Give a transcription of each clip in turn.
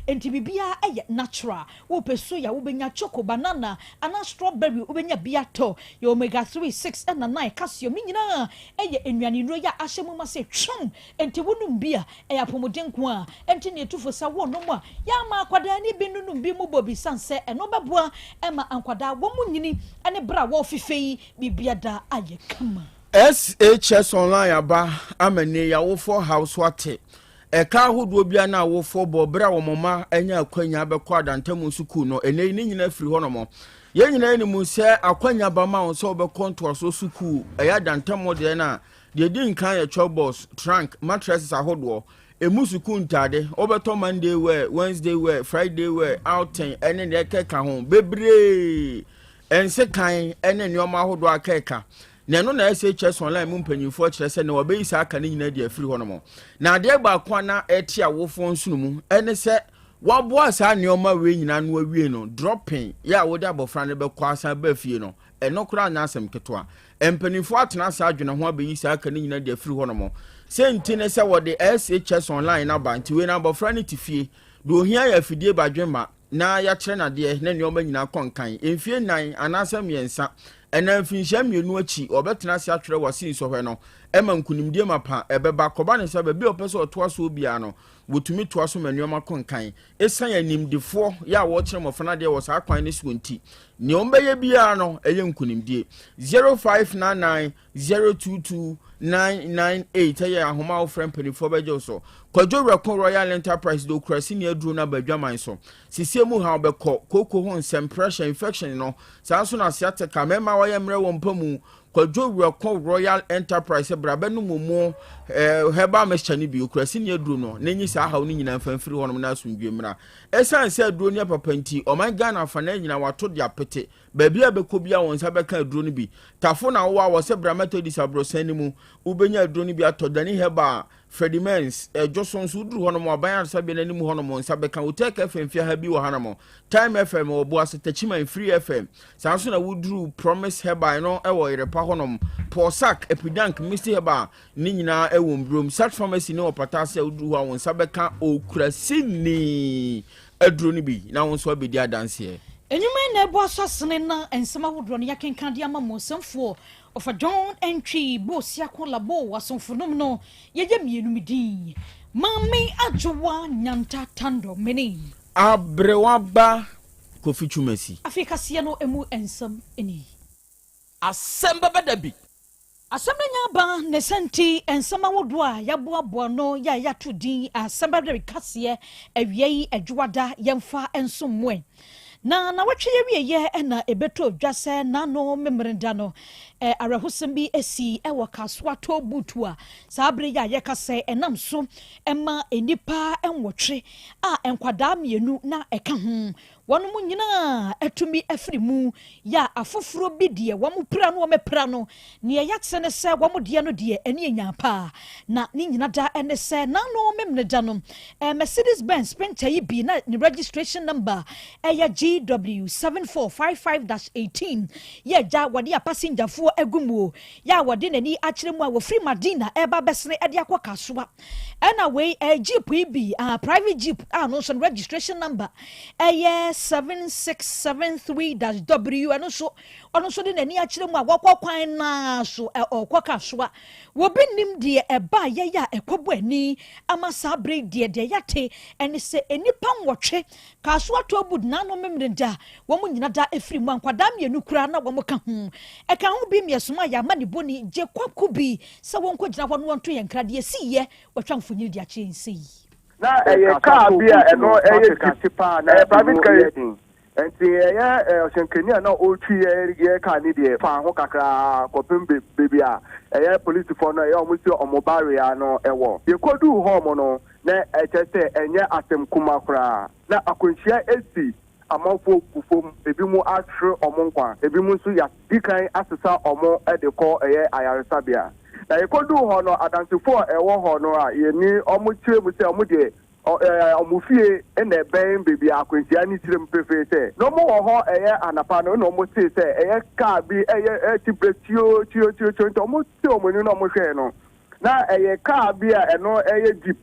Enti biribiara yɛ natural. Wopɛ soya wobɛnya, choco, banana anaa strawberry wobɛnya bi atɔ. Yɛ omega 3, 6 ɛna 9, calcium ne nyinaa ɛyɛ nnuane nnuro yɛ a ahyɛ mu ma sɛ twam. Enti wonom bi a ɛyɛ apɔmuden nko a. Enti ne ɛtufo sɛ wonom a yɛ ama akwadaa ne bi nonom bi mu bɔ bi sane sɛ ɛno bɛboa ɛma nkwadaa wɔn mu nyini ɛne berɛ a wɔrefefe yi biribia da ayɛ kama. SHS Online aba ama nnɛ yi awofoɔ haw so ate. Ɛka ahodoɔ biara na awofoɔ bɔ berɛ a wɔn mma anya akwanya bɛkɔ adantamu sukuu no, ɛnnɛ yi ne nyinaa firi hɔnom. Yɛn nyinaa nim sɛ akwanya ba ma wo sɛ wobɛkɔ ntoasoɔ sukuu, ɛyɛ adantamu deɛ no a, deɛ ɛdi nkan yɛ chalkboards, trunk, mattresses ahodoɔ, ɛmu sukuu ntade, wobɛtɔ Monday wear, Wednesday wear, Friday wear, outing, ɛne deɛ ɛkeka ho bebree, nsekan ne nneɛma ahodoɔ akeka. Na ɛno na SHS Online mu mpanyinfoɔ kyerɛ sɛ na wɔbɛyi saa aka no nyinaa de afiri hɔ nom. Na adeɛ baako a na ɛte awofoɔ nsono mu ɛne sɛ waboa saa nneɛma wei nyinaa no awie no, dropping yɛ a wode abɔfra no bɛkɔ asan ba fie no, ɛno koraa nyɛ asɛm ketewa. Mpanimfoɔ atena saa adwene ho abɛyi saa aka no nyinaa de afiri hɔ nom. Sɛ nti ne sɛ wɔde SHS Online no aba, nti wei no abɔfra no te fie, deɛ ohia yɛ afidie badwemma na yɛakyerɛ no adeɛ na nneɛma nyinaa kɔ nkan. Mfie 4 anaasɛ 3 ɛna mfinhyia 2 akyi wɔbɛtena ase atwerɛ wɔ nsɔhwɛ no ɛma nkunimdie mapa ɛbɛba. Kɔba ne sɛ baabi a ɔpɛ sɛ ɔtoa soɔ biara no wɔtumi toa so ma nneɛma kɔ nkan. Ɛsiane animdefoɔ yɛ a wɔkyerɛ mmɔfra no adeɛ wɔ saa kwan no soɔ nti, nea wɔbɛyɛ biara no ɛyɛ nkunimdie. 0599 022 998 ɛyɛ ahoma a wofrɛ mpanimfoɔ bɛgye wo so. Kwadwo Werɛko Royal Enterprise de okura sini aduro no aba adwaman so. Sisie mu ha wobɛkɔ kooko ho nsɛm, pressure, infection no, saa nso na sciatica, mmarima a wɔyɛ mmerɛ wɔ mpa mu. Kwadwo Werɛko Royal Enterprise bra bɛnom mu herbal mixture no bi, okura sini aduro no na enyi saa haw no nyinaa mfa mfiri hɔnom na asomdwe mmra. Ɛsiane sɛ aduro no yɛ papa nti, ɔman Ghana afa na nyinaa wato de apete. Baabi a bɛkɔ bi a wɔn nsa bɛka aduro no bi. Tafo na wowɔ a wɔsɛ bra Methodist aborɔsan no mu, wobɛnya aduro no bi atɔ. Dani Herbal, Freddie Mens, ɛdwo so nso woduru hɔnom aban aresabea no anim hɔnom nsa bɛka. Hotel FM fie ha bi wɔ hanom. Time FM wɔ Boase, Techiman Free FM. Saa nso na woduru Promise Herbal no wɔ Yerepa hɔnom. Pɔsak, Epidank, Misty Herbal ne nyinaa ɛwɔ Mburom. Sat Pharmacy ne wɔ Pataase a woduru hɔ a wɔn nsa bɛka okurasini aduro no bi na wɔn nso abɛdi adanseɛ. Enyuma yi na ɛbɔ aso asene na nsɛm ahodoɔ no yɛakenkan de ama mo. Nsɛmfoɔ ɔfa John Antwi Bo Siako Labo asomfo nom no yɛyɛ mmienu mi din Maame Adwowa Nyanta Tando mene Aberewa ba Kofi Twumasi. Afei kaseɛ no emu nsɛm ni. Asɛm bɛbɛ da bi. Asɛm no nya aba ne sɛ nti nsɛm ahodoɔ a yɛaboaboa no yɛ a yɛato din asɛm bɛbɛ kaseɛ awia yi adwoada yɛmfa nso mmoɛ. Na nawɔtwe yɛwieyɛ ɛna ɛbɛtɔ dwa sɛ n'ano memmereda no awerɛhosɛm bi asi ɛwɔ Kasoa toll booth a saa bere yi a yɛka sɛ ɛnam so ɛma nnipa 8 a nkwadaa 2 na ɛka ho. Wɔn mu nyinaa atumi afiri mu yɛ a afoforɔ bi deɛ wɔn pira no wɔn pira no nea yɛate ne sɛ wɔn deɛ no deɛ ɛne enya paa na ne nyina da ɛne sɛ n'ano memmereda no Mercedes Benz Sprinter yi bi na ne registration number ɛyɛ GW 7455-18 yɛ gya wɔde apasengyafoɔ agu mu yɛ a wɔde n'ani akyerɛ mu a wɔfiri Madina ɛba bɛsene ɛde akɔ Kasoa. Ɛna wei jeep yi bi private jeep a no nso no registration number ɛyɛ 7673-W ɛno nso ɔno nso de n'ani akyerɛ mu a wɔkɔ kwan naa so ɔkɔ Kasoa. Wɔbi nim deɛ ɛba yɛyɛ a ɛkɔbɔ ani ama saa bere deɛ yɛate ɛne sɛ nnipa 8 Kasoa toll booth n'ano memere da wɔn nyina da efiri mu a nkwadaa 2 koraa na wɔn ka ho. Ɛka ho bi mmiɛsoma yɛ ama ne bɔni gye kwaku bi sɛ wɔn kɔ gyina hɔ no wɔn to yɛn nkra deɛ si yɛ wɔtwa mfonyin de akyerɛ nse yi. Na ɛyɛ kaa bi a ɛno ɛyɛ jeep, ɛyɛ private car yi. Nti ɛyɛ ɔhyɛnkani a na ɔretwi yɛ kaa ne deɛ fa ho kakraa kɔpem beebi a ɛyɛ polisifoɔ no ɛyɛ ɔmo si ɔmo barrier no ɛwɔ. Yɛkɔduu hɔ ɔmo no na ɛkyɛ sɛ ɛnyɛ asɛm kuma koraa na akwanhyia esi amanfoɔ gu fam, ebi mu ahwere ɔmo nkwa, ebi mu nso yɛadi kan asesa ɔmo de kɔ ɛyɛ ayaresabea. Na yɛkɔduu hɔ no adansefoɔ a ɛwɔ hɔ no a yɛni ɔmo kyerɛ mu sɛ ɔmo deɛ ɔmo fie na ɛbɛn baabi a akwanhyia ne kyerɛ mu pefee sɛ na ɔmo wɔ hɔ ɛyɛ anapa no na ɔmo tee sɛ ɛyɛ kaa bi ɛyɛ ɛti brɛ tio tio tio tio nti ɔmo te ɔmo ani na ɔmo hwɛɛ no na ɛyɛ kaa bi a ɛno ɛyɛ jeep,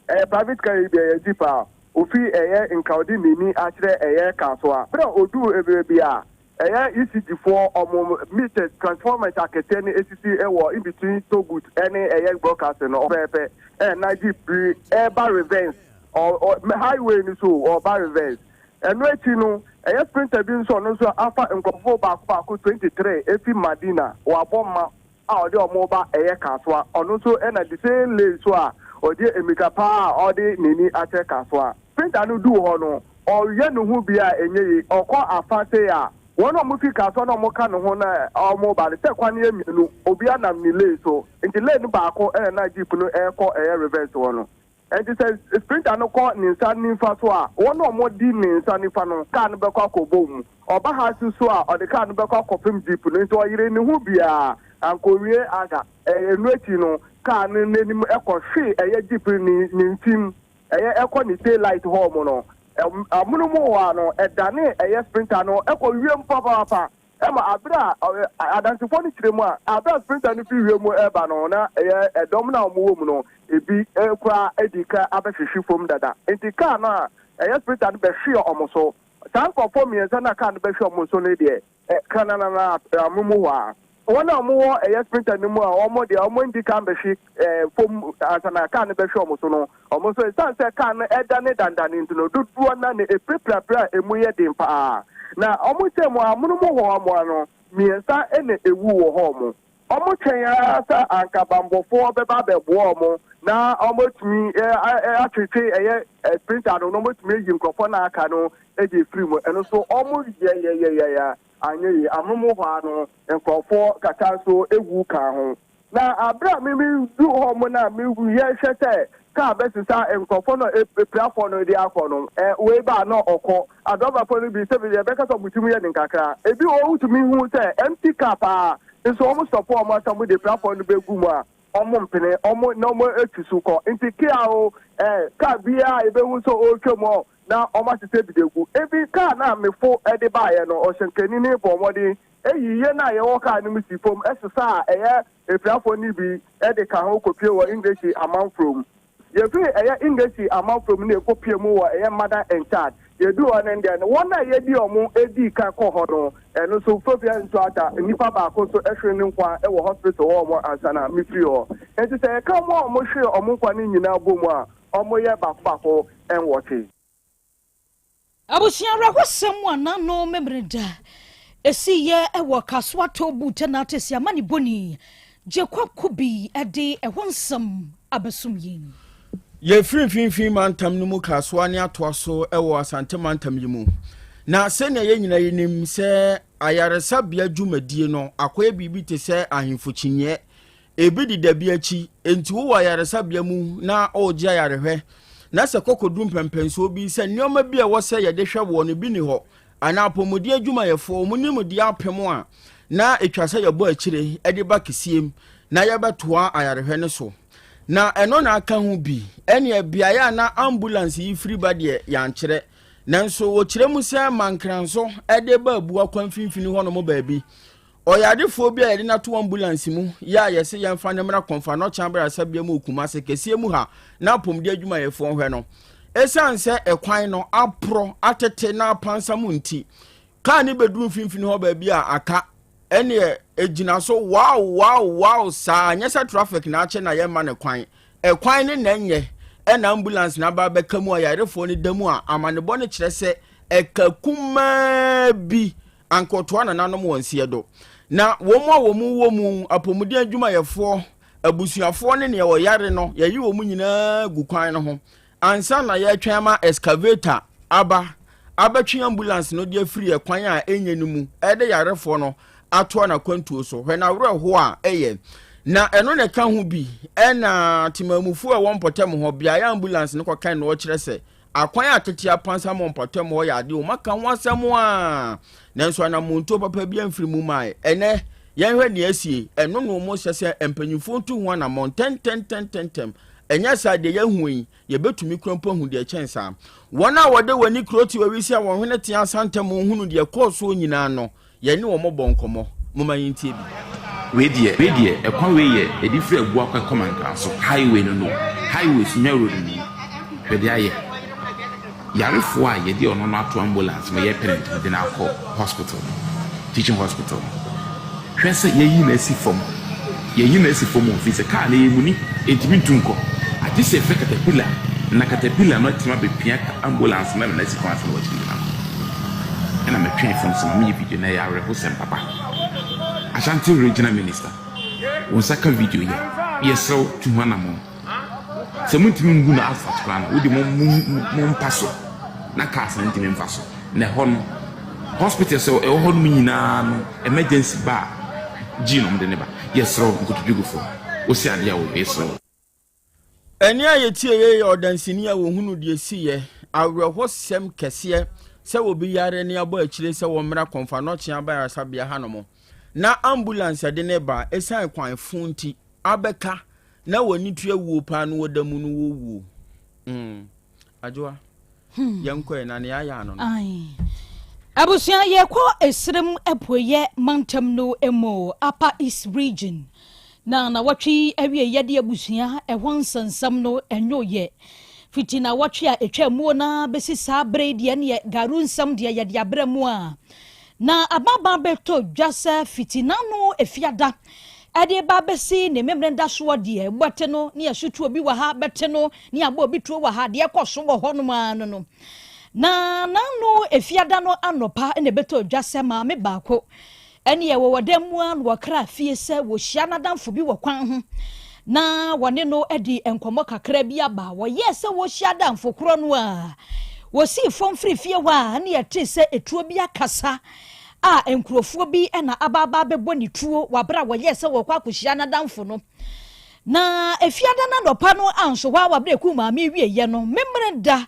ɛyɛ private car yi bi ɛyɛ jeep a ofi ɛyɛ Nkaw de n'ani akyerɛ ɛyɛ Kasoa. Berɛ a ɔduu baabi a ɛyɛ ECG foɔ ɔmo meters, transformers akɛseɛ no esisi wɔ in between toll booth ɛne ɛyɛ broadcasting no pɛpɛɛpɛ ɛna jeep bi ɛreba reverse ɔ ɔ highway no so ɔreba reverse. Ɛno akyi no ɛyɛ sprinter bi nso ɔno nso afa nkurɔfoɔ baako baako 23 efi Madina wabɔ ma a ɔde ɔmo ba ɛyɛ Kasoa. Ɔno nso ɛna the same lane so a ɔde mmirika paa a ɔde n'ani akyerɛ Kasoa. Sprinter no duu hɔ no, ɔyɛ ne ho bi a ɛnyɛ yie. Ɔkɔ afa sei a, wɔn a wɔfi Kasoa na wɔka ne ho na wɔba no, sɛ kwan no yɛ mmienu, obiara nam ne lane so. Nti lane no baako ɛna na jeep no ɛrekɔ ɛyɛ reverse hɔ no. Nti sɛ sprinter no kɔ ne nsa nifa so a, wɔn a wɔdi ne nsa nifa no, kaa no bɛkɔ akɔbɔ mu. Ɔba ha nso so a, ɔde kaa no bɛkɔ akɔpem jeep no. Nti ɔyere ne ho biara ankɔwie aga. Ɛno akyi no, kaa no n'anim ɛkɔhwe ɛyɛ jeep no ne mfim. Ɛyɛ ɛkɔ ne tail light hɔ mu no, amono mu hɔ a no, ɛdane ɛyɛ sprinter no ɛkɔ wiem papaapa. Ɛma abere a adansefoɔ no kyerɛ mu a, abere a sprinter no fi wiem ɛreba no, na ɛyɛ ɛdɔm no a wɔwɔ mu no, ebi koraa adi ka abɛhwehwe fam dada. Nti kaa no a ɛyɛ sprinter no bɛhwe wɔn so. Saa nkurɔfoɔ mmiɛnsa no a kaa no bɛhwe wɔn so no deɛ, kananana amono mu hɔ a, wɔn a wɔwɔ ɛyɛ sprinter no mu a wɔn deɛ wɔn ndi kan bɛhwe fam ansa na kaa no bɛhwe wɔn so no, wɔn nso ɛsiane sɛ kaa no ɛdane dandane nti no, dodoɔ na ne epirapirapira a emu yɛ den paa. Na wɔn nkyɛn mu amono mu hɔ amoa no, mmiɛnsa na ewu wɔ hɔ mo. Wɔn twɛn ara sɛ anka bambɔfoɔ bɛba abɛboa wɔn na wɔatumi atwetwe ɛyɛ sprinter no na wɔatumi ayi nkurɔfoɔ no aka no de afiri mu. Ɛno nso wɔn yɛyɛyɛyɛ anyɛ yie. Amono mu hɔ ano nkurɔfoɔ kakra nso ewu ka ho. Na abere a mimi du hɔ mo na mi yɛhwɛ sɛ kaa bɛsesa nkurɔfoɔ no epirafoɔ no de akɔ no, wei ba na ɔkɔ adɔbafoɔ no bi sɛbi yɛbɛka sɛ ɔmo tumi yɛ ne nkakra. Ebi wɔ wotumi hu sɛ empty car paa nso ɔmo stop ɔmo asa ɔmo de epirafoɔ no bɛgu mu a, ɔmo mpene ɔmo na ɔmo atu so kɔ. Nti kia o, kaa biara ebehu sɛ ɔretwa mu na ɔmo asesɛ bi de gu. Ebi kaa na mefo ɛde baayɛ no, ɔhyɛnkani ne bɔ ɔmɔden eyi yie na yɛwɔ kaa no mu si fam ɛsesa a ɛyɛ epirafoɔ no bi ɛde ka ho kɔpie wɔ English amanforom. Yɛfiri ɛyɛ English amanforom na ɛkɔpie mu wɔ ɛyɛ Mother and Child. Yɛdu hɔ no deɛ no, wɔn a yɛdi ɔmo edi ka kɔ hɔ no, ɛno nso Fofia nso ata nipa baako nso ɛhwere ne nkwa ɛwɔ hospital hɔ ɔmo ansa na mefiri hɔ. Nti sɛ yɛka ɔmo a ɔmo hwere ɔmo nkwa no nyinaa bɔ mu a, ɔmo yɛ baako baako 8. Abusua, awerɛhosɛm a n'ano memene da esi yɛ ɛwɔ Kasoa toll booth na ate si ama ne boni Jacob Kubi ɛde ɛhɔ nsɛm abɛsom yɛn. Yɛfiri Mfimfini Mantam no mu Kasoa ne atoa so wɔ Asante Mantam yi mu. Na sɛnea yɛn nyinaa yɛnim sɛ ayaresabea dwumadie no akɔyɛ biribi te sɛ ahemfo kyiniiɛ. Ebi deda bi akyi, enti wowɔ ayaresabea mu na ɔregye ayarehwɛ, na sɛ kɔkɔduru mpɛmpɛnsoɔ bi sɛ nneɛma bi a ɛwɔ sɛ yɛde hwɛ woɔ no bi ni hɔ, anaa apɔmuden adwumayɛfoɔ wɔn nimdeɛ apem a, na ɛtwa sɛ yɛbɔ akyire de ba kesiem na yɛbɛtoa ayarehwɛ no so. Na ɛno na aka ho bi. Ɛneɛ beaeɛ a na ambulance yi firi ba deɛ yɛankyerɛ. Nanso wɔkyerɛ mu sɛ Mankranso de ba Abua kwan mfimfini hɔnom baabi. Ɔyarefoɔ bi a yɛde no ato ambulance mu yɛ a yɛse yɛmfa no mmra Kɔmfanɔkye abrasabea mu wɔ Kumase kɛseɛ mu ha na apɔmuden adwumayɛfoɔ nhwɛ no. Ɛsiane sɛ ɛkwan no aporɔ, atete na apansam nti, kaa no bɛduru mfimfini hɔ baabi a aka ɛneɛ ɛgyina so wow wow wow saa. Nyɛ sɛ traffic na akyɛ na yɛmma no kwan. Ɛkwan no na ɛnyɛ ɛna ambulance na aba bɛka mu a yarefoɔ no da mu a amanebɔ no kyerɛ sɛ ɛka kumaa bi anka ɔtoa nananom wɔn nseɛ do. Na wɔn a wɔn wɔ mu, apɔmuden adwumayɛfoɔ, abusuafoɔ ne nea ɔyare no, yɛyi wɔn nyinaa gu kwan no ho ansa na yɛretwɛn ama excavator aba abɛtwe ambulance no de afiri ɛkwan a ɛnyɛ no mu ɛde yarefoɔ no atoa n'akwantuo so. Hwɛ n'awerɛhoɔ a ɛyɛ. Na ɛno na ɛka ho bi ɛna temamufoɔ a ɛwɔ mpɔtam hɔ beaeɛ ambulance no kɔkan na ɔkyerɛ sɛ akwan a tete apansam wɔ mpɔtam hɔ yɛ adeɛ wɔn aka ho asɛm a, nanso anammɔntuo papa bi amfiri mu mae. Ɛnɛ yɛnhwɛ nea asie. Ɛno na wɔn hyɛ sɛ mpanyinfoɔ ntu ho anammɔn ntɛntɛntɛntɛntɛm. Ɛnyɛ saa deɛ yɛahu yi, yɛbɛtumi kura mpo ahu deɛ ɛkyɛn saa. Wɔn a wɔde wɔn ani kuro te wɔwisi a wɔn hwene te asantam hunu deɛ ɛkɔɔ soɔ nyinaa no, yɛne wɔn bɔ nkɔmmɔ. Momma yɛntie bi. Wei deɛ, wei deɛ, ɛkwan wei yɛ ɛde firi Abua kɔ ɛkɔ Mankraso highway no no, highway Sunyani road no, hwɛ deɛ ayɛ. Yarefoɔ a yɛde ɔno no ato ambulance mu yɛpɛ no ntɛm de no akɔ hospital no, teaching hospital no. Hwɛ sɛ yɛayi no asi fam. Yɛayi no asi fam o, firi sɛ kaa no ɛyɛ muni, ɛntumi ntu nkɔ. Agye sɛ yɛfrɛ katapila na katapila no atumi abɛpia ambulance no ama no asi kwan ansa na watumi de no akɔ. Ɛna metwee fon sɛ ma menyɛ video no, ɛyɛ awerɛhosɛm papa. Ashanti Regional Minister, wo nsa ka video yi a, yɛsrɛ wo tu ho anammɔn. Sɛ montumi ngu no asphalt koraa no, wode mo mo mpa so na cars no ntumi mfa so. Na ɛhɔ no, hospitals a ɛwɔ hɔ nom nyinaa no, emergency ba a, gyi na wɔde ne ba. Yɛsrɛ wo, nkotodwegufoɔ, wosi adeɛ a woyɛ, yɛsrɛ wo. Ɛnne a yɛtieeɛ yɛ ɔdanseni a wɔhunuu deɛ ɛsiiɛ, awerɛhosɛm kɛseɛ sɛ obi yare ne abɔ akyire sɛ wɔmmra Kɔmfanɔkye Abayarasabea hanom na ambulance a ɛde no reba ɛsiane kwan fo nti abɛka na w'ani tua wuo paa no wɔda mu no wɔwuo mm. Adwoa hmm. yɛnkɔɛ na nea ayɛ ano no. Abusua yɛkɔ esrem apueyɛ mantam no mu Upper East Region na nawɔtwe yi awie yɛde abusua ɛhɔ nsɛnsɛm no ɛnwoyɛ fiti nawɔtwe a ɛtwa muo na bɛsi saa bere deɛ neɛ garu nsɛm deɛ yɛde abrɛ mu a Na ababaa bɛtɔ dwa sɛ fiti n'ano efiada de reba abɛsi ne memeneda soɔ deɛ, wobɛte no ne yɛso tuo bi wɔ ha, bɛte no ne yɛabɔ obi tuo wɔ ha, deɛ ɛkɔ so wɔ hɔnom ara no no. Na n'ano efiada no anɔpa na ɛbɛtɔ dwa sɛ maame baako ɛne ɛwɔ wɔ dan mu a na wɔkra fie sɛ wɔhyia n'adamfo bi wɔ kwan ho na wɔne no adi nkɔmmɔ kakra bi aba. Wɔyɛɛ sɛ wɔhyia adamfo korɔ no a, wɔsii fam firi fie hɔ a na yɛtee sɛ etuo bi akasa a nkurɔfoɔ bi na aba aba abɛbɔ ne tuo wɔ abere a wɔyɛɛ sɛ wɔrekɔ akɔhyia n'adamfo no. Na efiada no anɔpa no anso hɔ a wɔ abere a ɛkuu maame wieeɛ no, Memeneda da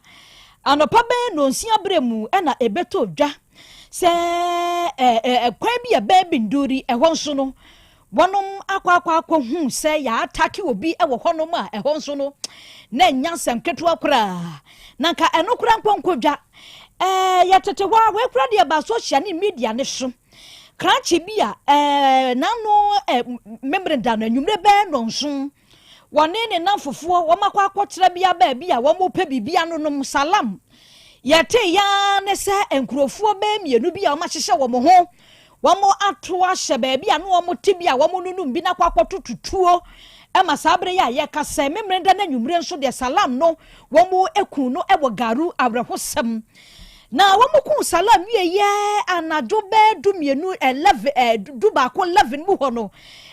anɔpa bɛyɛ nnɔnsia berɛ mu na ɛbɛtɔ dwa sɛ ɛkwan bi a ɛbɛn Binduri ɛhɔ nso no, Wɔnom akɔ akɔ akɔ hu sɛ yɛatake obi wɔ hɔnom a ɛhɔ nso no na ɛnyɛ asɛm ketewa koraa. Na nka ɛno koraa mpo nkɔdwa. Ɛɛ yɛtete hɔ a wei koraa deɛ ɛbaa social ne media ne so. Krakye bi a ɛɛ n'ano ɛɛ Memeneda no anwummerɛ bɛyɛ nnɔnson wɔne ne nnamfofoɔ wɔn akɔ akɔtra bia baabi a wɔn pɛ biribi anonom salam. Yɛtee ya ne sɛ nkurɔfoɔ bɛyɛ mmienu bi a wɔn ahyehyɛ wɔn ho Wɔato ahyɛ baabi a na wɔte bi a wɔnonom bi na akɔ akɔtoto tuo ma saa bere yi a yɛkasa yi. Memeneda no anwummere nso deɛ Salam no wɔku no wɔ Garu awerɛhosɛm. Na wɔkuu Salam wieeɛ anadwo bɛyɛ dumienu 11 dubaako 11 mu hɔ no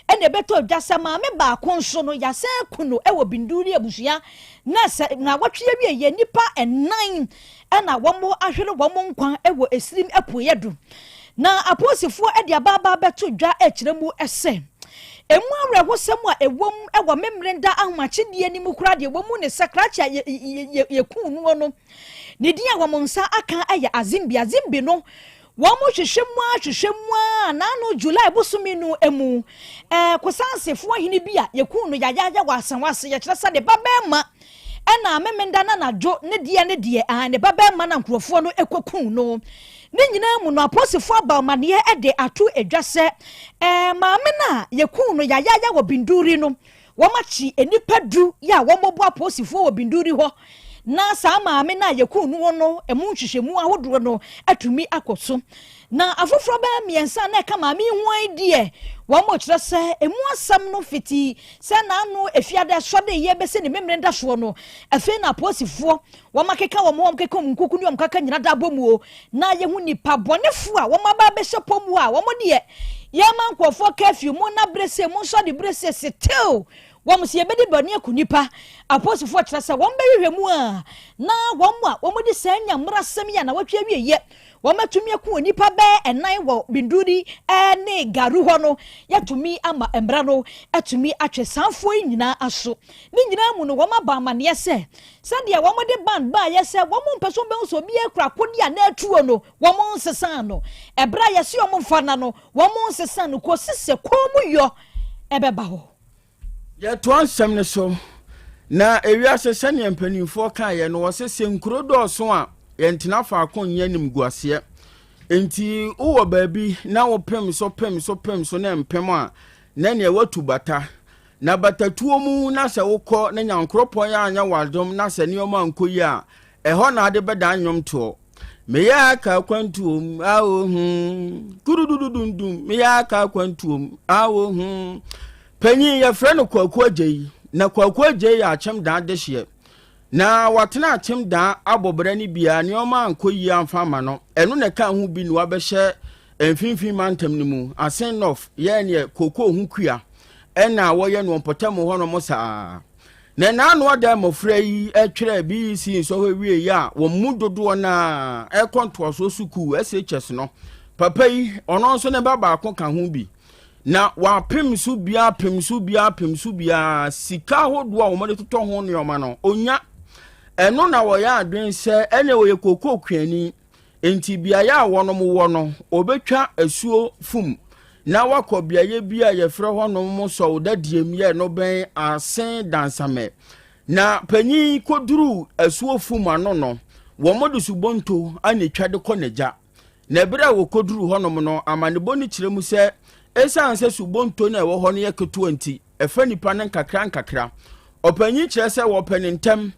ɛna ɛbɛtɔ dwa sɛ maame baako nso no yɛasan aku no wɔ Binduri abusua na sɛ naawɔtwe awieeɛ nnipa nnan na wɔahwere wɔn nkwa wɔ Esirim apueɛ do. Na apolisifoɔ de aba aba abɛto dwa rekyerɛ mu sɛ, emu awerɛhosɛm a ɛwom wɔ Memeneda ahomakyedie no mu koraa deɛ ɛwɔ mu ne sɛ krakye a yɛkuu noɔ no, ne din a wɔn nsa aka yɛ Azimbi. Azimbi no, wɔhwehwɛ mu ara hwehwɛ mu ara n'ano July bosome no mu, Kosansefoɔ hene bi a yɛkuu no yayaaya wɔ Asawase, yɛkyerɛ sɛ ne ba bɛrima Ɛna Memenda no anadwo ne deɛ ne deɛ, aane, ne babarima na nkurɔfoɔ no kɔkuu no. Ne nyinaa mu no, apolisifoɔ aba amaneɛ de ato dwa sɛ, ɛɛ, maame no a yɛkuu no yayaaya wɔ Binduri no, wɔakye nnipa du yɛ a wɔbɔ apolisifoɔ wɔ Binduri hɔ, na saa maame no a yɛkuu no no, ɛmu nhwehwɛmu ahodoɔ no atumi akɔ so. Na afoforɔ bɛyɛ mmiɛnsa a na ɛka maame yi ho ara deɛ, wɔkyerɛ sɛ ɛmu asɛm no fiti sɛ n'ano efiada ɛsɔ de yɛ bɛsi ne Memeneda soɔ no, afei na apolisifoɔ wɔn akeka wɔn ho, wɔn keka wɔn nkuku ne wɔn kaka nyina da abɔ mu o, na yɛhu nipa bɔnefoɔ a wɔn aba abɛhyɛ pɔ mu a wɔn deɛ yɛma nkurɔfoɔ curfew, mo nna bere se, mo nsɔ de bere se, still wɔn sɛ yɛbɛdi bɔne aku nipa. Apolisifoɔ kyerɛ sɛ wɔn bɛhwehwɛ mu a na wɔn a wɔn de saa nya mmarasɛm yi a na wɔatwe awieɛ Wɔatumi aku nnipa bɛyɛ ɛnan wɔ Binduri ne Garu hɔ no, yɛatumi ama mmara no atumi atwe saa afoɔ yi nyinaa aso. Ne nyinaa mu no, wɔabɔ amanneɛ sɛ, sɛdeɛ wɔde ban baeɛ sɛ wɔmpɛ sɛ wɔbɛhu sɛ obiara kura akodeɛ anaa atuo no, wɔnsesaa no. Ɛberɛ a yɛse wɔmfa nna no, wɔnsesaa no kɔsi sɛ kommyɔ bɛba hɔ. Yɛtoa nsɛm no so. Na ewiase sɛdeɛ mpanimfoɔ kaeɛ no, wɔse sɛ nkuro dɔɔso a, yɛntena faako nyɛ animguaseɛ. Enti wowɔ baabi na wopem so pem so pem so na mpem a, na neɛ woatu bata. Na batatuo mu na sɛ wokɔ na Nyankoropɔn anyɛ w'adom na sɛ nneɛma ankɔ yie a, Ɛhɔ na ade bɛdan nnwomtoɔ. Meyɛ aka akwantuom awo hmm kurudududundum meyɛ aka akwantuom awo hmm. Panyin yɛfrɛ no Kwaku Agyei na Kwaku Agyei yɛ akyem dan dehyeɛ. Na watena akyem dan abɔ bra no biara nneɛma ankɔ yie amfa ama no. Ɛno na ɛka ho bi na wabɛhyɛ mfimfini mantam no mu Asen North yɛ neɛ kokoo ho kua ɛna wɔyɛ no wɔ mpɔtam hɔnom saa. Na n'ano ada mmɔfra yi twerɛɛ BEC nsɔhwɛ wieeɛ a wɔn mu dodoɔ no ara rekɔ ntoasoɔ sukuu, SHS, no. Papa yi, ɔno nso ne ba baako ka ho bi. Na wapem so biara, pem so biara, pem so biara, sika ahodoɔ a wɔde totɔ ho nneɛma no, ɔnya. Ɛno na wɔyɛ adwene sɛ ɛnna ɔyɛ kookoo kuani. Enti beaeɛ a wɔnom wɔ no, wɔbɛtwa asuo fum na wakɔ beaeɛ bi a yɛfrɛ hɔnom Sɔwdadiem yɛ no bɛn Asen Dansamɛ. Na panyin kɔduruu asuo fum ano no, wɔde subonto na ɛtwa de kɔ n'agya. Na ɛberɛ a wɔkɔduruu hɔnom no, amanebɔ no kyerɛ mu sɛ ɛsiane sɛ subonto no a ɛwɔ hɔ no yɛ ketewa nti, ɛfa nnipa no nkakrankakra. Ɔpanyin kyerɛ sɛ wɔpɛ no ntɛm,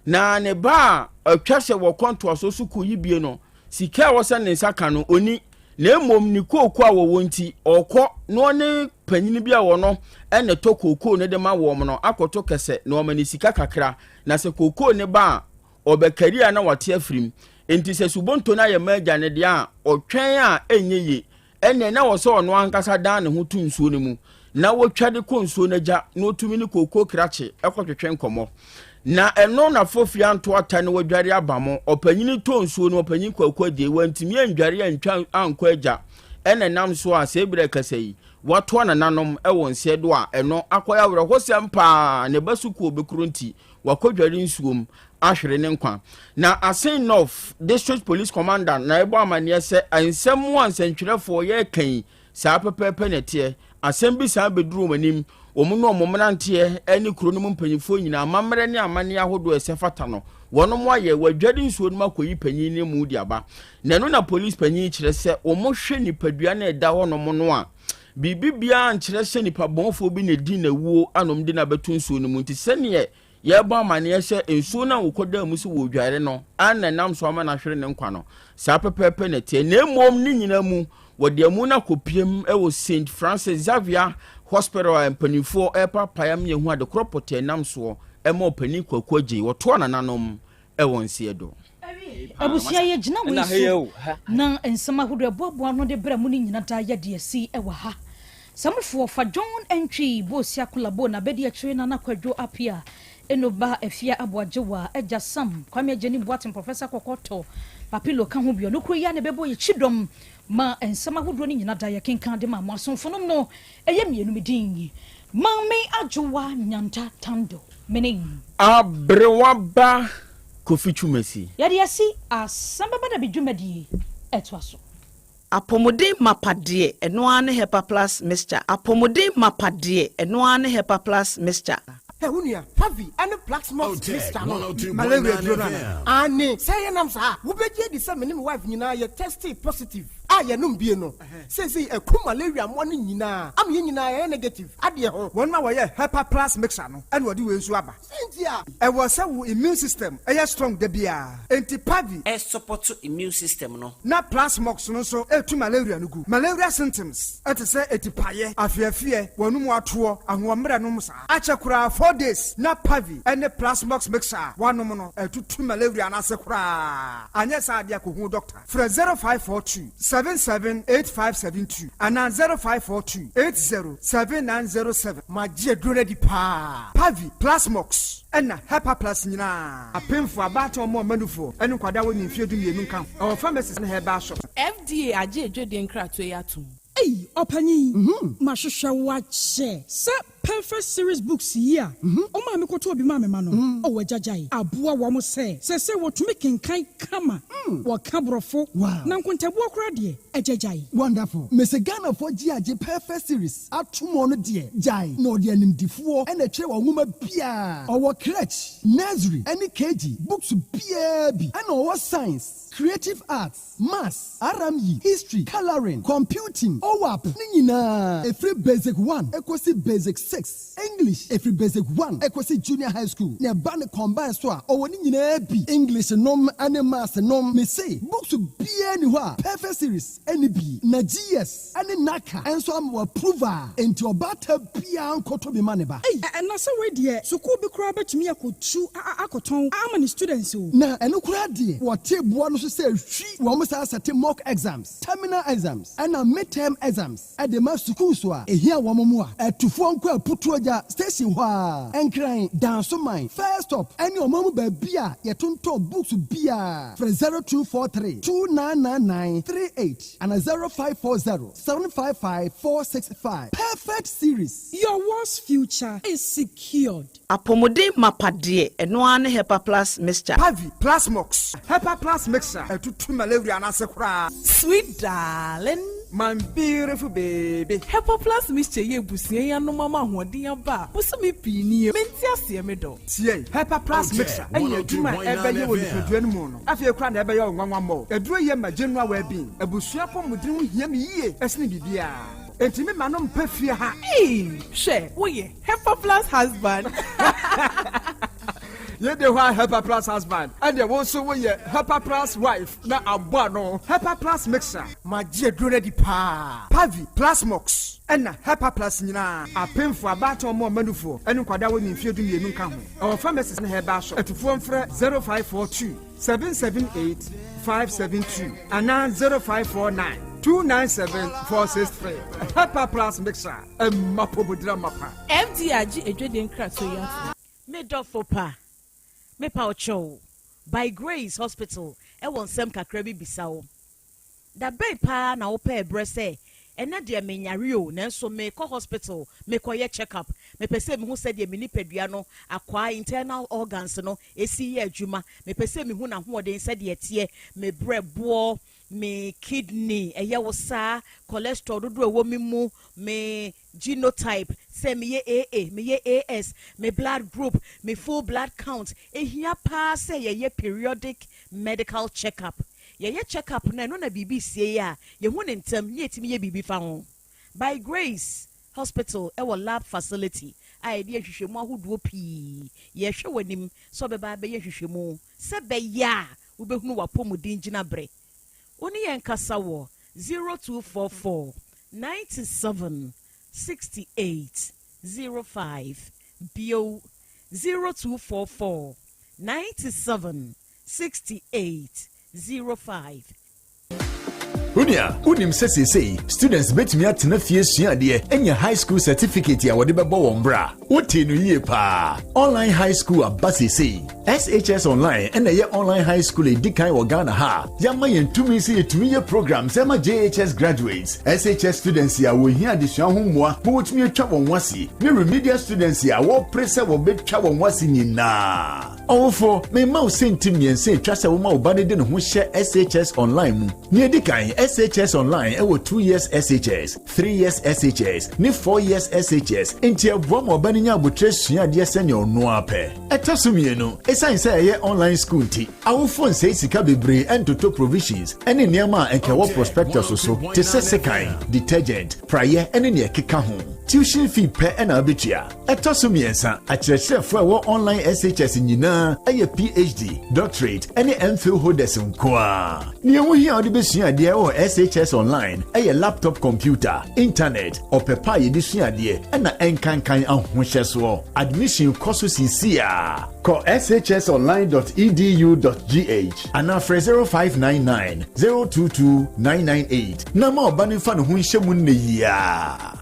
na ne ba a atwa sɛ wɔkɔ ntoasoɔ sukuu yi bie no, sika a ɛwɔ sɛ ne nsa ka no, ɔni, na mmom ne kooko a wɔwɔ nti, ɔkɔ na ɔne panyin bi a wɔno na ɛtɔ kookoo no de ma wɔn no akɔto kɛsɛ na wɔma no sika kakra, na sɛ kookoo no ba a, ɔbɛkari a na wate afirim. Enti sɛ subonto no ayɛ ma agya no deɛ a, ɔtwɛn a ɛnyɛ yie. Ɛnneɛ na ɛwɔ sɛ ɔno ankasa dan ne ho to nsuo no mu, na wɔtwa de kɔ nsuo no agya na ɔtumi ne kookoo krakye kɔtwetwe nkɔmmɔ. Na ɛno na Fofi anto ata na wadware aba mo. Ɔpanyini tɔɔ nsuo no, ɔpanyin Kwaku Agyei, wantumi andware antwa ankɔ agya, ɛna ɛnam so a sɛɛ berɛ rekasa yi, watoa nananom wɔ nseɛ do a ɛno akɔyɛ awerɛhosɛm paa, ne ba sukuu ɔbɛkuro nti, wakɔdware nsuom ahwere ne nkwa. Na Asin North District Police Commander na ɛbɔ amanneɛ sɛ nsɛm a nsɛntwerɛfoɔ yɛreka yi, saa pɛpɛɛpɛ na ɛteɛ. Asɛm bi san bɛduru wɔn anim, wɔn ne wɔn mmeranteɛ ne kuro no mu mpanimfoɔ nyinaa, amammerɛ ne amanneɛ ahodoɔ a ɛsɛ fata no, wɔnom ayɛ, wɔadware nsuo no mu akɔyi panin no mu de aba. Na ɛno na polis panin kyerɛ sɛ wɔhwɛ nipadua no a ɛda hɔnom no a, Biribi biara nkyerɛ sɛ nipa bɔnfoɔ bi na ɛdi n'awuo anom de no abɛto nsuo no mu. Nti sɛdeɛ yɛrebɔ amaneɛ sɛ nsuo no a wɔkɔdaa mu sɛ wɔredware no ara na ɛnam so ama no ahwere ne nkwa no, saa pɛpɛɛpɛ na ɛteɛ. Na mmom ne nyinaa mu, wɔde amu no akɔpiem wɔ St. Francis Xavier Hospital a mpanimfoɔ repapae ama yɛahu adekorɔ pɔtee ɛnam soɔ ma ɔpanin Kwaku Agyei. Wɔtoa nananom wɔ nseɛ do. Abusua yɛ gyina wei so na nsɛm ahodoɔ ɛboaboa ano de brɛ mo no nyina daa yɛde asi wɔ ha. Samufoɔ fa John Antwi Bosia Kolabo na bɛdi akyire Nana Kwadwo Apia Eno Ba Afia Aboagyewa Agya Sam Kwame Agyani Boateng Professor Kɔkɔtɔ Papilo ka ho bio. Nokoro yi ara na ɛbɛbɔ yɛ kyidɔm ma nsɛm ahodoɔ no nyina daa yɛkenkan de ma mo. Asomfonom no ɛyɛ mmienu me din Maame Adwowa Nyanta Tando. Mene. Aberewa ba Kofi Twumasi. Yɛde asi Asɛm Bɛba Da Bi dwumadie ɛtoa so. Apɔmuden mapa deɛ, ɛno ara ne Hepa Plus Mixture. Apɔmuden mapa deɛ, ɛno ara ne Hepa Plus Mixture. Hɛ wo nua, Harvey ne Plaxmox mixture no, malaria duro no anaa? Aane, sɛ yɛnam saa a, wobɛgye adi sɛ me ne me wife nyinaa yɛ testee positive a yɛnom bie no. Seesei ɛku malaria mmoa no nyinaa ama yɛn nyinaa yɛayɛ negative adeɛ ho. Wɔn a wɔyɛ Hepa Plus mixture no na wɔde wei nso aba. Sɛ nti a. Ɛwɔ sɛ wo immune system yɛ strong da biara. Enti Pavi. Ɛsupɔto immune system no. Na Plasmox no nso ɛtu malaria no gu. Malaria symptoms te sɛ atipaeɛ, afeafeɛ, w'anum atoɔ, ahoɔmmerɛ nom saa. Akyɛ koraa 4 days na Pavi ne Plasmox mixture a woanom no atutu malaria no ase koraa. Anyɛ saa deɛ a kɔhu doctor. Frɛ 0542 77 8572 anaa 0542 80 7907. Magye aduro no adi paa. Pavi, Plasmox, ɛna Hepaplus nyinaa. Apemfo, abaatan, wɔn a wɔma nufoɔ, ɛne nkwadaa a wɔnni mfeɛ 12 nka ho. Ɛwɔ pharmacies ne herbal shops. FDA agye adwadie nkratoɔ yi atom. Ei ɔpanyin, mahwehwɛ wo akyɛ. Sɛ Perfect Series Books yi a ɔmaa mekɔtɔɔ bi maa me mma no, oh agyagyae, aboa wɔn sɛ seesei wɔtumi kenkan kama, wɔka Borɔfo, na nkontabuo koraa deɛ, agyagyae. Wonderful. Mese Ghanafoɔ gye agye Perfect Series ato mu ɔno deɛ gyae na ɔde animdifoɔ na ɛtwerɛ wɔ nwoma biara. Ɔwɔ crèche, nursery ɛne KG books biara bi ɛna ɔwɔ science, creative arts, maths, RME, history, colouring, computing, OAP ne nyinaa ɛfiri basic one ɛkɔsi basic. 6, English ɛfiri Basic 1 ɛkɔsi Junior High School, na ɛba no combine so a, ɔwɔ ne nyinaa bi, English nom ne Maths nom. Mese books biara nni hɔ a Perfect Series nni bi, na GS ne NaCCA nso ama wɔ approve a, enti ɔbaatan biara nkɔtɔ bi ma ne ba. Ei, na sɛ wei deɛ sukuu bi koraa bɛtumi akɔtu akɔtɔn ama ne students o. Na ɛno koraa deɛ wɔte boɔ no so sɛ hwi, wɔn san sɛte mock exams, terminal exams ɛna mid-term exams de ma sukuus a ɛhia wɔn mmoa. Atufoɔ nkɔ Aputuogya station hɔ ara, Nkran, Dansoman, First Stop ɛne ɔman mu baabi a yɛtontɔn books biara. Frɛ 0243 2999 38 ana 0540 755 465. Perfect Series. Your world's future is secured. Apɔmuden mapa deɛ, ɛno ara ne Hepa Plus Mixture. Pavi, Plasmox, Hepa Plus Mixture ɛtutu malaria no ase koraa. Sweet darling. My beautiful baby. Hepa Plus Mixture yi abusua yi anom ama ahoɔden aba a bosome pii nie. Mente aseɛ me dɔ. Tie, Hepa Plus Mixture ɛne adwuma a ɛbɛyɛ wɔ nipadua no mu no afei koraa na ɛbɛyɛ wo nwanwa mmɔ. Aduro yi ma general well-being. Abusua apɔmuden ho hia me yie ɛsene biribiara. Enti me ma no mpɛ fie ha. Eii hwɛ woyɛ Hepa Plus husband. Yei de hɔ a Hepa Plus husband ɛneɛ wo nso woyɛ Hepa Plus wife na abɔ ano. Hepa Plus mixer. Magye aduro no adi paa. Pavi, Plasmox ɛna Hepa Plus nyinaa. Apemfoɔ, abaatan, ɔmo ɔma nufoɔ ɛne nkwadaa a wɔnni mfeɛ 12 nka ho. Ɛwɔ pharmacies ne herbal shop. Atufoɔ mfrɛ 0542 778 572 anaa 0549 297 463. Hepa Plus mixer ɛma pomodira mapa. FDA agye adwadie nkratoɔ yi atom. Me dɔfo pa, mepa wo kyɛw, By Grace Hospital wɔ nsɛm kakra bi bisa wo. Da bɛn paa na wopɛɛ berɛ sɛ, ɛnnɛ deɛ menyare o, nanso merekɔ hospital mekɔyɛ check up, mepɛ sɛ mehu sɛdeɛ me nipadua no akwaa, internal organs, no si yɛ adwuma, mepɛ sɛ mehu n'ahoɔden sɛdeɛ ɛteɛ, me berɛboɔ, me kidney, ɛyɛ wo saa, cholesterol dodoɔ a ɛwɔ me mu, me genotype, sɛ meyɛ AA, meyɛ AS, me blood group, me full blood count. Ɛhia paa sɛ yɛyɛ periodic medical check up. Yɛyɛ check up no a, ɛno na biribi sie a, yɛhu no ntɛm na yɛtumi yɛ biribi fa ho. By Grace Hospital wɔ lab facility a yɛde yɛ nhwehwɛmu ahodoɔ pii. Yɛrehwɛ w'anim sɛ wobɛba abɛyɛ nhwehwɛmu sɛ ɛbɛyɛ a wobɛhunu w'apɔmuden gyinaberɛ. Wo ne yɛn nkasa wɔ 0244 97 68 05, bio, 0244 97 68 05. Onua, wonim sɛ seesei students betumi atena fie asua adeɛ anya high school certificate a wɔde bɛbɔ wɔn bra? Wotee no yie paa. Online high school aba seesei. SHS Online na ɛyɛ online high school a edi kan wɔ Ghana ha a yɛama yɛn tumi sɛ yɛtumi yɛ programs ɛma JHS graduates, SHS students a wɔhia adesua ho mmoa ma wɔtumi atwa wɔn ho ase, ne remedial students a wɔpere sɛ wɔbɛtwa wɔn ho ase nyinaa. Ɔwofo, mema wo sɛnti mmiɛnsa a etwa sɛ woma wo ba no de ne ho hyɛ SHS Online mu. Nea edi kan, SHS Online wɔ 2 years SHS, 3 years SHS, ne 4 years SHS, enti ɛboa ma ɔba no nya aboterɛ sua adeɛ sɛnea ɔno ara pɛ. Ɛtɔ so mmienu, esiane sɛ ɛyɛ online school nti, awofo nsɛe sika bebree ntotɔ provisions ne nneɛma a anka ɛwɔ prospectus so te sɛ sekan, detergent, praeɛ ne nea ɛkeka ho. Tuition fee pɛ na wubetua. Ɛtɔ so mmiɛnsa, akyerɛkyerɛfo a ɛwɔ online SHS nyinaa yɛ PhD, doctorate, ne MPhil holders nko ara. Nea ɛho hia a wode besua adeɛ wɔ SHS Online yɛ laptop computer, intanɛt, ɔpɛ pa a yɛde sua adeɛ, ɛna ɛnkankan ahohyɛsoɔ. Admission kɔ so seesei ara. Kɔ shsonline dot edu dot gh anaa frɛ 0599 022 998 na ma ɔba no mfa ne ho nhyɛ mu nnɛ yi ara.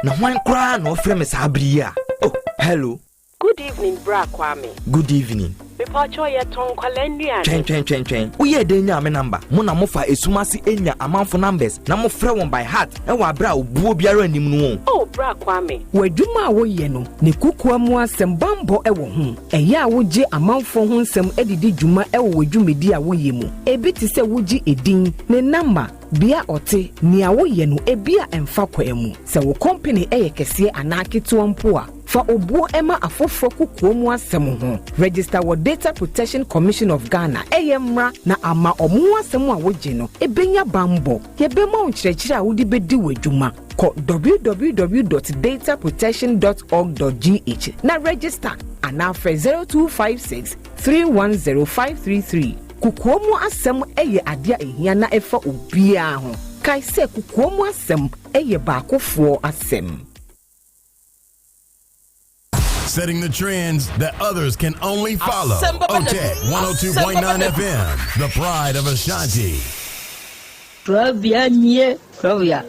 Na hwan koraa na ɔfrɛ me saa bere yi a? Oh, hello. Good evening bra Kwame. Good evening. Mepawkyɛw yɛtɔn nkwadaa nnuane. Twɛn twɛn twɛn twɛn. Woyɛɛ dɛn nyaa me number? Mo na mofa esum ase nya amanfo numbers na mofrɛ wɔn by heart wɔ abere a obuo biara nnim no o. Oh bra Kwame. W'adwuma a woyɛ no, ne kokoa mu asɛm bammɔ wɔ ho. Ɛyɛ a wogye amanfoɔ ho nsɛm de di dwuma wɔ w'adwumadi a woyɛ mu. Ebi te sɛ wogye edin, ne namba, Bea a ɔte, nea woyɛ no ebia ɛmfa kwan mu. Sɛ wo kɔmpene yɛ kɛseɛ anaa ketewa mpo a, Fa obuo ma afoforɔ kokoa mu asɛm ho. Register wɔ Data Protection Commission of Ghana, ɛyɛ mmra na ama ɔmo ho asɛm a wogye no ɛbɛnya banbɔ. Yɛbɛma wo nkyerɛkyerɛ a wode bɛdi w'adwuma. Kɔ www dot dataprotection dot org dot gh na register anaa frɛ 0256 310 533. Kokoa mu asɛm yɛ adeɛ a ɛhia na ɛfa obiara ho. Kae sɛ kokoa mu asɛm yɛ baakofoɔ asɛm. Setting the trends that others can only follow. OTEC 102.9 FM, the pride of Ashanti. Kurabea nie, kurabea.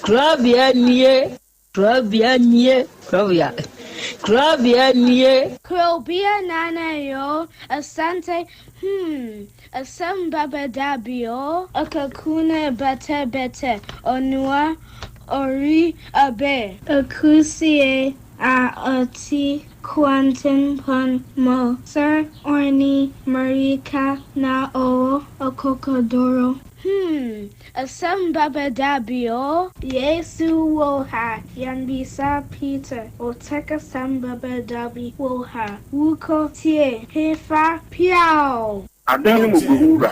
Kurabea nie, kurabea nie, kurabea. Kurabea nie. Kurobea nana yo, Asante, hmm, asem baba dabi o. Akakuna bete bete, onua ori abe. Akusie a ɔte kwantempɔn mu. Sir Orni Mmirika na ɔwɔ akokoduru. Hmm, asɛm bɛba da bi o. Yesu wɔ ha, yɛnbisa Peter, Otec asɛm bɛba da bi wɔ ha, Wokɔ tie, hefa, piaw! Adan no mmɔborɔhunu Wura,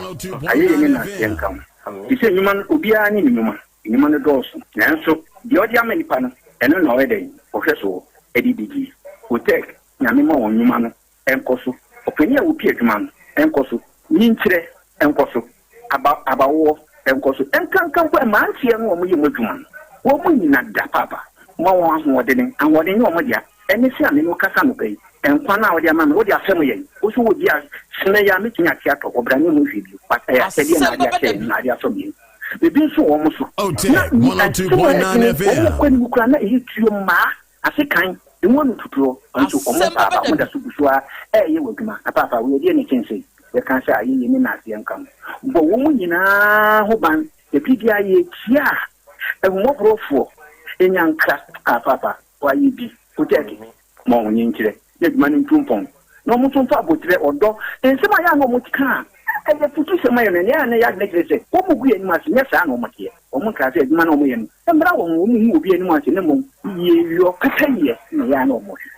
ayɛyie ne nnaseɛ nka wo. Te sɛ nnwuma no, obiara ne ne nnwuma. Nnwuma no dɔɔso, nanso deɛ ɔde ama nnipa no, ɛno na ɔyɛ dɛn? Ɔhwɛ soɔ de di die. Otec, Nyame ma wɔn nnwuma no nkɔ so. Ɔpanin a ɔpi adwuma no nkɔ so. Nyinkyerɛ nkɔ so. Aba, abawoɔ nkɔ so. Nkanka mpo mmeranteɛ no a wɔyɛ mu adwuma no, wɔn nyina da paapa. Ma wɔn ahoɔdene. Ahoɔden nyɛ wɔn dea. Ɛne sɛ a me ne wo kasa anɔpa yi, nkwa no a wode ama me, wode afɛm yɛn. Wo nso wɔ bi a, sene yi a mɛtumi ate atɔ, ɔbra ne ho hwee bio. But ɛyɛ akyɛdeɛ na ade akyɛ yɛn, na ade afɛm yɛn. Ebi nso wɔ wɔn so. Na asɛm a ɛtene, wɔn kɔ anim koraa na ɛyɛ tuo mmaa, asekan, emu ano tutuo. Nso wɔn paapa, wɔn da so gu so ara ɛreyɛ wɔ adwuma. Na paapa, wei ɛdeɛ na ɛkyɛn sei? Yɛka sɛ ayɛyie ne nnaseɛ nka ho. Bɔ wɔn nyinaa ho ban. Ɛbere biara yɛretia ahummɔborɔfoɔ, nyankra. Ah, paapa. Wɔayɛ bi, Kotɛɛke, ma wɔn nkyerɛ na adwuma no ntu mpɔn, na wɔn nso mfa aboterɛ, ɔdɔ, nsɛm a ɛyɛ a na wɔka a ɛyɛ afutusɛm ma yɛn no, ɛnea ɛyɛ a na ɛyɛ adwene kyerɛ sɛ wɔgu yɛn anim ase, nyɛ saa na wɔteɛ. Wɔnkaa sɛ adwuma no a wɔyɛ no mmra wɔn ho, wɔnhu obi anim ase, na mmom yieyɔ, kasa-yɛ na ɛyɛ a na wɔhwehwɛ.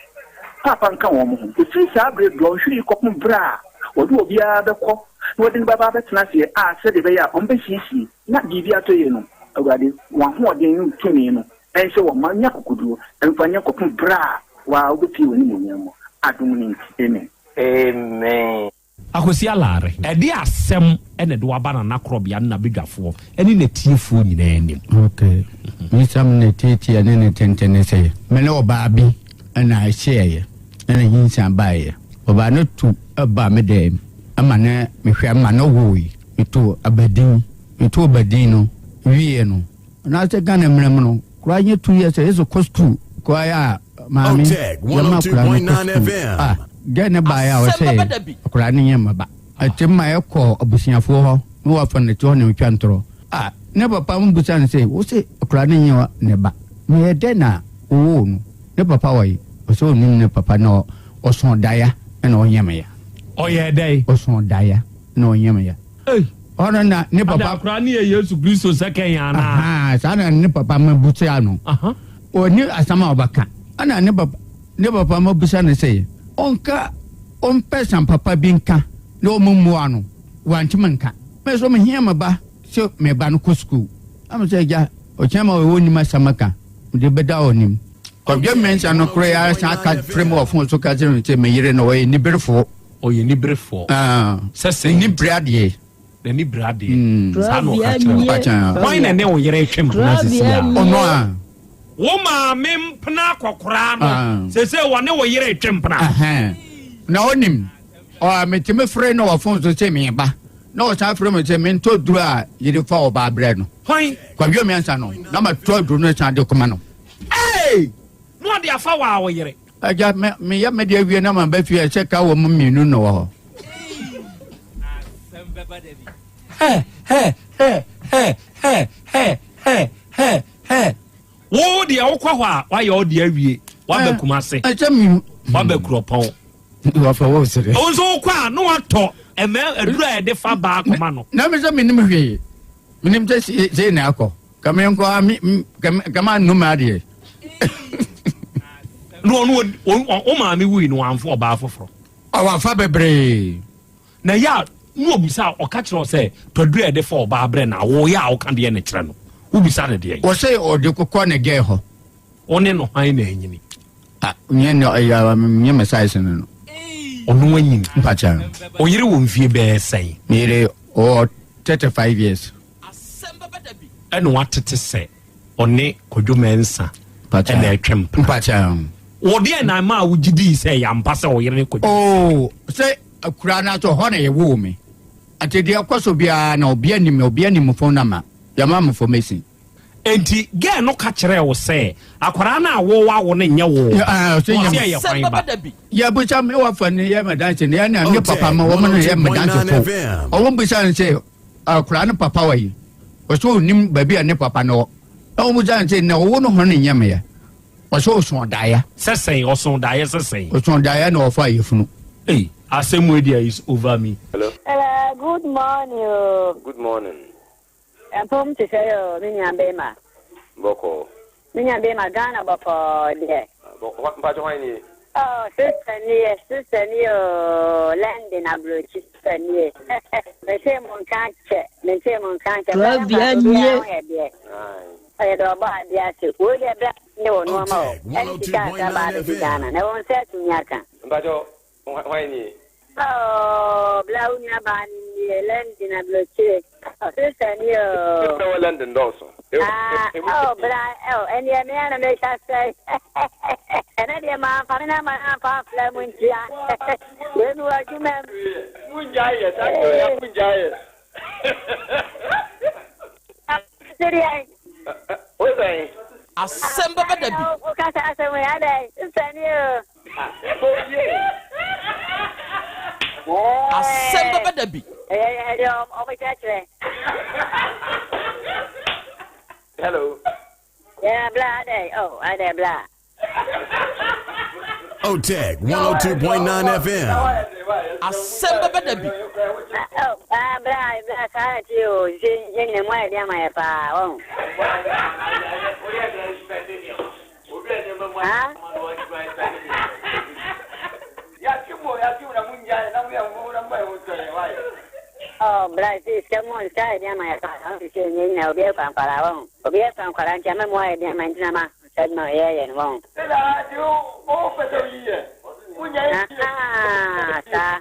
Paapa nka wɔn ho. Ɛfiri saa berɛ dɔnhwere yi kɔpem berɛ a wɔde obiara bɛkɔ na wɔde no bɛba abɛtena aseɛ a sɛdeɛ ɛbɛyɛ a wɔbɛsiesie na biribi atɔ yie no, Awurade, wɔn ahoɔden ne wo tumi no Ɛnsɛ wɔn mma nya akokoduro mfa nyɛ kɔpem berɛ a wo ara wobɛpue w'animuonyam mu. Adom no nti, amen. Amen. Akwasi Alare, ɛde asɛm na ɛde wo aba Nana Korɔbea ne n'abadwafoɔ ne n'atiefoɔ nyinaa anim. Ok, me nsɛm ne tiatia ne ne tenten ne sɛ, me ne ɔbaa bi na ɛhyeɛeɛ na nyinsɛn baeɛ. Ɔbaa no tu baa me dɛm ma ne mehwɛ ma no woe. Metoo abadin, metoo abadin no wieɛ no, Anaasɛ Ghana mmara mu no, koraa nyɛ 2 years a yɛsɛ kɔ school. Koraa yɛ a maame yɛma akwadaa no kɔ school. Ah, gɛ ne baeɛ a ɔsɛ akwadaa no nyɛ mmaba. Ɛte ma yɛkɔ abusuafoɔ hɔ na wafa no te hɔ na ɔtwa ntorɔ. Ah, ne papa mo busa no sɛ, wo se akwadaa no nyɛ ne ba. Na ɛyɛ dɛn na wowoo no? Ne papa wɔ he? Ɔsɛ ɔnim ne papa na ɔsõ daeɛ na ɔnyɛ me ya. Ɔyɛɛ dɛn? Ɔsõ daeɛ na ɔnyɛ me ya. Ei! Ɔno na ne papa. Ada akora ne yɛ Yesu Kristo sɛ kɛn anaa? Ahaa, saa na ne papa ma busa no. Ɔni asɛm a ɔbɛka. Ɛna ne papa ne papa ma busa no sɛ ɔnka ɔmpɛ sɛm papa bi nka na ɔmo mmoa no. Wantumi nka. Me nso mehia me ba sɛ me ba no kɔ sukuu. Na me sɛ agya, ɔkyena ma ɔwɔ nim asɛm ka, mede bɛda ɔnim. Kwadwo Mensah no koraa ara san ka frɛ me wɔ fon so ka kyerɛ me sɛ me yere no ɔyɛ niberefoɔ. Ɔyɛ niberefoɔ. Sɛ sɛn? N'ani bere adeɛ. N'ani bere adeɛ. Saa na ɔka kyerɛ wo. Hwan na ɛne wo yere retwe mpena sisi a? Ɔno a. Wo maame mpena akɔkoraa no, sese wɔne wo yere retwe mpena. Na ɔnim, metumi frɛ no wɔ fon so sɛ meba. Na ɔsan frɛ me sɛ mentɔ duro a yɛde fa ɔbaa brɛ no. Hwan? Kwadwo Mensah no, na matɔ duro no san de kɔma no. Hey! Na ɔde afa waa wo yere. Agya, me meyɛ me de awie na maba fie a sɛ ka wɔ mu mmienu na wɔ hɔ. Hɛ hɛ hɛ hɛ hɛ hɛ hɛ hɛ hɛ. Wo deɛ wokɔ hɔ a wayɛ wo deɛ awie waba Kumase. Ɛsɛ mi. Waba Kuropɔn. Wafa wo sere. Wo nso wokɔ a na watɔ ɛmɛ aduru a yɛde fa baa kɔma no. Na mi sɛ menim hwee menim sɛ sei na akɔ. Kame nkɔ a me kame anum adeɛ. Na ɔno wo maame wui no wamfa ɔbaa foforɔ. Ɔwafa bebree. Na ɛyɛ a na ɔbisa a ɔka kyerɛ wo sɛ twaduro a yɛde fa ɔbaa brɛ no a woyɛ a woka deɛ na kyerɛ no wobisa no deɛn? Wɔsɛ ɔde kokɔ ne gɛɛ hɔ. Wo ne no hwan na anyini? Ah, nyɛ ne ɛyɛ nyɛ me size no no. Ɔno anyini. Mpakyɛ. Ɔyere wɔ mfie bɛyɛ sɛn? Me yere ɔwɔ 35 years. Ɛna watete sɛ ɔne Kwadwo Mensah ɛna ɛtwe mpena. Mpakyɛ. Wɔ deɛ na ɛma a wogye dii sɛ ɛyɛ ampa sɛ ɔyere ne Kwadwo Oh, sɛ akura no ato hɔ na yɛwoo me. Ate deɛ ɛkɔ so biara na obi anim obi anim phone number yɛma me information. Enti girl no ka kyerɛɛ wo sɛ akwadaa no a wo wawo no nyɛ wo ba? Ɔse ɛyɛ hwan ba? Yɛbusa me wafa no yɛ madanse no yɛne ne papa ma wɔn no yɛ madansefo. Wɔn bisa no sɛ akwadaa no papa wɔ yi? Ɔsɛ onim baabi a ne papa no wɔ. Na wɔn bisa no sɛ na ɔwo no ho no nyɛ meyɛ? Ɔsɛ ɔso daeɛ. Sɛ sɛn? Ɔso daeɛ sɛ sɛn? Ɔso daeɛ na ɔfa ayefunu. Ei asɛm wei deɛ is over me. Hello. Hello, good morning o. Good morning. Mpom te sɛɛ o me nua bema. Bɔkɔɔ. Me nua bema Ghana bɔkɔɔ deɛ. Mpakyɛ hwan nie? Oh sister nie sister nie oo London abrokyi sister nie Metee mo nka kyɛ metee mo nka kyɛ Bra na Flavia mpakyɛ obiara nie. ho yɛ deɛ Ɔyɛ dɛ ɔbɔ adeɛ ase Wei deɛ bra ne wɔ nnoɔma o Ɛne sika kakra baa bɛdi Ghana na ɛwɔ nsa atumi aka. Mpakyɛ hwan nie? Oh bla wo nua baa no nie London abrokyire oh sister nie oh. Sister wɔ London dɔɔso. Ah oh bra oh ɛneɛ me ara na meka sɛ ɛnɛ deɛ mamfa me number no amfa amfra mu ntia wei mewɔ adwuma mu. Mongyae yɛ saa deɛ ɔya mongyae yɛ. Sɛdeɛ. Wo sɛn? Asɛm bɛba da bi. Wo kasa asɛm yi adɛn sister nie oh. Asɛm bɛba da bi. Hello. Yeah, bla, adɛ, oh, adɛ, bla. Oteg 102.9 FM. Asɛm bɛba da bi. Oh, ah, bla, bla, saa na ti o, sɛ yɛn nyina mu ayɛ den ama yɛ paa, wɔn. Oh, bra si sika mu sika ayɛ den ama yɛ paa ɔn sisi nyɛ nyina obi ɛfa nkwadaa wɔn obi ɛfa nkwadaa nti ama mu ayɛ den ama nti na ma sɛ adwuma yɛ yɛ no wɔn. Ah, saa.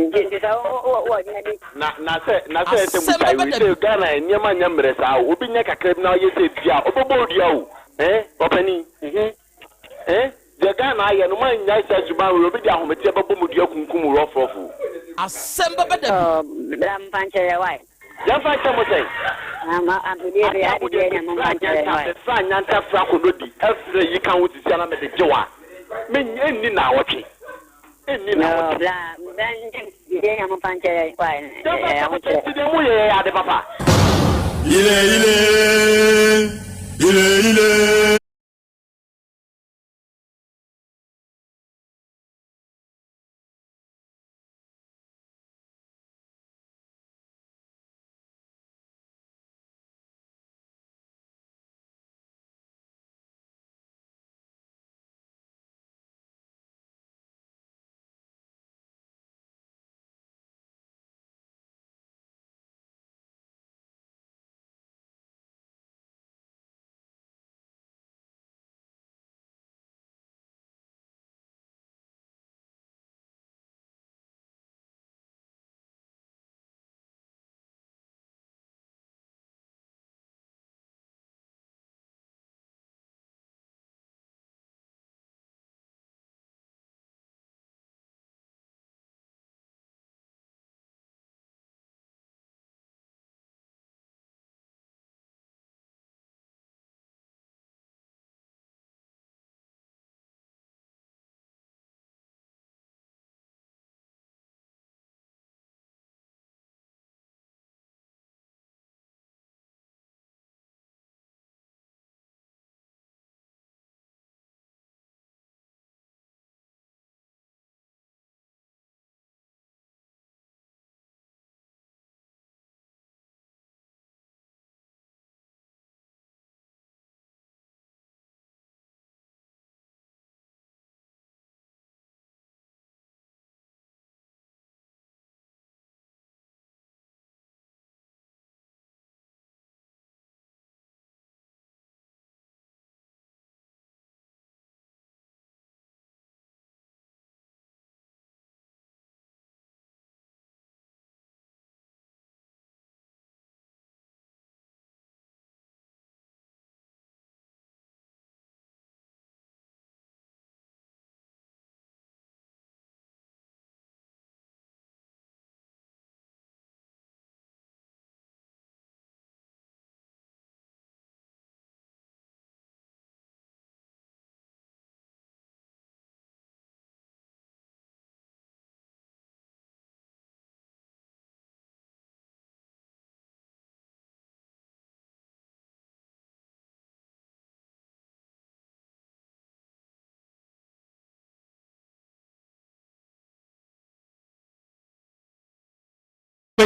Nti sɛ wowɔ adwuma bi. Na na sɛ na sɛ ɛsɛ Asɛm mu bɛba da sɛ bi. Ghana nneɛma nyɛ mmerɛ saa o obi nyɛ kakra bi na ɔyɛ sɛ dua a ɔbɛbɔ odua o eh ɔpanin eh deɛ Ghana ayɛ no moannyae saa suban wei obi de ahometeɛ bɛbɔ mo dua kunkum mo rɔfrɔf o. Asɛm bɛba da bi. Oh, bra mfa nkyɛ yɛ why? Yɛmfa nkyɛ mo sɛn? Ama adeɛ bi Ada ade wo bi deɛ anya mo mefra mfa nkyɛ yɛ nyanta why? mefra nyanta fra konodi ɛfrɛ yi ka ho sisi a na mede gye wo a me ɛnni naawɔtwe. Ɛnni No, nnawɔtwe. bra bra nkyɛ deɛ anya mo mfa nkyɛ yɛ why? Yɛmfa Ɛyɛ nkyɛ mo sɛn ahokyerɛ. nti deɛ moyɛ yɛ ade papa. Ile ile ile ile.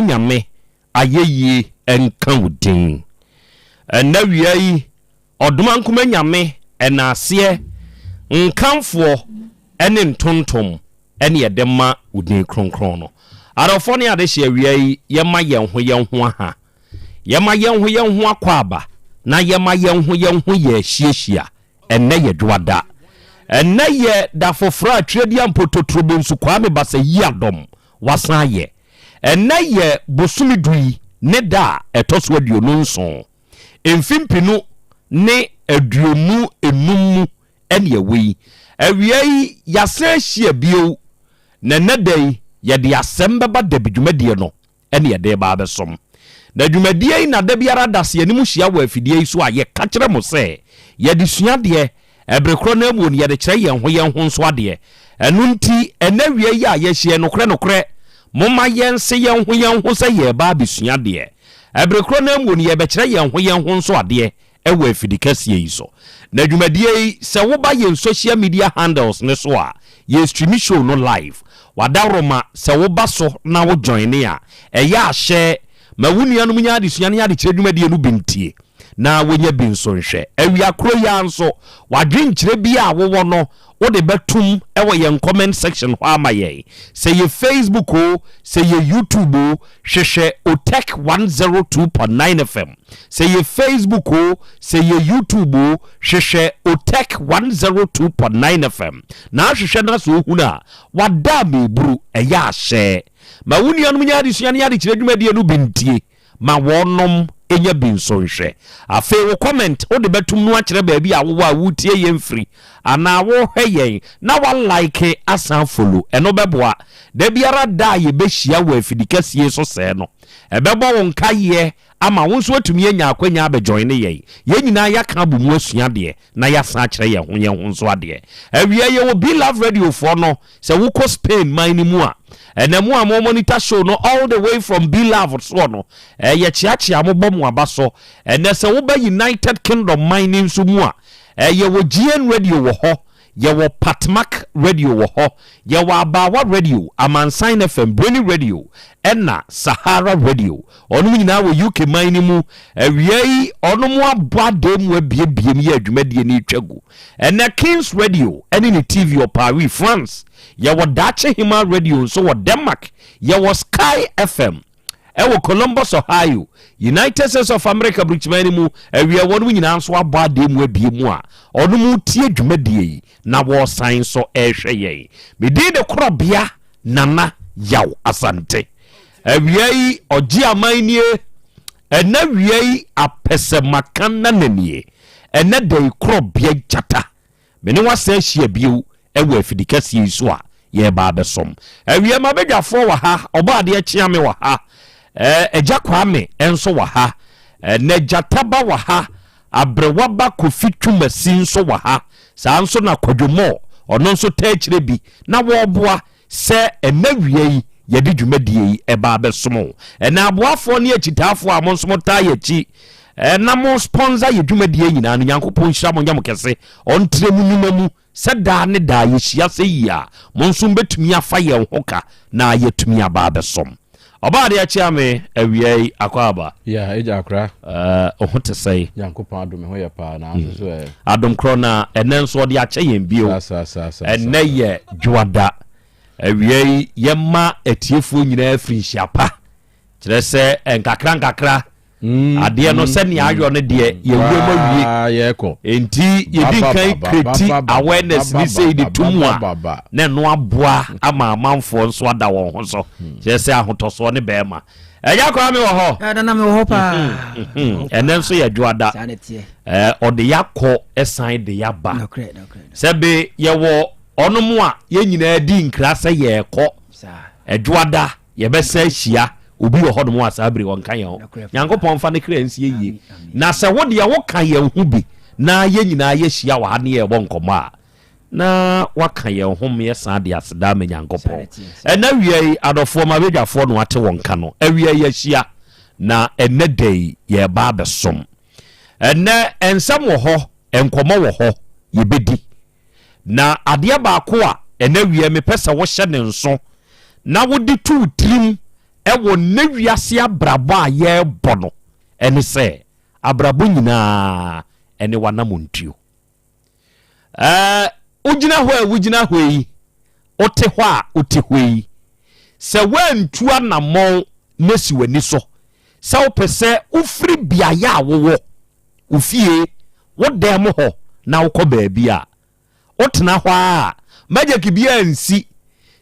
Nyame, ayɛyie nka wo din. Ɛnnɛ awia yi, Ɔdomankoma Nyame ɛnaaseɛ, nkamfoɔ ne ntontom ne yɛde ma wo din kronkron no. Adɔfoɔ ne adehyeɛ awia yi, yɛma yɛn ho yɛn ho aha. Yɛma yɛn ho yɛn ho akwaaba na yɛma yɛn ho yɛn ho yɛ ahyiahyia. Ɛnnɛ yɛ Dwoada. Ɛnnɛ yɛ da foforɔ a Tweaduah Mpototorobonsu Kwame Basah Yiadom wasan ayɛ. Ɛnnɛ yɛ bosome du yi ne da a ɛtɔ so 27, mfe 2025 mu ɛne ɛwɔ yi. Awia yi yɛasan ahyia bio na ɛnnɛ da yi yɛde asɛm bɛba dabi dwumadie no ɛne yɛde reba abɛsom. Na dwumadie yi na da biara da sɛ yɛne mo hyia wɔ afidie yi so a yɛka kyerɛ mo sɛ yɛde sua adeɛ, ɛbere korɔ no ara mu no yɛde kyerɛ yɛn ho yɛn ho nso adeɛ. Ɛno nti ɛnnɛ awia yi a yɛahyia yi nokorɛ nokorɛ momma yɛnse yɛn ho yɛn ho sɛ yɛreba abɛsua adeɛ. Ɛbere korɔ no ara mu no yɛrebɛkyerɛ yɛn ho yɛn ho nso adeɛ wɔ afidi kɛseɛ yi so. Na dwumadie yi, sɛ woba yɛn social media handles no so a, yɛ streami show no live. W'adaworoma, sɛ woba so na wo joine a, ɛyɛ a hyɛ ma wo nuanom nya adesua ne adekyerɛ dwumadie no bi ntie na wɔnya bi nso nhwɛ. Awia korɔ yi ara nso, w'adwenkyerɛ biara a wowɔ no, wode bɛtom wɔ yɛn comment section hɔ ama yɛn. Sɛ yɛ Facebook o, sɛ yɛ YouTube o, hwehwɛ Otec 102.9 FM. Sɛ yɛ Facebook o, sɛ yɛ YouTube o, hwehwɛ Otec 102.9 FM. Na ahwehwɛ na sɛ ohunu a, wada ameburu, ɛyɛ ahyɛ. Ma wo nuanom nyɛ adesua ne adekyerɛ dwumadie no bi ntie. Ma wɔnom nya bi nso nhwɛ. Afei wo comment wode bɛtom no akyerɛ baabi a wowɔ a woretie yɛn firi anaa worehwɛ yɛn na wa like asan follow. Ɛno bɛboa. Da biara da a yɛbɛhyia wɔ afidikɛseɛ so sɛɛ no, ɛbɛbɔ wo nkaeɛ ama wo nso atumi anya akwanya abɛ joine yɛn. Yɛn nyinaa yɛaka abɔ mu asua adeɛ na yɛasan akyerɛ yɛn ho yɛn ho nso adeɛ. Awia yɛwɔ Be Love Radio foɔ no, sɛ wokɔ Spain man no mu a, ɛnɛ mo a mo monitor show no all the way from Be Love soɔ no, eh, yɛkyeakyea mo bɔ mo aba so. Ɛnɛ sɛ woba United Kingdom man no nso mu a, eh, yɛwɔ GN Radio wɔ hɔ, yɛwɔ Patmak Radio wɔ hɔ, yɛwɔ Abaawa Radio, Amansan FM, Brainy Radio, ɛna Sahara Radio. Ɔnom nyinaa wɔ UK man no mu. Awia yi, ɔnom abɔ adan mu abiebie mu yɛ adwumadie no retwa gu. Ɛnɛ Kings Radio ne ne TV wɔ Paris, France. Yɛwɔ Daakye Hemaa Radio nso wɔ Denmark. Yɛwɔ Sky FM ɛwɔ Columbus, Ohio, United States of America burukyiman no mu. Awia wɔnom nyinaa nso abɔ adan mu abie mu a ɔnom retie dwumadie yi na wɔresan nso rehwɛ yɛn. Me din de Korɔbea Nana Yaw Asante. Awia yi ɔgye aman nie. Ɛnɛ awia yi apɛsɛmaka nana nie. Ɛnɛ da yi korɔbea gyata. Me ne wo asan ahyia bio wɔ afidi kɛseɛ yi so a yɛreba abɛsom. Awia m'abadwafoɔ wɔ ha, Ɔbɔadeɛ Kyeame wɔ ha, Agya Kwame nso wɔ ha, ɛnɛ Gyata ba wɔ ha, Aberewa ba Kofi Twumasi nso wɔ ha, saa nso na Kwadwo Moore ɔno nso taa akyire bi na wɔreboa Sɛ ɛnnɛ awia yi yɛde dwumadie yi ɛba abɛsom wo. Ɛnɛ aboafoɔ ne akyitaafoɔ a mo nso mo taa yɛn akyi na mo sponsor yɛ dwumadie nyinaa no, Nyankopɔn nhyira mo nyɛ mo kɛse, ɔntrɛ mo nnwuma mu sɛ daa ne daa yɛhyia sɛ yie a, mo nso mobɛtumi afa yɛn ho ka na yɛatumi aba abɛsom. Ɔbaa adeɛ kyea me awia yi, akɔ aba. Yeah, agya akora. Eh, wo ho te sɛn? Nyankopɔn adom, me ho yɛ paa, na nso so ɛ. Adom korɔ na ɛnɛ nso ɔde akyɛ yɛn bio. Saa, saa, saa, saa, Ɛnɛ saa. yɛ Dwoada. Awia yi yɛma atiefoɔ nyinaa firi nhyia pa. Kyerɛ sɛ nkakra nkakra adeɛ no sɛnea ayɔ no deɛ yɛwura mu awie. Waa, yɛkɔ. Enti yɛdi Ba, ba, nkan ba, ba, kreti ba, ba, awareness ba, ne sei de ba, to mu ba, a ba, ba. na ɛno aboa ama amanfoɔ nso ada wɔn ho so. Kyerɛ sɛ ahotɔsoɔ ne bɛrima. Ɛgya kwaa me wɔ hɔ. Ɛɛ nana me wɔ hɔ paa. Ɛnɛ nso yɛ dwoada. Saa na ɛteɛ. Ɛɛ ɔde yakɔ ɛsan de yaba. Nokorɛ nokorɛ. Sɛbe yɛwɔ ɔnom a yɛn nyinaa di nkra sɛ yɛrekɔ. Saa. Ɛdwoada yɛbɛsan ahyia obi wɔ hɔnom a saa bere ɔnka yɛn ho. Nyankopɔn mfa ne kra nsie yie. Na sɛ wo deɛ woka yɛn ho bi na yɛn nyinaa yɛahyia wɔ ha ne yɛrebɔ nkɔmmɔ a, na waka yɛn ho ma yɛsan de aseda ama Nyankopɔn. Ɛnɛ awia yi, adɔfoɔ m'abadwafoɔ na wɔate wɔn nka no, awia yi ahyia, na ɛnɛ da yi yɛreba abɛsom. Ɛnɛ nsɛm wɔ hɔ, nkɔmmɔ wɔ hɔ, yɛbɛdi. Na adeɛ baako a ɛnɛ awia mepɛ sɛ wohyɛ ne nso na wode to wo tirim. wɔ nnɛ wiase abrabɔ a yɛrebɔ no ne sɛ, abrabɔ nyinaa ne w'anamontuo. Ɛɛ, wogyina hɔ a wogyina hɔ yi, wote hɔ a wote hɔ yi, sɛ woantu anammɔn na si w'ani so sɛ wopɛ sɛ wofiri beaeɛ a wowɔ, wo fie, wo dan mu hɔ na wokɔ baabi a, wotena hɔ ara a, magic biara nsi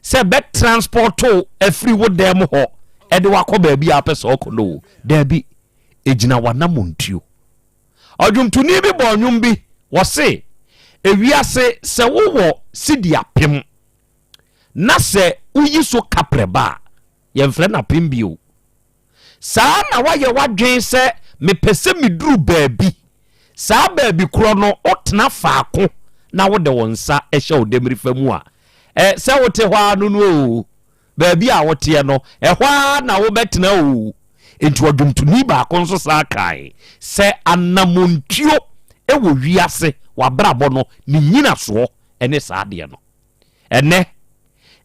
sɛ bɛ transport wo afiri wo dan mu hɔ de wakɔ baabi a wopɛ sɛ ɔkɔ no o. Daabi, ɛgyina w'anammɔntuo. Ɔdwomtoni bi bɔɔ nnwom bi, wɔse, Ewiase sɛ wowɔ sidi apem na sɛ woyi so kaprɛ ba a, yɛmfrɛ no apem bio. Saa na woayɛ w'adwene sɛ mepɛ sɛ meduru baabi. Saa baabi korɔ no, wotena faako na wode wo nsa hyɛ wo dɛmirifa mu a, ɛ, sɛ wote hɔ ara no no oo, baabi a woteɛ no, ɛhɔ ara na wobɛtena oo. Enti ɔdwomtoni baako nso san kae sɛ anammɔntuo wɔ wiase, w'abrabɔ no, ne nnyinasoɔ ne saa adeɛ no. Ɛnnɛ,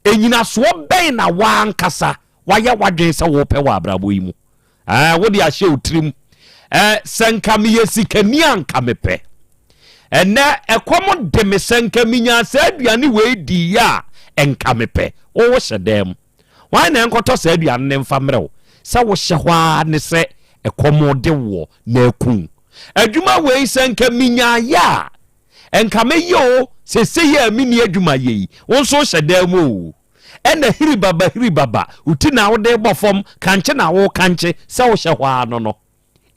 nnyinasoɔ bɛn na w'ankasa Woayɛ w'adwene sɛ wopɛ wɔ abrabɔ yi mu. Ɛɛ, wode ahyɛ wo tirim. Ɛɛ, sɛ nka meyɛ sikani a nka mepɛ. Ɛnɛ ɛkɔm de me sɛ nka menya saa aduane wei diiɛ a nka mepɛ. Wowo hyɛ dan mu. Hwan na ɛnkɔtɔ saa aduane no mfa mmerɛ wo? Sɛ wohyɛ hɔ ara ne sɛ ɛkɔm de woɔ na aku wo. Adwuma wei sɛ nka menyaeɛ a nka mɛyɛ o, seesei a menni adwuma yɛ yi, wo nso wohyɛ dan mu o. Ɛna hiribaba hiribaba, wo ti na wode rebɔ fam, kankye na wokankye, sɛ wohyɛ hɔ ara no no,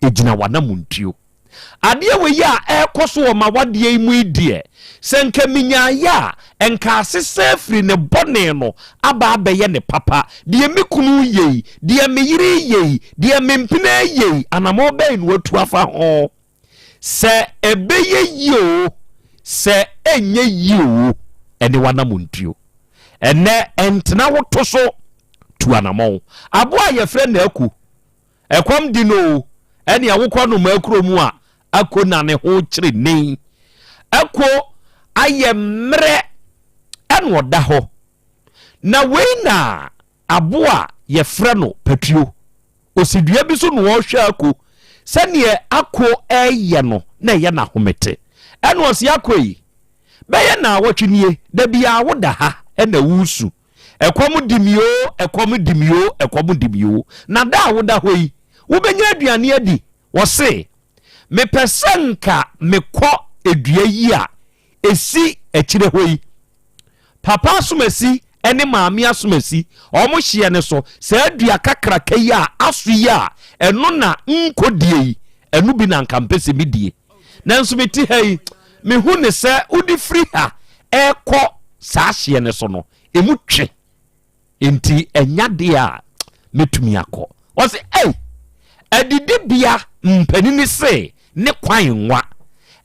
ɛgyina w'anamontuo. Adeɛ wei a ɛrekɔ so wɔ m'awadeɛ yi mu yi deɛ, sɛ nka menyaeɛ a, nka asesa afiri ne bɔne no aba abɛyɛ ne papa. Deɛ me kunu reyɛ yi, deɛ me yere reyɛ yi, deɛ me mpena reyɛ yi, anammɔn bɛn na watu afa ho? Sɛ ɛbɛyɛ yie oo, sɛ ɛnyɛ yie oo, ɛne w'anamontuo. Ɛnnɛ, ɛntena wo to so, tu anamɔn. Aboa a yɛfrɛ no aku, ɛkɔm de no oo, ɛnea wokɔ nnomaa kuro mu a, ako na ne ho kyere nen. Ako ayɛ mmerɛ ɛna ɔda hɔ. Na wei na Aboa a yɛfrɛ no patuo. Ɔsi dua bi so na ɔrehwɛ ako. Sɛdeɛ ako reyɛ no na ɛyɛ no ahomete. Ɛna ɔse, Ako yi, bɛyɛ naawɔtwe nie, da biara woda ha na woresu. Ɛkɔm de me oo, ɛkɔm de me oo, ɛkɔm de me oo. Na da a woda hɔ yi, wobɛnya aduane adi? Ɔse, Mepɛ sɛ nka mekɔ dua yi a ɛsi akyire hɔ yi. Papa asomasi ne maame asomasi, wɔn hyeɛ no so, saa dua kakraka yi a aso yi a ɛno na nkɔdie yi, ɛno bi na nka mpɛ sɛ medie. Nanso mete ha yi, mehu ne sɛ wode firi ha ɛrekɔ saa hyeɛ no so no, ɛmu twe. Enti ɛnyɛ adeɛ a mɛtumi akɔ. Ɔse, Ei! Adidibea mpanini se ne kwan nwa,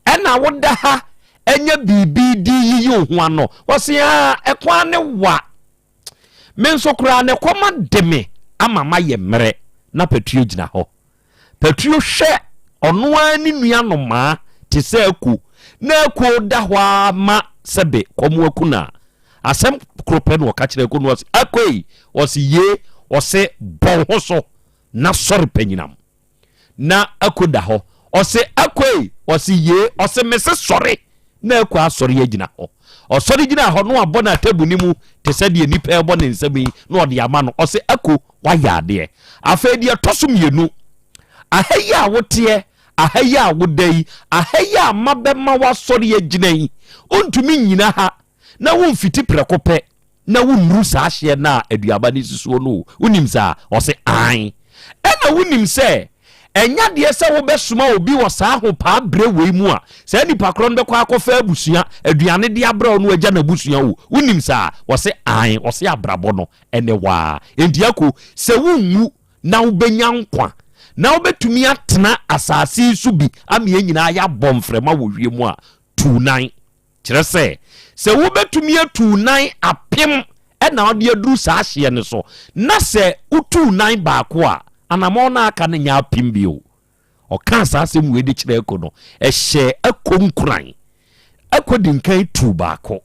ɛna woda ha anya biribi de yiyi wo ho ano. Ɔse, Aa, ɛkwan ne wa. Me nso koraa na ɛkɔm ade me ama mayɛ mmerɛ. Na Patuo gyina hɔ. Patuo hwɛ ɔno ara ne nua nomaa te sɛ ako, na ako da hɔ ara ma sɛbe kɔm aku no a, asɛm koro pɛ na ɔka kyerɛ ako no, ɔse, Ako ei! Ɔse, Yee! Ɔse, Bɔ wo ho so na sɔre panyinam. Na ako da hɔ. Ɔse, Ako ei! Ɔse, Yee! Ɔse, Mese sɔre! Na ako asɔre agyina hɔ. Ɔsɔre gyinaa hɔ na wabɔ no atabu no mu te sɛ deɛ nipa rebɔ ne nsam yi na ɔde ama no. Ɔse, Ako, woayɛ adeɛ. Afei deɛ ɛtɔ so mmienu, aha yi a woteɛ, aha yi a woda yi, aha yi a mabɛma woasɔre agyina yi, wontumi nnyina ha na womfiti prɛko pɛ na wonnuru saa hyeɛ no a aduaba no si soɔ no o. Wonim saa? Ɔse, Aane. Ɛna wonim sɛ ɛnyɛ adeɛ sɛ wobɛsoma obi wɔ saa ahopaa berɛ wei mu a, saa nipa korɔ no bɛkɔ akɔfa abusua aduane de abrɛ wo na wagya n'abusua o. Wonim saa? Ɔse, Aane. Ɔse, Abrabɔ no ɛne waa. Enti ako, sɛ wonwu na wobɛnya nkwa, na wobɛtumi atena asase yi so bi ama yɛn nyinaa yɛabɔ mframa wɔ wiem a, tu nan. Kyerɛ sɛ, sɛ wobɛtumi atu nan apem na wode aduru saa hyeɛ no so, na sɛ wotuu nan baako a, anammɔn no a aka no nyɛ apem bio. Ɔkaa saa asɛm wei de kyerɛɛ Ako no, ɛhyɛɛ Ako nkuran. Ako di nkan tuu baako.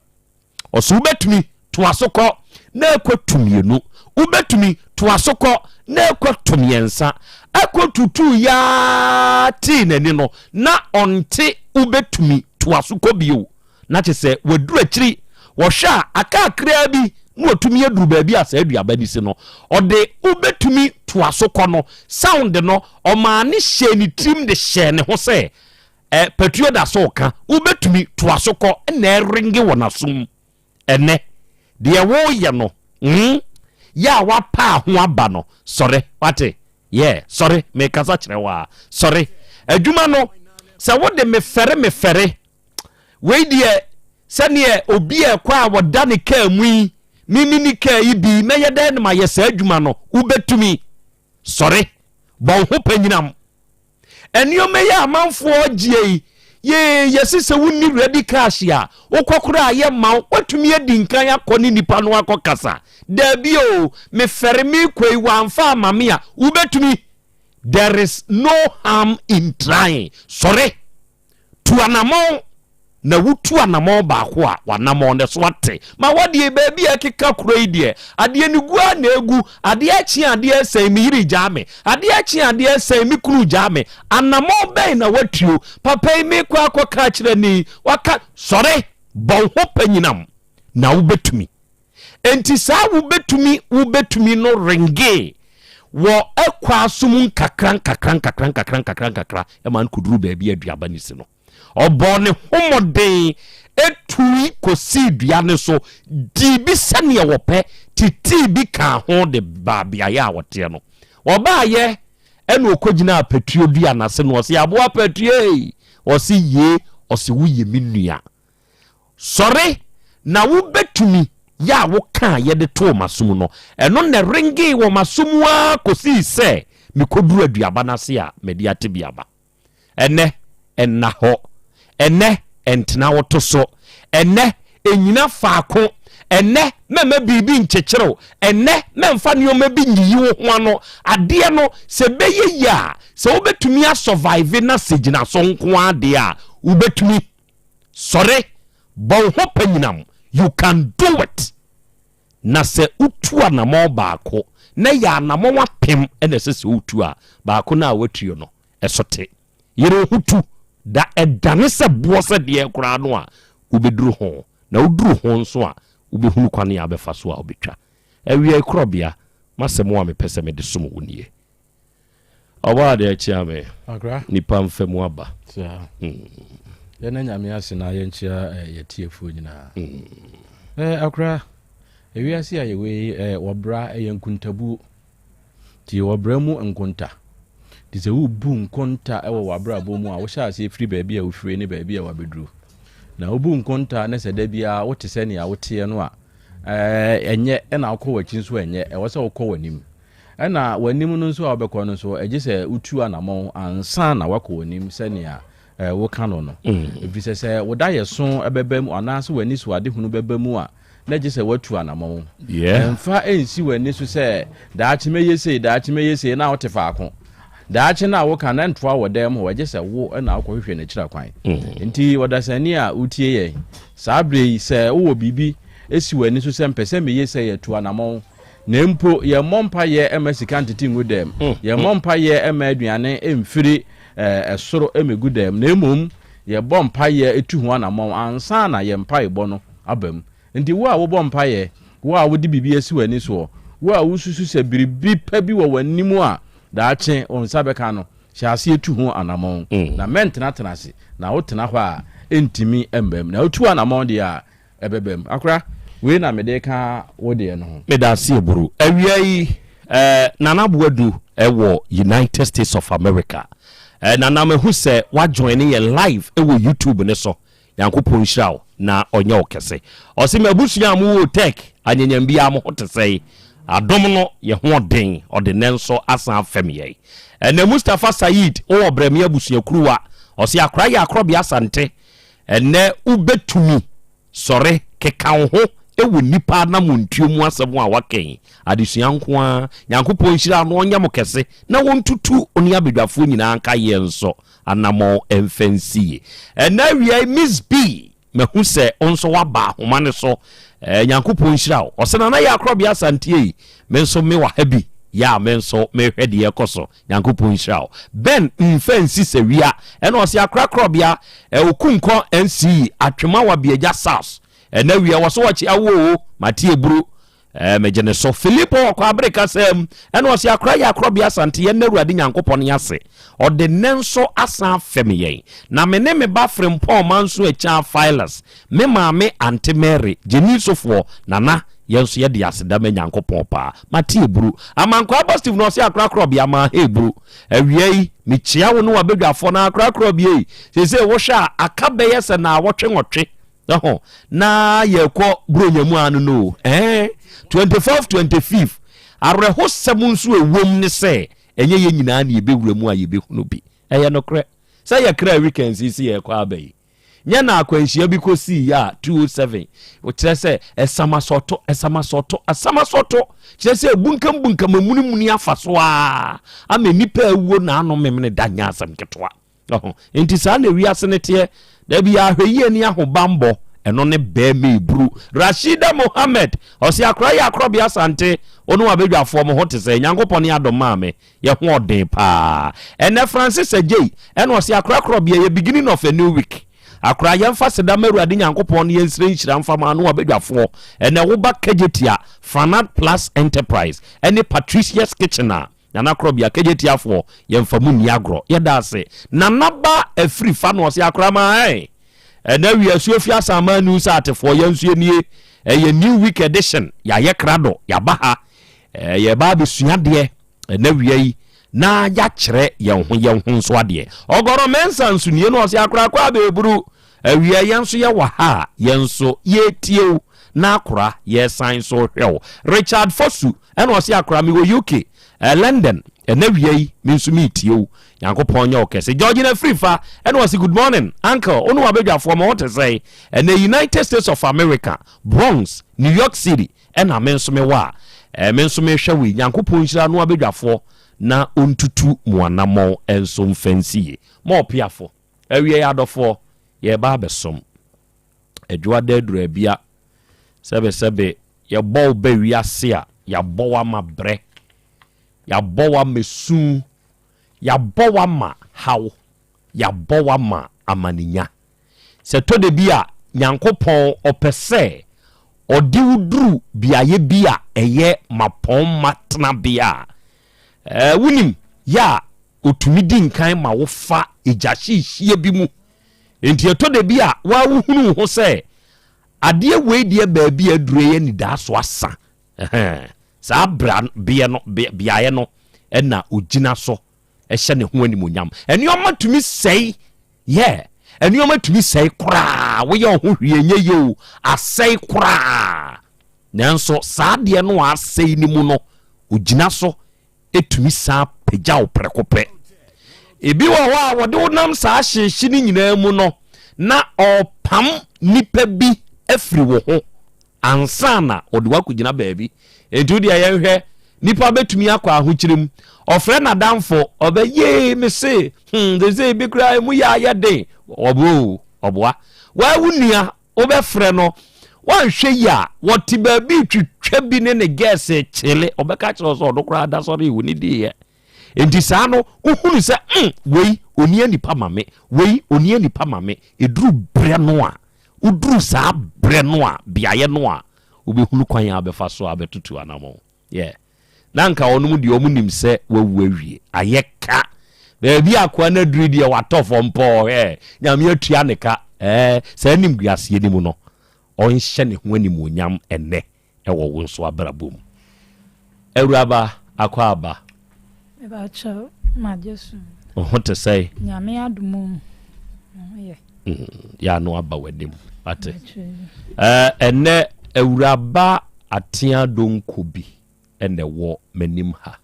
Ɔse wobɛtumi, toa so kɔ. Na Ako tu mmienu. Wobɛtumi, Toa so kɔ na ɛkɔ to mmiɛnsa. Ɛkɔ tutuu yaa tee n'ani no, na ɔnte wobɛtumi toa so kɔ bio. Na kyerɛ sɛ waduru akyiri. Wɔhwɛ a, aka kakraa bi na watumi aduru baabi a saa aduaba no si no. Ɔde wobɛtumi toa so kɔ no sound no, ɔmaa ne hyɛɛ ne tirim de hyɛɛ ne ho sɛ, ɛ, patuo da so reka, wobɛtumi toa so kɔ, na ɛrenge wɔ n'asom. Ɛnnɛ, deɛ woreyɛ no, mm, yɛ a woapaa ho aba no, sɔre, wate? Yeah, sɔre, mekasa kyerɛ wo a, sɔre. Adwuma no, sɛ wode mefɛre mefɛre, wei deɛ, sɛdeɛ obi a ɛkɔ a wɔda ne kaa mu yi, me mini kaa yi bi, mɛyɛ dɛn na mayɛ saa adwuma no? Wobɛtumi. Sɔre, bɔ wo ho panyinam. Nneɛma yi a amanfoɔ gyeɛ yi, yee, yɛse sɛ wonni ready cash a, wokɔ koraa a yɛmma wo, woatumi adi nkan akɔ ne nipa no akɔ kasa. Daabi o, mefɛre meekɔ yi, wamfa ama me a, wobɛtumi. There is no harm in trying. Sɔre, Tu anamɔn, na wotu anamɔn baako a, w'anamɔn no so ate. Ma w'adeɛ baabi a ɛkeka kuro yi deɛ, adeɛ no gu ara na ɛgu. Adeɛ akye adeɛ asɛe, me yere gyaa me. Adeɛ akye adeɛ asɛe, me kunu gyaa me. Anamɔn bɛn na woatuo? Papa yi meekɔ akɔka akyerɛ ne yi, waka, sɔre, bɔ wo ho panyinam, na wobɛtumi. Enti saa wobɛtumi, wobɛtumi no ringee wɔ ɛkwa so mu nkakra nkakra nkakra nkakra nkakra nkakra ma no kɔduru baabi a aduaba no si no. Ɔbɔɔ ne ho mmɔden tui kɔsii dua no so, dii bi sɛdeɛ wɔpɛ, titii bi kaa ho de baa beaeɛ a wɔteɛ no. Ɔbaeɛ ɛna ɔkɔgyinaa patuo dua no ase na ɔse, Aboa patuo ei! Ɔse, Yee, ɔse, woyɛ me nua. Sɔre, na wobɛtumi, yɛ a wokaa yɛde too m'asom no, ɛno na ɛrengee wɔ m'aso mu ara kɔsii sɛ mekɔduruu aduaba no ase a mede ate bi aba. Ɛnnɛ, ɛnna hɔ. Ɛnnɛ, ɛntena wo to so. Ɛnnɛ, ɛnnyina faako. Ɛnnɛ, mɛmma biribi nkyekyere wo. Ɛnnɛ, mɛmfa nneɛma bi nyiyi wo ho ano. Adeɛ no, sɛ ɛbɛyɛ yie a, sɛ wobɛtumi asɔvaive na sɛ gyina so nko ara deɛ a, wobɛtumi. Sɔre, bɔ wo ho panyinam, you can do it! Na sɛ wotu anamɔn baako, na ɛyɛ anamɔn apem na ɛsɛ sɛ wotu a, baako no a woatuo no, ɛso te. Yere wo ho tu, da ɛdane sɛ boɔ sɛ deɛ koraa no a, wobɛduru ho. Na woduru ho nso a, wobɛhunu kwan a wobɛfa so a wobɛtwa. Awiei korɔbea, m'asɛm a mepɛ sɛ mede som wo nie. Ɔbɔ adeɛ kyea me. Akra. Nipa nfa mu aba. Saa. Mm. Yɛn nyame ase na yɛnkyea eh, yɛ tiefoɔ nyinaa. Mm. Eh, akra, ewiase a yɛwɔ yi eh, wɔbra ɛyɛ nkuntabuo. Nti wɔbra mu nkonta. Nti sɛ wobu nkonta wɔ w'abrabɔ mu a, wohyɛ aseɛ firi baabi a wofire ne baabi a wabɛduru. Na wobu nkonta ne sɛ da biara wote sɛ nea woteɛ no a, eh, ɛnyɛ, ɛna wokɔ w'akyi nso ɛnyɛ, ɛwɔ sɛ wokɔ w'anim. Ɛna w'anim no nso a wobɛkɔ no nso, ɛgye sɛ wotu anammɔn ansa na woakɔ w'anim sɛnea woka no no. Efisɛ sɛ wo daeɛso bɛba mu anaasɛ w'anisoadehunu bɛba mu a, na gye sɛ woatu anammɔn. Mfa nsi w'ani so sɛ, 'Daakye mɛyɛ sei, daakye mɛyɛ sei, na wote faako. Daakye no a woka no, ɛntoa wɔ dan mu hɔ, ɛgye sɛ wo na wokɔhwehwɛ n'akyira kwan. Enti ɔdasani a wotie yɛn saa berɛ yi, sɛ wowɔ biribi si w'ani so sɛ, 'Mepɛ sɛ meyɛ sei a, tu anammɔn. Na mpo yɛmmɔ mpaeɛ mma sika ntete ngu dɛm, yɛmmɔ mpaeɛ mma aduane mfiri soro mmɛgu dɛm, na mmom yɛbɔ mpaeɛ tu ho anammɔn ansa na yɛn mpaebɔ no aba mu. Nti wo a wobɔ mpaeɛ, wo a wode biribi asi w'ani soɔ, wo a wosusu sɛ biribi pa bi wɔ w'anim a daakye wo nsa bɛka no, hyɛ aseɛ tu ho anammɔn, na mɛntenatena ase, na wotena hɔ a ɛntumi mma mu. Na wotu anammɔn deɛ a, Ɛbɛba mu. Akora, wei na mede reka wo deɛ no ho. Meda ase Aburu. Awia yi, eh, Nana Boadu wɔ United States of America. Eh, Nana mahu sɛ wa join yɛn live wɔ YouTube ne so. Nyankopɔn nhyira wo na ɔnyɛ wo kɛse. Ɔse m'abusua a mowɔ Tech, anyanyam biara mo ho te sɛn? Adom no yɛ ho ɔden, ɔde nnɛ nso asan afɛm yɛn. Ɛnɛ Mustapha Saeed wowɔ Brɛme abusuakuruwa. Ɔse akora yɛ akorɔbea Asante. Ɛnnɛ wobɛtumi sɔre keka wo ho wɔ nnipa anamontuo mu asɛm a waka yi adesua nko ara. Nyankopɔn nhyira no ɔnyɛ mo kɛse na wɔntutu ɔne abadwafoɔ nyinaa nka yɛn nso anamɔn mfa nsi yie. Ɛnnɛ awia yi Miss B. Mahu sɛ wo nso woaba ahoma no so. Eh, Nyankopɔn nhyira wo. Ɔsɛ Nana yɛ akorɔbea Asanteɛ yi, me nso me wɔ ha bi. Yɛ a me nso mehwɛ deɛ ɛkɔ so. Nyankopɔn nhyira wo. Ben mfa nsi sɛ wia. Ɛna ɔsɛ akora korɔbea, eh, Okunkɔ NC, Atwema Wabiagya South. Ɛna wia wɔ so wɔkye awo o, mate eburu. Ɛɛ, megye ne so. Filipo wɔ kwabere kasa mu, ɛna ɔse, Akora yɛ akorɔbea Asante, yɛn nna Awurade Nyankopɔn ase. Ɔde nnɛ nso asan afɛm yɛn. Na me ne me ba Frimpong Manso Akyaa Phyllis, me maame Ante Mary, Gyeni sofoɔ, Nana, yɛn nso yɛde aseda ma Nyankopɔn paa. Mate eburu. Amankwaa ba Steve na ɔse, Akora korɔbea, maa ha eburu. Awia yi, mekyia wo ne w'abadwafoɔ na akora korɔbea yi, seesei wohwɛ a, aka bɛyɛ sɛ naawɔtwe nwɔtwe Ɛho na yɛkɔ buronya mu ano no o. Ɛɛ 24 25 awerɛhosɛm nso ɛwom ne sɛ ɛnyɛ yɛn nyinaa na yɛbɛwura mu a yɛbɛhunu bi. Ɛyɛ nokorɛ sɛ yɛkra weekends yi sɛ yɛrekɔ aba yi. Nyɛ na akwanhyia bi kɔsii yɛ a 207 kyerɛ sɛ ɛsamasɔto ɛsamasɔto ɛsamasɔto kyerɛ sɛ ɛbunkam bunkam amunimuni afa so a ama nnipa awuo na ano memene da nyɛ asɛm ketewa. Ɔho. Enti saa na wiase no teɛ. Da bi ahwɛyie ne ahobanbɔ, ɛno ne bɛɛma eburu. Rashida Mohammed, ɔse akora yɛ akorɔbea Asante, wo ne w'abadwafoɔ mo ho te sɛn? Nyankopɔn ne adom maa me, yɛ ho ɔden paa. Ɛnɛ Francis Adjei, ɛna ɔse akora korɔbea yɛ beginning of a new week. Akora yɛmfa seda ma Awurade Nyankopɔn ne yɛnsrɛ nhyira mfa ma ne w'abadwafoɔ. Ɛnɛ woba Kejetia, Franad Plus Enterprise, ɛne Patricia's Kitchen a, Nana Korɔbea, Kegyetiafoɔ, yɛmfa mo nni agorɔ. Yɛda ase. Nana ba afiri fa no ɔse akora ma ɛn. Ɛnɛ wia asuo fi Asanman New Saatefoɔ yɛn nso yɛnie. Ɛyɛ new week edition. Yɛayɛ krado. Yɛaba ha. Yɛba abɛsua adeɛ ɛnɛ wia yi na yɛakyerɛ yɛn ho yɛn ho nso adeɛ. Ɔgɔrɔ Mensah nso nie no ɔse akora akɔ abɛɛburu. Awia yɛn nso yɛwɔ ha a yɛn nso yɛretie wo na akora yɛresan nso rehwɛ wo. Richard Fosu ɛna ɔse akora mewɔ UK, eh, London ɛnɛ awia yi me nso meretie wo. Nyankopɔn nyɛ wo kɛse. Georgina Afrifa ɛna ɔse good morning uncle wo ne w'abadwafoɔ mo ho te sɛn? Ɛnɛ United States of America, Bronx, New York City ɛna me nso mewɔ a eh, me nso mehwɛ wo yi. Nyankopɔn nhyira no abadwafoɔ na ɔntutu mo anammɔn nso mfa nsi yie. Ma ɔpeafo. Awiei adɔfoɔ, yɛreba abɛsom. Adwoada aduru abia. Sɛbesɛbe, yɛbɔ wo ba wiase a, yɛabɔ wo ama brɛ, yɛabɔ wo ama su, yɛabɔ wo ama haw, yɛabɔ wo ama amanenya. Sɛ ɛtɔ da bi a, Nyankopɔn ɔpɛ sɛ ɔde wo duru beaeɛ bi a ɛyɛ mapɔnma tenabea a, ɛɛ, wonim, yɛ a Otumi di nkan ma wofa egya hyehyeɛ bi mu. Enti ɛtɔ da bi a woa wohunu wo ho sɛ adeɛ wei deɛ baabi a aduru yi anidaaso asa. Ɛhɛn. Saa bra beɛ no, beaeɛ no na ogyina so hyɛ ne ho animuonyam. Nneɛma tumi sɛe. Yeah. Nneɛma tumi sɛe koraa. Woyɛ wo ho hwee nyɛ yie o. Asɛe koraa. Nanso saa adeɛ no a asɛe no mu no, ogyina so tumi san pagya wo prɛko pɛ. Ebi wɔ hɔ a wɔde wo nam saa hyehye no nyinaa mu no, na ɔrepam nipa bi afiri wo ho ansa na ɔde wo akɔgyina baabi. Enti wo deɛ yɛnhwɛ, nipa bɛtumi akɔ ahokyere mu, ɔfrɛ n'adamfo, ɔbɛ yee me se, hmm, sese ebi koraa emu yɛ ayɛ den, ɔboa o, ɔboa. Waa wo nua Wobɛfrɛ no, woanhwɛ yie a, wɔte baabi retwitwa bi ne ne gɛɛse kyele. Ɔbɛka kyerɛ wo sɛ ɔno koraa da sɔre wo ne diiɛ. Enti saa no, wohunu sɛ, mm, wei, ɔni anipa ma me, wei, ɔni anipa ma me. Ɛduru berɛ no a, woduru saa berɛ no a, beaeɛ no a, wobɛhunu kwan a wobɛfa so a wobɛtutu anammɔn. Yeah. Na anka wɔnom deɛ wɔn nim sɛ wawu awie. Ayɛ ka. Baabi akoa no aduru deɛ watɔ fam pɔɔ hwɛ. Nyame atua ne ka. Ɛɛ, saa animguaseɛ no mu no, ɔnhyɛ ne ho animuonyam ɛnnɛ ɛwɔ wo nso abrabɔ mu. Awuraba, akɔ aba. Mebakyɛw, magye so. Wo ho te sɛn? Nyame adom o, me ho yɛ. Mm, yɛ ano aba w'anim. Ate. Ɛɛ, ɛnnɛ Awuraba Atea Donko bi na ɛwɔ m'anim ha.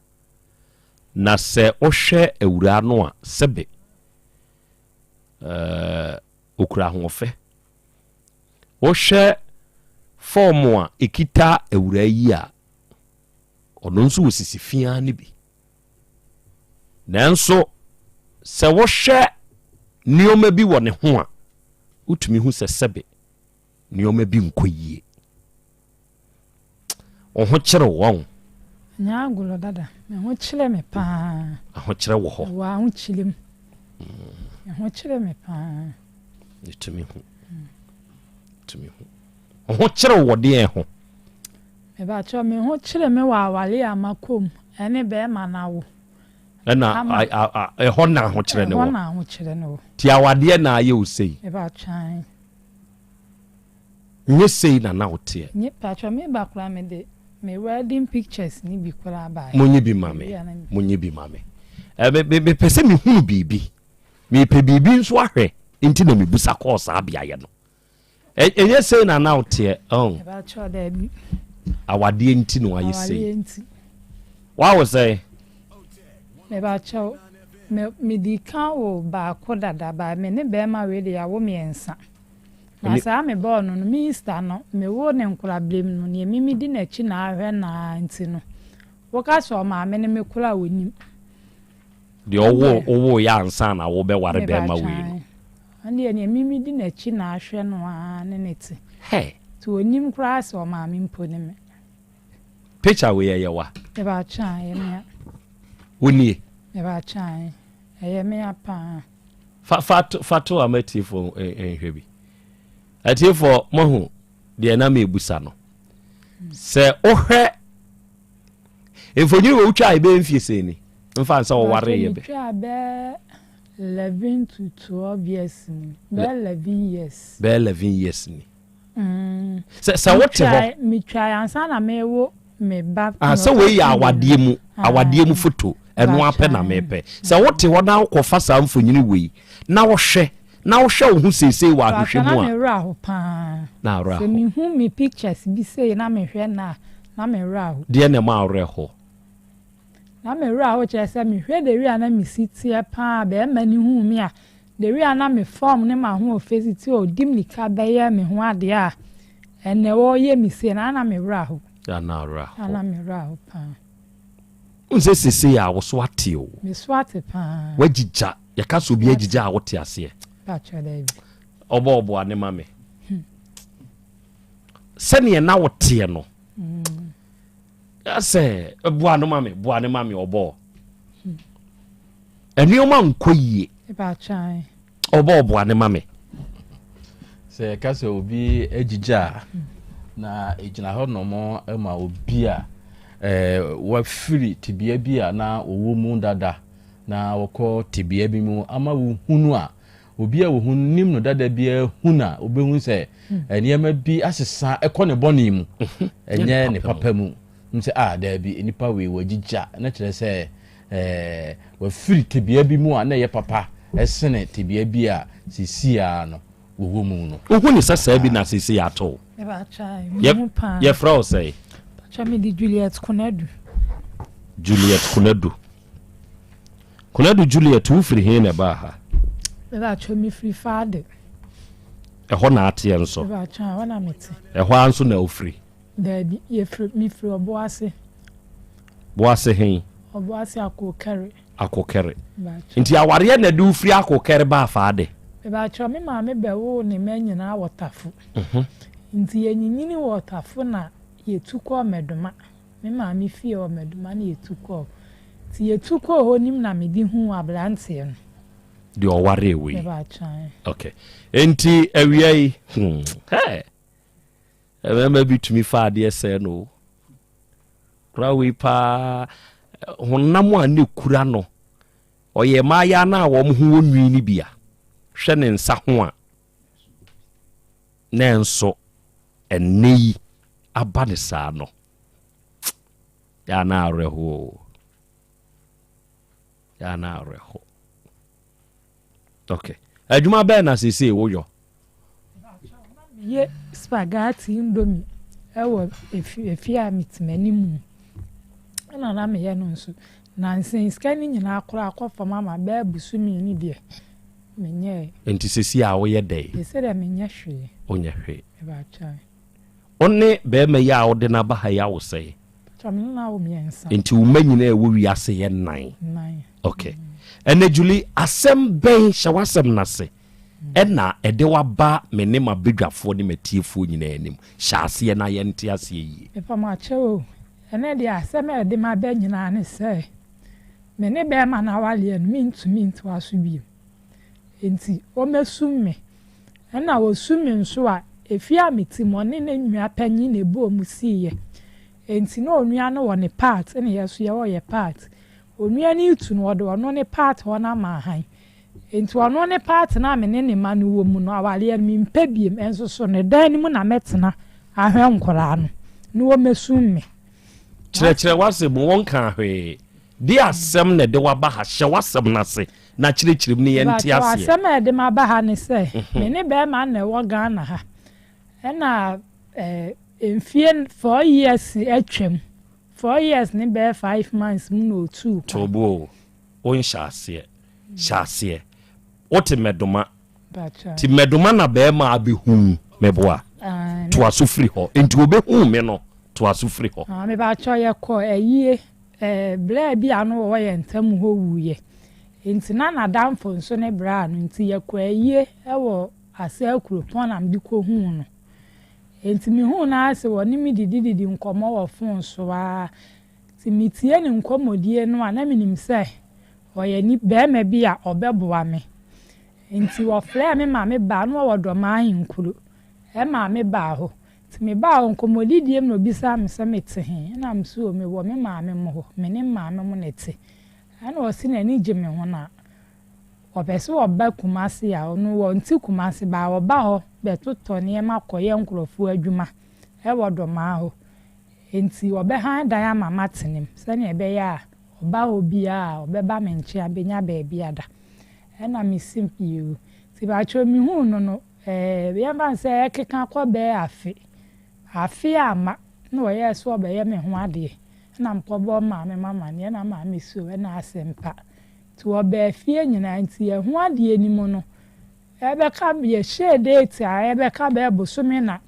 Na sɛ wohwɛ awuraa no a, sɛbe, ɛɛ, okura ahoɔfɛ. Wohwɛ fɔɔm a ɛkita awuraa yi a, ɔno nso wɔ sisi fiaa no bi. Nanso sɛ wohwɛ nneɛma bi wɔ ne ho a, wotumi hu sɛ sɛbe. Nneɛma bi nkɔ yie. Wo ho kyere wo ɔn? Nyɛ agorɔ dada. Me ho kyere me paa. Ahokyerɛ wɔ hɔ. Wɔ ahokyere mu. Me ho kyere me paa. Metumi hu. Metumi hu. Wo ho kyere wo wɔ deɛn ho? Mebakyɛ me ho kyere me wɔ aware a makɔ mu ɛne bɛrima no awo. Ɛna ɛhɔ na ahokyerɛ ne wɔ. Ɛhɔ na ahokyerɛ ne wɔ. Ti awadeɛ na ayɛ wo sei. Mebakyɛ. Nyɛ sei na na woteɛ. Nye patrɔ me ba koraa me de me wedding pictures ni bi koraa baeɛ. Monyi bi ma me, monyi bi ma me. Eh, me, me, mepɛ sɛ mehunu biribi. Mepɛ biribi nso ahwɛ nti na mebusa kɔɔ saa beaeɛ no. Ɛnyɛ sei na na woteɛ. Oh. Patrɔ daabi. Awadeɛ nti na wayɛ sei. Awadeɛ nti. Wawo sɛn? Mebakyɛw, me medi kan wo baako dada ba me ne bɛrima wei de yɛawo mmiɛnsa. Na saa me bɔɔ no no, minista no, me woo no nkoraberem no, neɛ me medi n'akyi na ahwɛ no ara nti no, woka sɛ ɔmaame ne me koraa a ɔnim. Deɛ ɔwoo wowoo yɛ ansa na wobɛware bɛrima wei no. Ɔno deɛ neɛ me medi n'akyi na ahwɛ no ara ne ne te. Hey. Nti ɔnim koraa sɛ ɔmaame mpo ne me. Picture wei ɛyɛ wa? Mebakyɛ a, ɛyɛ mea. Wonie? Mebakyɛ a, ɛyɛ mea paa. Fa fa to fa to ama atiefoɔ nhwɛ bi. Atiefoɔ moahu deɛ na mebusa no. Sɛ wohwɛ mfonyin wɔ wotwa a ɛbɛyɛ mfie sɛn ni mfa nsɛ wɔware yɛ bɛ. Metwa bɛɛ 11 to 12 years ni. Bɛɛ 11 years. Bɛɛ 11 years ni. Sɛ sɛ wote hɔ. Metwae ansa na mewo me ba. Ah, sɛ wei yɛ awadeɛ mu awadeɛ mu foto ɛno apɛ na mepɛ. Sɛ wote hɔ na wokɔfa saa mfonyini wei na wohwɛ na wohwɛ wo ho seesei wɔ ahwehwɛ mu a. Na me werɛ aho paa. Na werɛ aho. Sɛ mehu me pictures bi sei na mehwɛ no a na me werɛ aho. Deɛ na ɛma wo werɛ ho? Na me werɛ aho kyerɛ sɛ mehwɛ the way a na mesi teɛ paa bɛrima no hu me a The way a na me form ne m'ahoɔfɛ si te a ɔdi mmirika bɛyɛ me ho adeɛ a ɛnnɛ ɔreyɛ me sei no, na me werɛ aho. Yeah, na werɛ aho. Na me werɛ aho paa. Wohu sɛ seesei a wo so ate o. Me so ate paa. Wagyigya. Yɛka sɛ obi agyigya a wote aseɛ. Pakyɛ daabi. Ɔbɔ ɔboa ne ma me. Sɛdeɛ na woteɛ no. Sɛ boa no ma me, boa ne ma me ɔbɔ. Nneɛma nkɔ yie. Ɔbɔ ɔboa ne ma me. Sɛ yɛka sɛ obi agyigya a, na ɛgyina hɔ nom ma obi a wafiri tebea bi a na ɔwɔ mu dada na wɔkɔ tebea bi mu ama wohunu a obi a wɔhu nim no dada biara hu no a wobɛhu sɛ nneɛma bi asesa ɛkɔ ne bɔne mu ɛnyɛ ne papa mu sɛ ah daabi nnipa wei wɔagyigya na kyerɛ sɛ Ɛɛ, wafiri tebea bi mu a na ɛyɛ papa sene tebea bi a seesei ara no wɔwɔ mu no. Wohu ne sɛ saa bi na seesei ato wo? Yɛfrɛ wo sɛn? Pakyɛ mede Juliet Konadu. Juliet Konadu. Konadu Juliet, wofiri he na ɛbaa ha? Mepakyɛ mefiri Faade. Ɛhɔ na ateɛ nso? Mepakyɛ ɛhɔ na mete. Ɛhɔ ara nso na wofiri? Daabi, yɛfiri, mefiri Ɔboase. Boase he? Ɔboase Akokɛre. Akokɛre. Nti awareɛ na ɛde wo firi Akokɛre baa Faade? Mebakyɛw, me maame bɛwoo ne mma nyinaa wɔ Tafo. Nti yɛnyinyini wɔ Tafo na yɛtu kɔɔ Mɛdoma. Me maame fie wɔ Mɛdoma na yɛtu kɔɔ. Nti yɛtu kɔɔ hɔ nim na mede huu aberanteɛ no. Deɛ ɔwaree wo yi? Mebakyɛw. Okay. Nti awia yi, hmm, hey. Mmarima bi tumi fa adeɛ sɛɛ no o. Kora wei paa honam a ne kura no ɔyɛ mmaayaa no a wɔn ho wɔ nwi no bi a hwɛ ne nsa ho a nanso ɛnɛ yi aba ne saa no yɛ na awerɛhoɔ o yɛ na awerɛho Ok. Adwuma bɛn na seesei woyɔ? Meyɛ spaghetti indomie wɔ efie a mete m'anim. Ɛna na meyɛ no nso. Nansa yi sika no nyinaa koraa akɔ fam ama bɛyɛ bosome ni deɛ menyɛɛ. Nti seesei a woyɛ dɛn? Seesei deɛ menyɛ hwee. Wonyɛ hwee. Mebakyɛw. Wo ne barima yi a wode no aba ha yi awo sɛn? Pakyɛw me ne no awo miɛnsa. Nti wo mma nyinaa ɛwɔ wiase yɛ nan? Nan. Ok. Ɛnɛ Julie, asɛm bɛn, hyɛ w'asɛm no ase. ɛna ɛde wo aba me ne m'abadwafoɔ ne m'atiefoɔ nyinaa anim? Hyɛ aseɛ na yɛnte aseɛ yie. Mepa mo akyɛw o, ɛnnɛ deɛ asɛm a ɛde m'aba nyinaa ne sɛ, me ne bɛɛma no awareɛ no mentumi ntoa so bio. Enti wɔbɛsum me. Ɛna wɔsum me nso a, efie a mete mu, ɔne ne nua panyin na ɛbɔɔ mu siiɛ. Enti na onua no wɔ ne part ɛna yɛn nso yɛwɔ yɛn part. Onua no retu no, ɔde ɔno ne part hɔ no ama hann. Enti ɔno ne part no a me ne ne mma no wɔ mu no, awareɛ no mempɛ biom. Nso so ne dan no mu na mɛtena ahwɛ nkwadaa no na wɔmmɛsum me. Kyerɛkyerɛ w'asɛm mu, wonkaa hwee. Deɛ asɛm na ɛde wo aba ha? Hyɛ w'asɛm no ase na kyerɛkyerɛ mu na yɛnte Mepakyɛw, aseɛ. asɛm a ɛde me aba ha ne sɛ, me ne barima no na ɛwɔ Ghana ha. Ɛna eh, mfie four years atwam. Four years ne bɛyɛ five months mu na ɔtuu kwan. To bo o, wonhyɛ aseɛ. Hyɛ aseɛ. Wote Mmɛdoma. Nti Mmɛdoma na barima abɛhu meboa. Toa so firi hɔ. Nti ɔbɛhuu me no, toa so firi hɔ. Ah, mepakyɛw yɛkɔ ayie. Eh, braa bi a na ɔwɔ yɛn ntam hɔ wuiɛ. Nti na n'adamfo nso ne braa no, nti yɛkɔ ayie wɔ Asaa kuropɔn na mede kɔhuu no. Enti mihuu no ara sɛ ɔne me didididi nkɔmmɔ wɔ fon so ara. Nti metie ne nkɔmmɔdie no a, na menim sɛ ɔyɛ ni barima bi a ɔbɛboa me. Nti ɔfrɛɛ me ma mebaa, na ɔwɔ Dɔmaa Ahenkuro, ɛmaa mebaa hɔ. Nti mebaa hɔ, nkɔmmɔdidie mu na ɔbisaa me sɛ mete he? Ɛna mese o, mewɔ me maame mo hɔ, me ne maame mo na ɛte. Ɛna ɔse n'ani gye me ho na Ɔpɛ sɛ ɔba Kumasi a, ɔno ɔnte Kumasi but ɔba hɔ bɛtotɔ nneɛma kɔyɛ nkorɔfoɔ adwuma wɔ Dɔmaa hɔ. Nti ɔbɛhan dan ama matena mu sɛdeɛ ɛbɛyɛ a ɔba hɔ biara a ɔbɛba me nkyɛn abɛnya baabi ada. Ɛna mese yoo. Nti pakyɛw mehuu no no, ɛɛ yɛmfa no sɛ ɛkeka kɔ bɛyɛ afe. Afe amma na ɔyɛɛ sɛ ɔbɛyɛ me ho adeɛ. Ɛna mekɔbɔɔ maame m'amaneɛ ɛna maame se oo ɛna asɛmpa. Nti wɔbaa fie nyinaa nti yɛho adeɛ no mu no ɛbɛka yɛhyɛɛ date a ɛbɛka bɛyɛ bosome na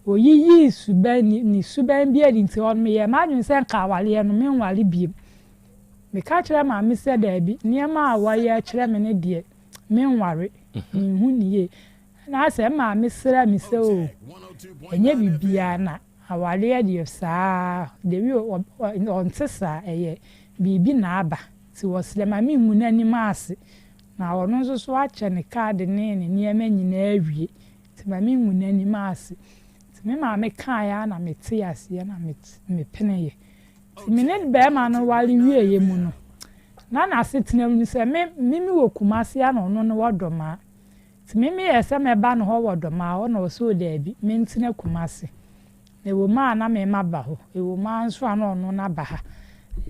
ɔyiyii suban ne suban bi adi nti hɔ no meyɛɛ m'adwene sɛ nka awareɛ no menware biom. Meka kyerɛɛ maame sɛ daabi nneɛma a wayɛ akyerɛ me no deɛ menware menhu no yie. Ɛna asɛ maame srɛɛ me sɛ oo ɛnyɛ biribiara na Awareɛ deɛ saa the way ɔnte saa ɛyɛ biribi na aba nti ɔsrɛ ma me ngu n'anim ase na ɔno nso so akyɛ ne card ne ne nneɛma nyinaa awie nti ma me ngu n'anim ase nti me maame kaeɛ ara na me te aseɛ na me peneeɛ nti me ne barima no ware wieɛ mu no na n'asetena mu no sɛ me me wɔ Kumasi a na ɔno no wɔ Dɔmaa. Nti me meyɛɛ sɛ mɛba no hɔ wɔ Dɔmaa hɔ na ɔse o daabi, mentena Kumasi. Na ɛwɔ mu a na me maba hɔ, ɛwɔ mu ara nso a na ɔno no aba ha.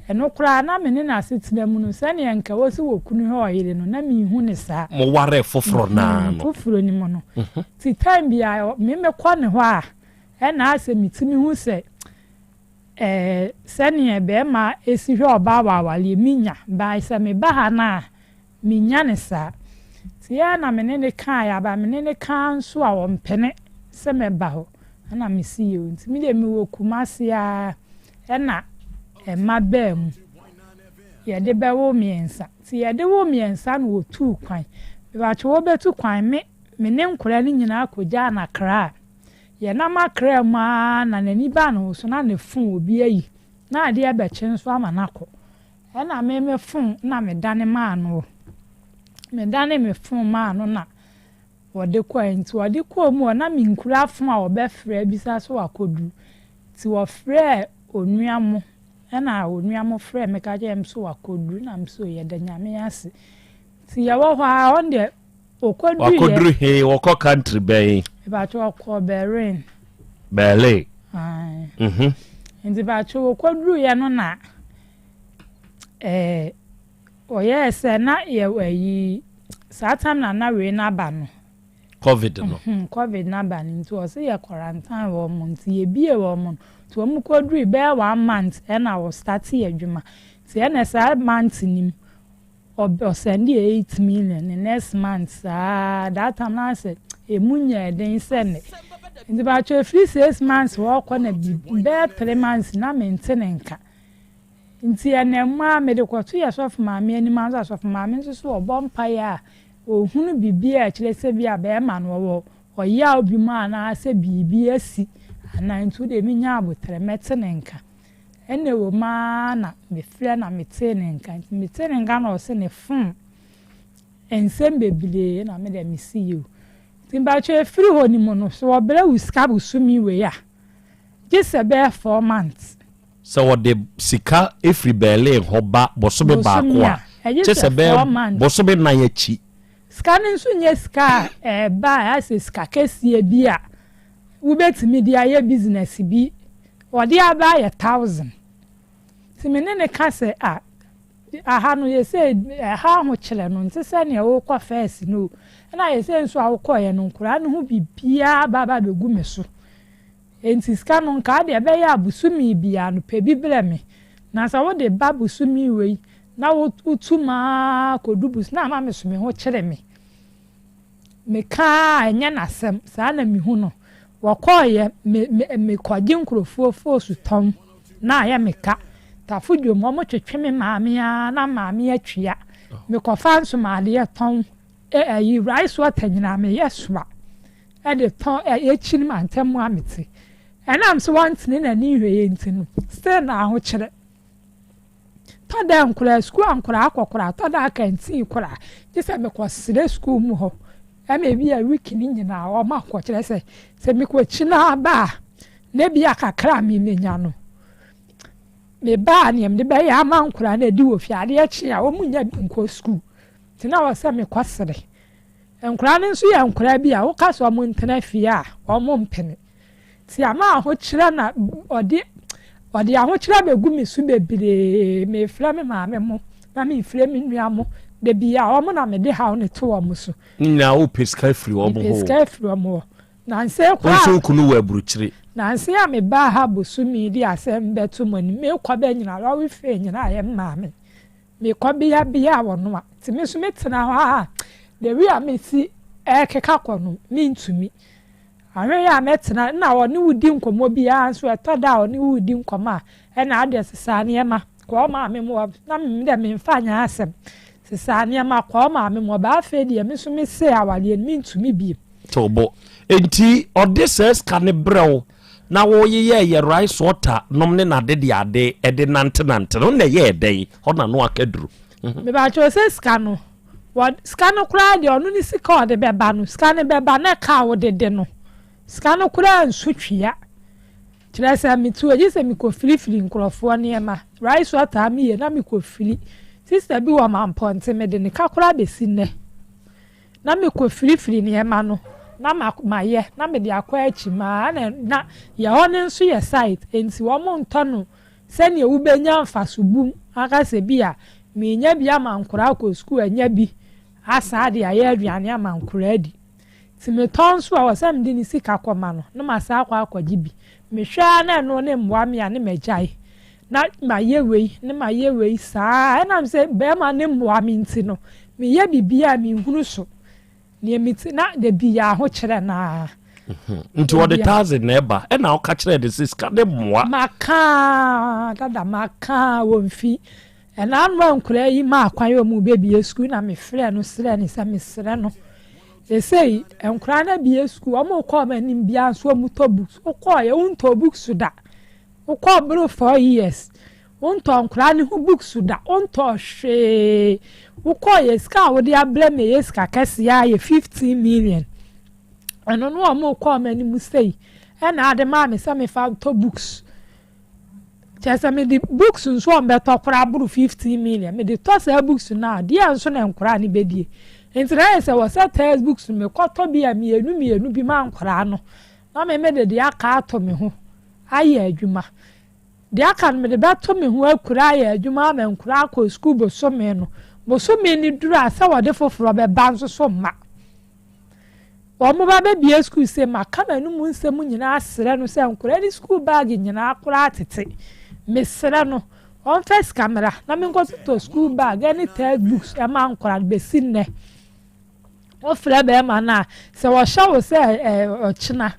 Ɛno koraa na me ne no asetena mu no, sɛdeɛ nka ɛwɔ sɛ okunu hwɛ ɔyere no, na menhu no saa. Mowaree foforɔ no ara no? Foforɔ no mu no. Nti time biara me mekɔ ne hɔ a, ɛna asɛ metumi hu sɛ ɛɛ sɛdeɛ barima si hwɛ ɔbaa wɔ awareɛ, menya. But sɛ meba ha no a, Mennya no saa. Nti yɛ a na me ne no kaeɛ aba me ne no ka nso a ɔmpene sɛ mɛba hɔ. Ɛna me se yoo. Nti me deɛ mewɔ Kumasi ara ɛna mma baa mu. Yɛde bɛwo mmiɛnsa. Nti yɛde woo mmiɛnsa na wɔtuu kwan. Mepakyɛw wɔbɛtu kwan me me ne nkwadaa no nyinaa kɔgyaa no Accra. Yɛnam Accra mu ara na n'ani baa ne ho so na ne phone obi ayi. Na adeɛ rebɛkye nso ama no akɔ. Ɛna me me fon na me dane maa no me dane me fon maa no na wɔde kɔɛ nti wɔde kɔɔ mu hɔ na me nkura fon a wɔbɛfrɛ abisa sɛ wakɔduru nti wɔfrɛɛ onua mo ɛna onua mo frɛɛ me ka kyerɛɛ me sɛ wakɔduru na me sɛ yɛda Nyame ase nti yɛwɔ hɔ a ɔno deɛ ɔkɔduru yɛ. Wakɔduru he? Wɔkɔ country bɛn? Mepakyɛ ɔkɔɔ Berlin. Berlin. Ae. Mhm. Nti pakyɛ ɔkɔduru yɛ no na Ɛɛ ɔyɛɛ sɛ na yɛ ayi saa time na na wei no aba no. Covid no. Mhm, Covid no aba no nti ɔse yɛ quarantine wɔn mo nti yɛbie wɔn mo no nti wɔn kɔdurui bɛyɛ one month ɛna wɔ starte adwuma nti ɛna saa month no mu Ɔsɛndee 8 million ne next month saa that time na sɛ emu nyɛɛ den sɛ nnɛ nti pakyɛ efiri 6 months hɔ kɔ na bi bɛyɛ 3 months na mente ne nka nti ɛnɛ mu a mede kɔto yɛ sɔfo maame anim anso asɔfo maame nso so ɔbɔ mpaeɛ a ɔhunu biribi a ɛkyerɛ sɛ bi a bɛrima no ɔwɔ ɔyaw bi mu anaasɛ biribi asi anaa nti wo deɛ menya aboterɛ mɛte ne nka. Ɛna ɛwɔ mu ara na mefrɛ na metee ne nka nti metee ne nka na ɔse ne phone nsɛm bebree na me deɛ mese yiw. Nti mpakyɛw ɛfiri hɔ no mu no sɛ wɔbrɛ wo sika bosome wei a gye sɛ bɛyɛ 4 months. Sɛ wɔde sika firi Berlin hɔ ba bosome baako a, gye sɛ bɛyɛ bosome nan akyi. Sika no nso nyɛ sika a ɛba a asɛ sika kɛseɛ bi a wobɛtumi de ayɛ business bi. Wɔde aba ayɛ thousand. Nti me ne no ka sɛ ah, aha no yɛsɛ ɛha ahokyerɛ no nte sɛ nea wokɔ first no o. Ɛna yɛsɛ nso a wokɔeɛ no nkoraa no ho biribiara aba aba abɛgu me so. Enti sika no nka deɛ ɛbɛyɛ a bosome biara no pɛ bi brɛ me. Na sɛ wode ba bosome wei na wotu mu ara kɔdu bos na ama me so me ho kyere me. Meka ara a ɛnyɛ n'asɛm, saa na mehu no. Wɔkɔeɛ, me me mekɔgye nkurɔfoɔ foosu tɔn na ayɛ me ka. Tafo dwom, wɔtwetwe me maame ara na maame atwia. Mekɔfa nsomadeɛ tɔn, ɛ ayi rice water nyinaa meyɛ soa. de tɔn akyiri mantam a mete. Ɛnam sɛ wɔntene n'ani nhwɛeɛ nti no, still na ahokyerɛ. Tɔ da nkoraa, sukuu a nkoraa kɔ koraa, tɔ da a kantiin koraa, gye sɛ mekɔsrɛ sukuu mu hɔ ma ebi a week no nyinaa wɔma kɔ kyerɛ sɛ sɛ mekɔkyini aba a na ebi a kakra a memenya no meba a nea mede bɛyɛ ama nkoraa no adi wɔ fie adeɛ kye a wɔn nya bi nkɔ sukuu nti na wɔ sɛ mekɔsrɛ. Nkwadaa no nso yɛ nkwadaa bi a woka sɛ wɔntena fie a, wɔmpene. Nti ama ahokyerɛ na ɔde ɔde ahokyerɛ abɛgu me so bebree. Mefrɛ me maame mo na mefrɛ me nua mo. Da biara wɔn na mede haw no to wɔn so. Ne nyinaa wopɛ sika afiri wɔn hɔ. Mepɛ sika afiri wɔn hɔ. Nansa yi koraa. Wo nso wo kunu wɔ aburukyire. Nansa yi a mebaa ha bosome yi de asɛm bɛto mo anim. Mekɔ bɛ nyinaa lɔre fare nyinaa yɛ maame. Mekɔ bea bea a wɔnoa nti me nso metena hɔ a the way a mesi ɛrekeka kɔ no mentumi. Ahwɛ yi a mɛtena na ɔne wo di nkɔmmɔ biara nso ɛtɔ da a ɔne wo redi nkɔmmɔ a ɛna adeɛ sesa nneɛma kɔ wo maame mu hɔ na me deɛ memfa nyɛ asɛm sesa nneɛma kɔ wo maame mu hɔ baa afei deɛ me nso mese awareɛ no mentumi bio. To bo. Enti ɔde saa sika no brɛ wo na woyeyɛɛ yɛ rice water nom ne nade de ade de nante nante no na ɛyɛɛ dɛn hɔ na no akaduru. Mhm. Mebakyɛw sɛ sika no wɔ sika no koraa deɛ ɔno ne sika ɔde bɛba no sika no bɛba na ɛka a wode de no sika no koraa nso twia kyerɛ sɛ metu ogye sɛ mekɔ firifiri nkurɔfoɔ nneɛma rice water meyɛ na mekɔ firi sister bi wɔ mampɔnte mede ne ka koraa bɛsi nnɛ Na mekɔfirifiri nneɛma no na mayɛ na mede akɔ akyi maa na na yɛ hɔ no nso yɛ site enti wɔn ntɔ no sɛdeɛ wobɛnya mfaso bum aka sɛ bi a menya bi ama nkoraa akɔ sukuu anya bi asaa de ayɛ aduane ama nkoraa adi nti metɔ nso a wɔ sɛ mede ne sika kɔma no na masan akɔ akɔgye bi mehwɛ ara na ɛno ne mmoa me a ne magyae na mayɛ wei ne mayɛ wei saa ara ɛnam sɛ barima no mmoa me nti no meyɛ biribiara a menhunu so neɛ meti na da bi yɛ ahokyerɛ no ara. Mhm. Nti wɔde thousand na ɛba ɛna ɔka kyerɛ de sɛ sika de mmoa. Maka dada maka wɔ mfi ɛna ano a nkwadaa yi maa kwan yɛ wɔn bɛbie sukuu na mefrɛ no srɛ ne sɛ mesrɛ no sesei nkwadaa no abie sukuu wɔn kɔ wɔn anim biara nso wɔn tɔ books wokɔɔ yɛ wontɔ books da. Wokɔɔ boro 4 years wontɔɔ nkoraa no ho books da wontɔɔ hwee wokɔɔ yɛ sika a wode abrɛ me ɛyɛ sika kɛseɛ a yɛ 15 million ɛno no wɔn kɔɔ m'anim sei ɛna ade maa me sɛ mefa ntɔ books kyerɛ sɛ mede books nso wɔn bɛtɔ koraa boro 15 million mede tɔ saa books no a deɛ nso na nkoraa no bɛdie nti na yɛ sɛ wɔ sɛ text books no mekɔtɔ bi a mmienu mmienu bi ma nkoraa no na me mede deɛ aka ato me ho ayɛ adwuma. Deɛ aka no mede bɛto me ho akura ayɛ adwuma ama nkwadaa akɔ sukuu bosome no. Bosome no duru a sɛ wɔde foforɔ bɛba nso so mma. Wɔn ba bɛbie sukuu sɛ maka m'anum nsɛm nyinaa asrɛ no sɛ nkwadaa ne sukuu baage nyinaa koraa tete. Mesrɛ no ɔmfa sika mmra na menkɔtotɔ sukuu bag ne text books ɛma nkwadaa no bɛsi nnɛ. Wofrɛ bɛrima no a, sɛ ɔhyɛ wo sɛ ɔkyena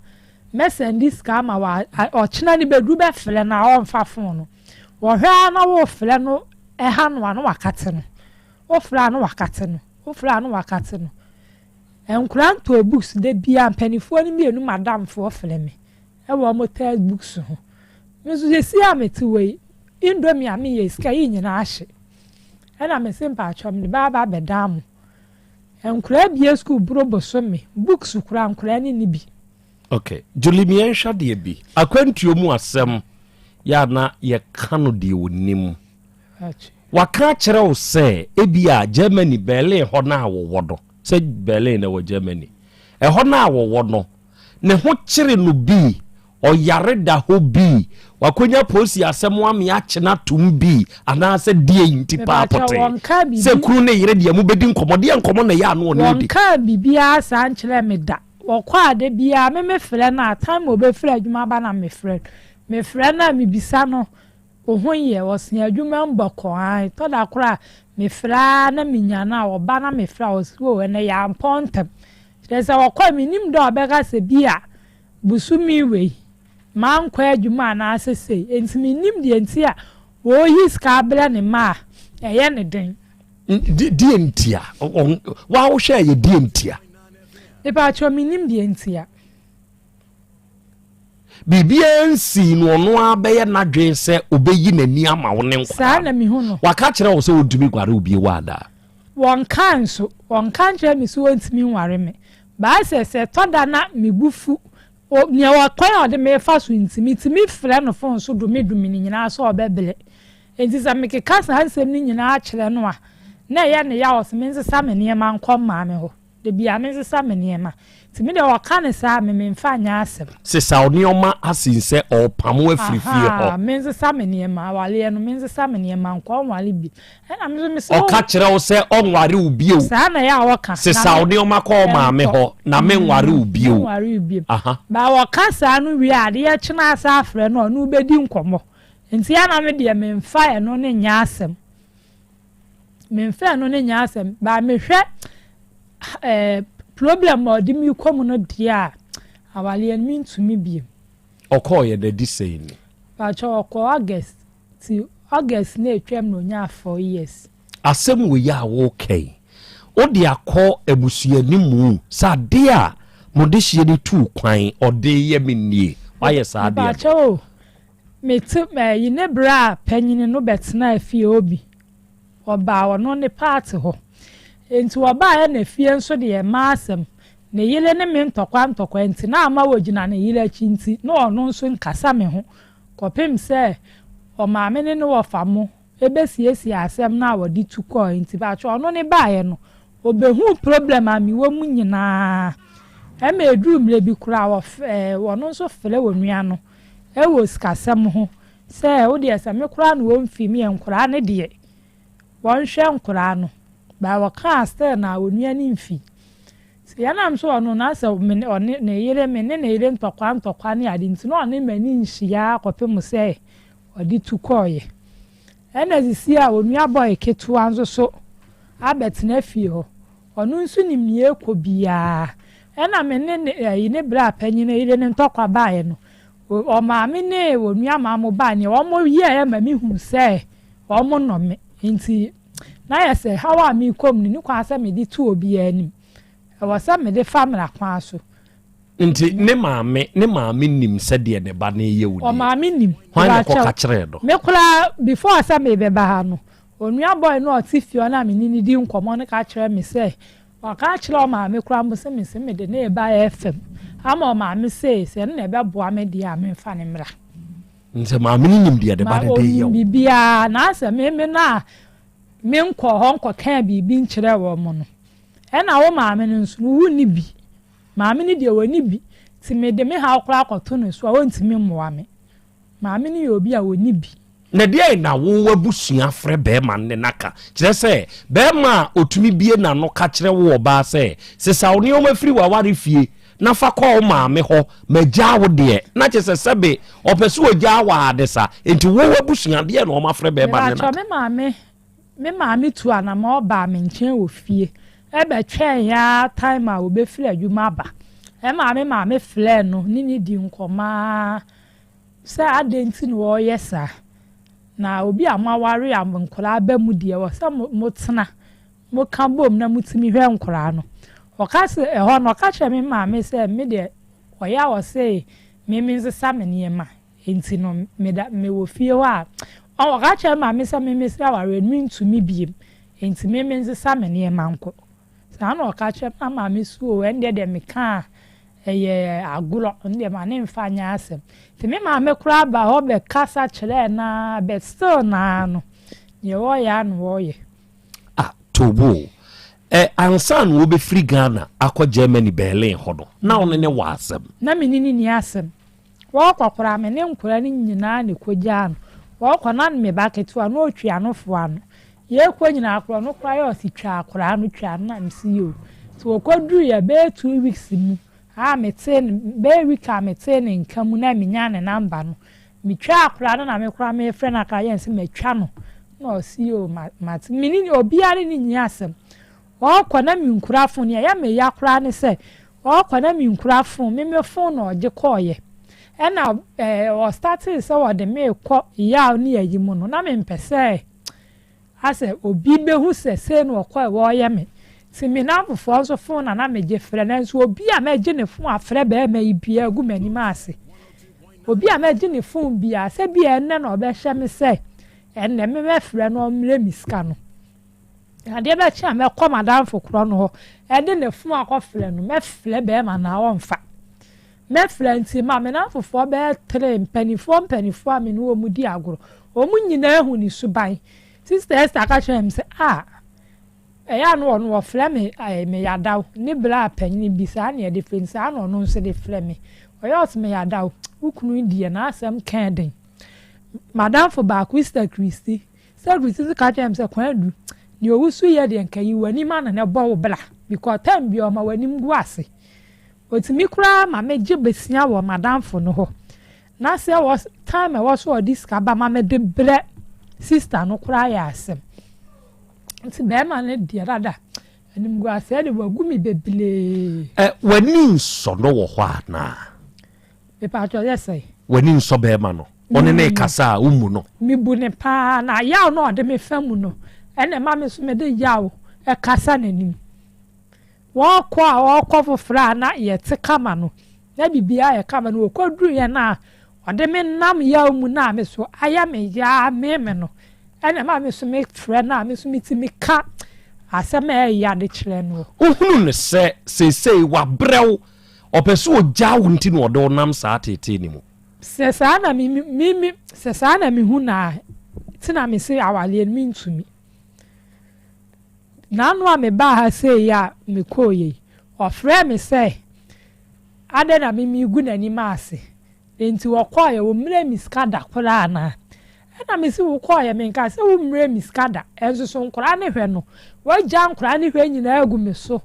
mɛsɛnde sika ama wo a, ɔkyena no bɛduru bɛfrɛ no a ɔmfa fon no. Wɔhwɛ ara na wofrɛ no ɛha no a na wakate no. Wofrɛ a na wakate no. Wofrɛ a na wakate no. Nkwadaa ntɔɔ books da biara mpaninfoɔ no mmienu madamfoɔ frɛ me wɔ wɔn text books ho. Me nso seesei a mete hɔ yi, indomie a meyɛ sika yi nyinaa ahye. Ɛna mese mpakyɛw mede ba aba abɛdan mo. Nkwadaa abue sukuu boro bosome, books koraa nkwadaa no nni bi. Ok, Julie me yɛnhwɛ adeɛ bi. Akwantuo mu asɛm yɛ a na yɛka no deɛ ɔnim. Waka akyerɛ wo sɛ ebia Germany, Berlin hɔ no a wɔwɔ no, sɛ Berlin na ɛwɔ Germany, ɛhɔ no a wɔwɔ no, ne ho kyere no bi, ɔyare da hɔ bi, wakonya polisi asɛm ame akye no atom bi, anaasɛ deɛ nti paa Mepakyɛw, pɔtee wɔnkaa sɛ biribi. kunu ne yere deɛ mobɛdi nkɔmmɔ, deɛ nkɔmmɔ na ɛyɛ a na ɔne wo di? Wɔnkaa biribiara saa nkyerɛɛ me da. Wɔkɔ a da biara me mefrɛ no a, time a ɔbɛfiri adwuma aba na mefrɛ no. Mefrɛ no a mebisa no Wo ho yɛ, ɔse adwuma mu bɔkɔɔ aane, tɔ da koro a mefrɛ ara na menya no a ɔba na mefrɛ a ɔse oh ɛnɛ yɛampɔn ntɛm. Kyerɛ sɛ ɔkɔ a mennim da a ɔbɛka sɛ bi a bosome wei mankɔ adwuma anaasɛ sei, enti mennim deɛ nti a ɔreyi sika abrɛ ne mma a ɛyɛ no den. Deɛ ntia? Wo a wohwɛ ɛyɛ deɛ ntia? Mepaakyɛw mennim deɛ ntia. Biribiara nsii no ɔno ara bɛyɛ n'adwene sɛ ɔbɛyi n'ani ama wo ne nkwadaa Saa na mehu no. Waka kyerɛ wo sɛ ɔntumi nware wo bio anaa? Wɔnkaa nso. Wɔnka nkyerɛ me sɛ ɔntumi nware me. Baa sɛ, sɛ ɛtɔ da na me bo fu, o, nea ɔkwan a ɔde me refa so nti, metumi frɛ no fon so domedome no nyinaa sɛ ɔbɛbrɛ. Enti sɛ mekeka saa nsɛm no nyinaa kyerɛ no a, na ɛyɛ no yaw sɛ mensesa me nneɛma nkɔ maame hɔ. Da biara me nsesa me nneɛma. Nti me deɛ ɔka no saa a me menfa nyɛ asɛm. Sesa wo nneɛma asen sɛ ɔrepam wo afiri fie hɔ. Ahaa me nsesa me nneɛma awareɛ no me nsesa me nneɛma nkɔ nware bio. Ɛna me nso me se oh. Ɔka kyerɛ wo sɛ ɔnware wo bio. Saa na ɛyɛ a ɔka. Sesa wo nneɛma kɔ wo maame hɔ na me nware wo bio. Me nware wo bio. But ɔka saa no wie a adeɛ kye na asan afrɛ no a ɔne wo bɛdi nkɔmmɔ. Nti ɛna me deɛ menfa ɛno no nyɛ asɛm. Memfa ɛno no nyɛ asɛm but mehwɛ eh, problem a ɔde me kɔ mu no deɛ a, awareɛ no mentumi bio. Ɔkɔɔyɛ no adi sɛn ni? Pakyɛ ɔkɔɔ August, nti August na atwam na ɔnyaa 4 years. Asɛm wei a woreka yi, wode akɔ abusuani mu sɛ adeɛ a mo dehyeɛ no tuu kwan ɔde reyɛ me nie, woayɛ saa adeɛ no? Mepakyɛ o, Mete ɛyi ne bra panyini no bɛtenaa fie hɔ bi. Ɔbaa ɔno ne paate hɔ. Enti ɔbaeɛ na fie nso deɛ mmaa asɛm. Ne yere ne me ntɔkwa ntɔkwa nti na ama ɔgyina ne yere akyi nti na ɔno nso nkasa me ho kɔpem sɛ ɔmaame ne ne wɔfa mo bɛsiesie asɛm no a wɔde tu kɔɔɛ nti pakyɛ ɔno ne baeɛ no ɔbɛhuu problem a mewɔ mu nyinaa ɛma ɛduruu mmerɛ bi koraa wɔfrɛ ɔno nso frɛ onua no wɔ sikasɛm ho sɛ wo deɛ sɛ me koraa na wɔmfii me ɛ nkoraa no deɛ wɔnhwɛ nkoraa no but wɔkaa still na onua no mfii nti yɛnam so ɔno na sɛ me ne ɔne ne yere me ne ne yere ntɔkwa ntɔkwa ne ade nti na ɔne m'ani nhyia kɔpem sɛ ɔde tu kɔɔyɛ ɛna sisi a onua boy ketewa nso so abɛtena fie hɔ Ɔno nso nim nea ɛrekɔ biara. Ɛna me ne ne ɛyi ne bra panyin yere ne ntɔkwa baeɛ no, ɔmaa me ne onua maa mo baeɛ nea wɔn yɛeɛ ma me hu sɛ wɔn nnɔ me. Nti na ayɛ sɛ haw a merekɔ mu no, nni kwan sɛ mede to obiara anim. Ɛwɔ sɛ mede fa mmara kwan so. Nti ne maame ne maame nim sɛdeɛ ne ba no reyɛ wo nie? Ɔmaame nim. Hwan na ɛkɔka kyerɛɛ no? Me koraa before sɛ merebɛba ha no, Onua boy no a ɔte fie hɔ no a me ne no di nkɔmmɔ no ka kyerɛɛ me sɛ waka akyerɛ ɔmaame koraa mpo sɛ mese mede no reba FM ama ɔmaame sei, sɛ ɛno na ɛbɛboa me deɛ a memfa no mmra. Sɛ maame no nim deɛ ne ba no de reyɛ o. Ɔnim biribiara, na asɛ me me no a menkɔɔ hɔ nkɔkaa biribi nkyerɛɛ wɔn no. Ɛna wo maame no nso no, wonni bi. Maame no deɛ ɔnni bi, nti mede me haw koraa kɔto no so a ɔntumi mmoa me. Maame no yɛ obi a ɔnni bi. Na deɛn na wo w'abusua frɛ barima no ne no aka? Kyerɛ sɛ, barima a ɔtumi bue n'ano ka kyerɛ wo ɔbaa sɛ, Sesa wo nneɛma firi w'aware fie na fa kɔ wo maame hɔ, magyaa wo deɛ, na kyerɛ sɛ sɛbe ɔpɛ sɛ ɔgyaa wo ara ne sa. Enti wo w'abusua, deɛn na wɔafrɛ barima no ne no Mepakyɛw, aka? me maame, me maame tuu anamɔn baa me nkyɛn wɔ fie bɛtwɛn ara time a ɔbɛfiri adwuma aba. Ɛmaa me maame frɛɛ no ne no dii nkɔmmɔ ara. Sɛ adɛn nti na wɔreyɛ saa? Na obi a moaware a nkwadaa ba mu deɛ, ɛwɔ sɛ motena, moka bom na motumi hwɛ nkwadaa no. Ɔka sɛ, ɛhɔ no ɔka kyerɛɛ me maame sɛ me deɛ ɔyɛ a ɔse me mensesa me nneɛma nti no meda mewɔ fie hɔ a, ɔka kyerɛɛ me maame sɛ me mesrɛ awareɛ no mentumi biem nti me mensesa me nneɛma nkɔ. Saa na ɔka kyerɛɛ me na maame so oo ɛndeɛ deɛ meka a ɛyɛ agorɔ ɛndeɛ ma ne mfa nyɛ asɛm. Nti me maame koraa baa hɔ bɛkasa kyerɛɛ no ara but still naa no deɛ ɔyɛ ara na ɔyɛ. Ah, Tobo, eh, ansa na wobɛfiri Ghana akɔ Germany, Berlin hɔ no, na wo ne ne wɔ asɛm? Na me ne no nni asɛm. Wɔrekɔ koraa, me ne nkwadaa no nyinaa na ɛkɔgyaa no. Wɔrekɔ na me ba ketewa no, na ɔtwi anofoɔ ano. Yɛrekɔ nyinaa koraa, ɔno koraa yɛ ɔse twa akwadaa no, twa no, na mese yoo. Nti wɔkɔduruiɛ bɛyɛ 2 weeks mu a metee no, bɛyɛ week a metee ne nka mu na menyaa ne number no, Metwaa akwadaa no na me koraa mefrɛ no aka yɛn sɛ matwa no na ɔse yoo mate. Me ne obiara ne no nni asɛm. Ɔkɔ na menkura phone nea ɛyɛ me ya koraa ne sɛ ɔkɔ na menkura phone me me phone na ɔgye kɔɔyɛ. Ɛna ɛɛ ɔstartee sɛ ɔde me rekɔ yaw ne ayi mu no na mempɛ sɛ Asɛ obi bɛhu sɛ sei na ɔkɔɛ wɔɔyɛ me nti me namfofoɔ nso fon na na megye frɛ nanso obi a mɛgye ne fon afrɛ bɛɛma yi biaa gu m'anim ase obi a mɛgye ne fon biaa sɛ bia ɛnnɛ na ɔbɛhyɛ me sɛ ɛnnɛ me mɛfrɛ no ɔmmerɛ me sika no adeɛ bɛkye a mɛkɔ madamfo korɔ no hɔ ɛde ne fon akɔfrɛ no mɛfrɛ bɛɛma no a ɔmfa Mɛfrɛ nti ma me namfofoɔ bɛyɛ tre mpanifoɔ mpanifoɔ a me ne wɔn di agorɔ. Wɔn nyinaa hu ne suban. Sister Esther ka kyerɛɛ me sɛ, Ah, ɛyɛ a na ɔno ɔfrɛ me eh, Meyadaw, ne bra panyin bi, saa na yɛde frɛ no, saa na ɔno nso de frɛ me. Ɔyɛ ɔse Meyadaw, wo kunu yi deɛ n'asɛm ka yɛ den. M'adamfo baako, Sister Christy, Sister Christy nso ka kyerɛɛ me sɛ, Kwadu, nea owusu yɛ deɛ nka yi w'anim ano na ɛbɔ wo bra, because time biara ɔma w'anim gu ase. Otumi koraa ma megye besia wɔ m'adamfo no hɔ na sɛ wɔ time a ɛwɔ so ɔde sika ba ma mede brɛ sister no koraa yɛ asɛm. Nti bɛrima no deɛ dada animguaseɛ de wagu me bebree. Ɛ w'ani nsɔ no wɔ hɔ anaa? Mepatwɔ yɛ sɛn? W'ani nsɔ bɛrima no? Wo ne no rekasa a wommu no? Mebu no paa na yaw no a ɔde me fa mu no ɛna ɛma me nso mede yaw kasa n'anim. Wɔkɔ a wɔkɔ foforɔ a na yɛte kama no, na biribiara yɛ kama no, wɔkɔduruiɛ no a, ɔde me nam yaw mu no a me so ayɛ me yaa mee me no, ɛna ɛma me so mefrɛ no a me so metumi ka asɛm a ɛyɛ ya de kyerɛ no. Wohunu no sɛ seesei wabrɛ wo, ɔpɛ sɛ ɔgyaa wo nti na ɔde wo nam saa ateetee no mu? Sɛ saa na me, me, me, sɛ saa na mehu no a, nti na mese awareɛ no mentumi. N'ano a mebaa ha sei a mekɔeɛ yi, ɔfrɛɛ me sɛ adɛn na me megu n'anim ase, enti ɔkɔeɛ, ɔmmrɛɛ me sika da koraa anaa? Ɛna mese wokɔeɛ, menkaa sɛ wommrɛɛ me sika da, ɛnso so nkwadaa no hwɛ no, woagya nkwadaa no hwɛ nyinaa agu me so,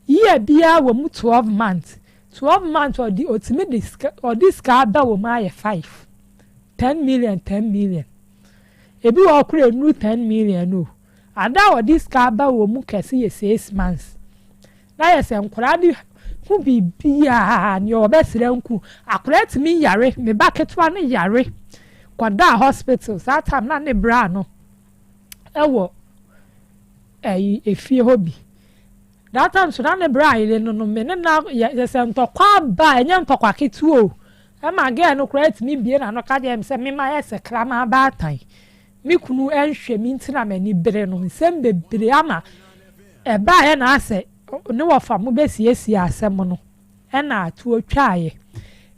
year biara wɔ mu 12 months, 12 months ɔde ɔtumi de sika ɔde sika aba wɔ mu ayɛ 5, 10 million, 10 million, ebi wɔ hɔ koraa ɛnnuru 10 million o. Ada a wɔde sika aba wɔ mu kɛse yɛ 6 months. Na yɛ sɛ nkwadaa de ho biribiara nea wɔbɛsrɛ nku. Akwadaa tumi yare, me ba ketewa no yare kɔdaa hospital saa time na ne bra no ɛwɔ ɛyi efie hɔ bi. That time so na ne bra yere no no me ne na yɛ sɛ ntɔkwa aba a ɛnyɛ ntɔkwa ketewa o. Ɛma girl no koraa tumi bie n'ano ka kyerɛ me sɛ me ma yɛ sɛ kraman baatan. Me kunu nhwɛ me nti na m'ani bere no. Nsɛm bebree ama ɛbaeɛ na asɛ ne wɔfa mo bɛsiesie asɛm no ɛna tuo twaeɛ.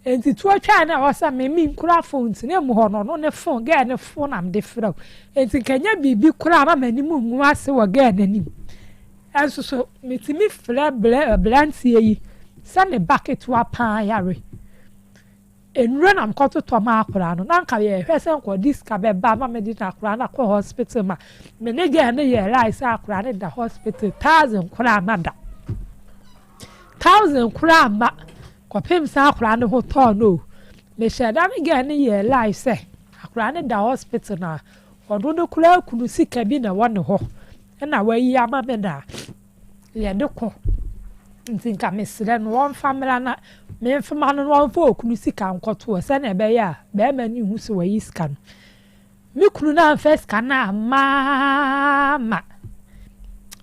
Nti tuo twaeɛ no a ɛwɔ sɛ me menkura phone nti na emu hɔ no ɔno ne phone girl ne phone na mede frɛ wo. Nti nka ɛnyɛ biribi koraa ma m'anim ngu ase wɔ girl n'anim. Ɛnso so metumi frɛ blɛ aberanteɛ yi sɛ ne ba ketewa paa yare. Nnuro na mekɔtotɔ maa akwadaa no na nka yɛhwɛ sɛ nka ɔde sika bɛba ma mede na akwadaa no akɔ hospital ma me ne girl no yɛ lie sɛ akwadaa no da hospital 1,000 koraa ma da 1,000 koraa ma kɔpem sɛ akwadaa no ho tɔɔ no o. Mehyɛ da ne girl no yɛ lie sɛ akwadaa no da hospital na ɔno no koraa kunu sika bi na ɛwɔ ne hɔ ɛna wayi ama me na yɛde kɔ nti nka mesrɛ no wɔmfa mmra na memfama no na wɔmfa okunu sika nkɔto hɔ sɛnea ɛbɛyɛ a bɛrima no nhu sɛ wayi sika no. Me kunu no amfa sika no amma ma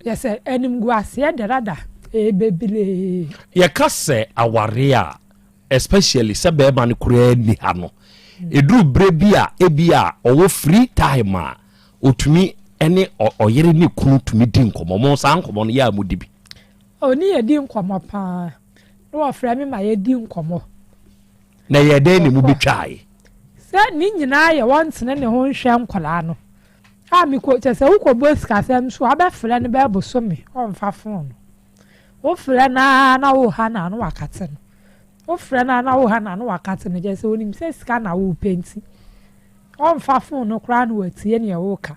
yɛ sɛ animguaseɛ dada. Ɛyɛ bebree. Yɛka sɛ awareɛ a, especially sɛ bɛrima no koraa nni ha no, ɛduru berɛ bi a ebi a ɔwɔ free time a, ɔtumi ne ɔyere ne kunu tumi di nkɔmmɔ. Mo saa nkɔmmɔ no yɛ a modi bi? Ɔne yɛdi nkɔmmɔ paa. Na wɔfrɛ me ma yɛdi nkɔmmɔ. Na ɛyɛɛ dɛn na emu betwae? Sɛ ne nyinaa yɛ wɔntene ne ho nhwɛ nkwadaa no a mekɔ kyɛ sɛ wokɔbɔ sikasɛm so a wobɛfrɛ no bɛyɛ bosome ɔmfa fon no. Wofrɛ no ara na woha no a na wakate no. Wofrɛ no ara na woha no a na wakate no kyerɛ sɛ onim sɛ sika na wopɛ nti ɔmfa fon no koraa na watie nea woreka.